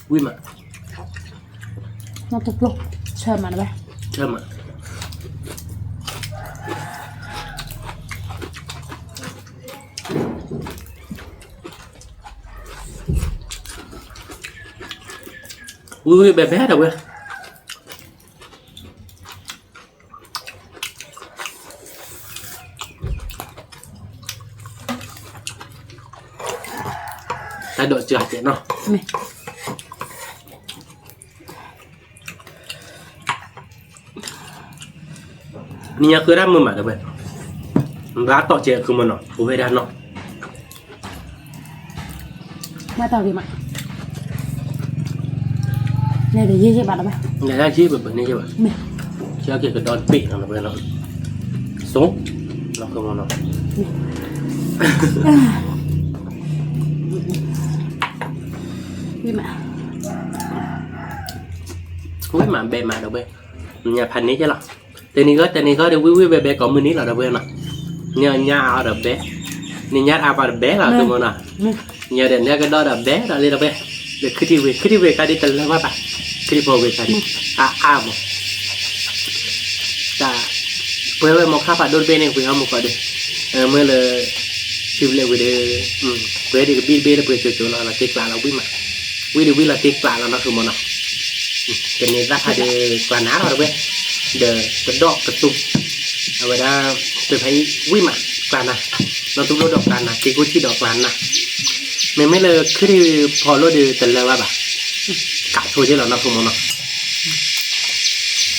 ဝံၣ်မး, နီၢ်တပျိ, ဆၢမးနဘၣ်, ဆၢမး, ဝံၣ်ဝံၣ်ဘဲဘဲဒီးဝဲ တၢ်ဒိးစှၤကဲးနီၤ, နံၤညါဃုဒၣ်မုာ်မးဒီးဝဲ, ဘၣ်တီၢ်ကဲးအဃုမီၤနီၤ အိၣ်ဝဲဒၣ်နီၤ, ဘၣ်တီၢ်ကဲးမး, န့ၣ်ဒီးယဲၢ်ယဲၢ်ဘၣ်ဒီးဘၣ်, န့ၣ်ဒၣ်ယဲၢ်ဘၣ်ဘၣ်န့ၣ်ယဲၢ်ဘၣ်, ကဲက့ၤကဒီတဘ့ၣ်နီၤဒီးဝဲနီၤ, ဆိ, နီၤဃုမီၤနီၤ, ဝံၣ်မး, ဝံၣ်မးဘဲမးဒီးဝဲ, ညါဖးန့ၢ်ကဲလီၤ, တနံၤဂီၢ်တနံၤဂီၢ်ဒီး ဝံၣ်ဝံၣ်ဘဲဘဲကိးမုၢ်နံၤလီၤဒီးဝဲနီၤ, ညါညါအါဒီးဘဲ, နံၤညါအါပှၤဒီးဘဲလီၤ သုမီၤနီၤ, ညါဒီးနကဒီဒီးဘဲဒီးလံဒီးဝဲ, ဒီးခုထံဝ့ၤ ခုထံဝ့ၤခါဒ်တလၢဝဲဘၣ်, ခုထံဖိဝ့ၤခါဒ်, အါအါမး, တၢ်, ပှဲၤဝဲမီၤခါဖးဒိၣ်တဘ့ၣ်န့ၣ် ဝ့ၤဟီမုၢ်ကီးဒီး, မ့ၢ်လၢ, ထံဘျဲၣ်ဝံၤဒီး, ပှဲၤဒံးကဘံၣ်တဘ့ၣ်ဒီးပှဲၤကၠိကၠိလီၤ လီၤတ့ကျးလီၤဝံၣ်မး, ဝံၣ်ဒီးဝံၣ်လီၤတ့ကျးလီၤ နီၢ်ဃုမီၤနီၤ, တန့ၤသၣ်ဖးဒီးကျးနၤလီၤတဝဲ, ဒီးတဒီၣ်ကသူ, အဝဲဒၣ်, ပဖးအံၤဝံၣ်မး, ကျးနၤ, နီၢ်သူလိၣ်ဒီးကျးနၤ က့ၤကူၣ်ထံၣ်ဒီးကျးနၤ, မ့မ့ၢ်လၢခုထံဖီလိၣ်ဒီးတလၢဝဲဘၣ်, ကးဆိက့လီၤ နီၢ်ဃုမီၤနီၤ,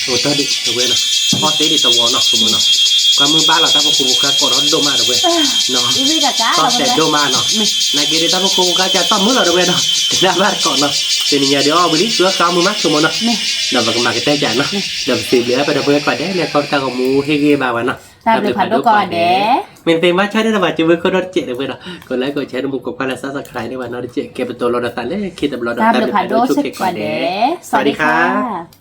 အိၣ်တၢ်ဒ်တဝဲနီၤ အီၣ်သ့ဒံးတဝီနီၤ ဆိကမိၣ်နီၤ, ကွၢ်မုၢ်ဘၣ်လီၤ တၢ်ဖိခိၣ်ဖိဃါကိးထီၣ်ဒိၣ်မးတဝဲ, သီၣ်စဲးဒိၣ်မးနီၤ, နာ်က့ဒီးတၢ်ဖိခိၣ်ဖိဃါကသီၣ်မုာ်လီၤတဝဲနီၤ, ကနၣ်ဘၣ်တကိးနီၤ, တနံၤညါဒီးအီၣ်ဝံၤလံ သုဝဲဃါမုၢ်မး ဆိကမိၣ်နီၤ, ဒီးပကမၤကတၢၢ်ကနီၤ, ဒီးပစံးဘျုးဘၣ်ပဒီပုၢ်ဝဲၢ်ကိးဂၤဒဲးလၢအကွၢ်ပတၢ်ဂီၤမူဟ့ၣ်ဂံၢ်ဘါဝဲနီၤ, တၢ်ဘျုးဖးဒိၣ်ကိးဂၤဒဲး, မ့ၢ်တသ့မၤဆၢဒၣ်တဘၣ် ကၠိဝဲခိၣ်ဒီတစဲးတဝဲဒီး ကိးlikeကိးshare တမူကိးကွၢ်လၢ subscribe န့ၢ်ဘၣ်နီတစဲး ကဲပတိၤလီၤဒီးသးလၢခံတဘျီဒီး တၢ်ဘျုးဖးဒိၣ်ဆိၣ်ဂ့ၤကိးဂၤဒဲး, စဝၤဒံခါ.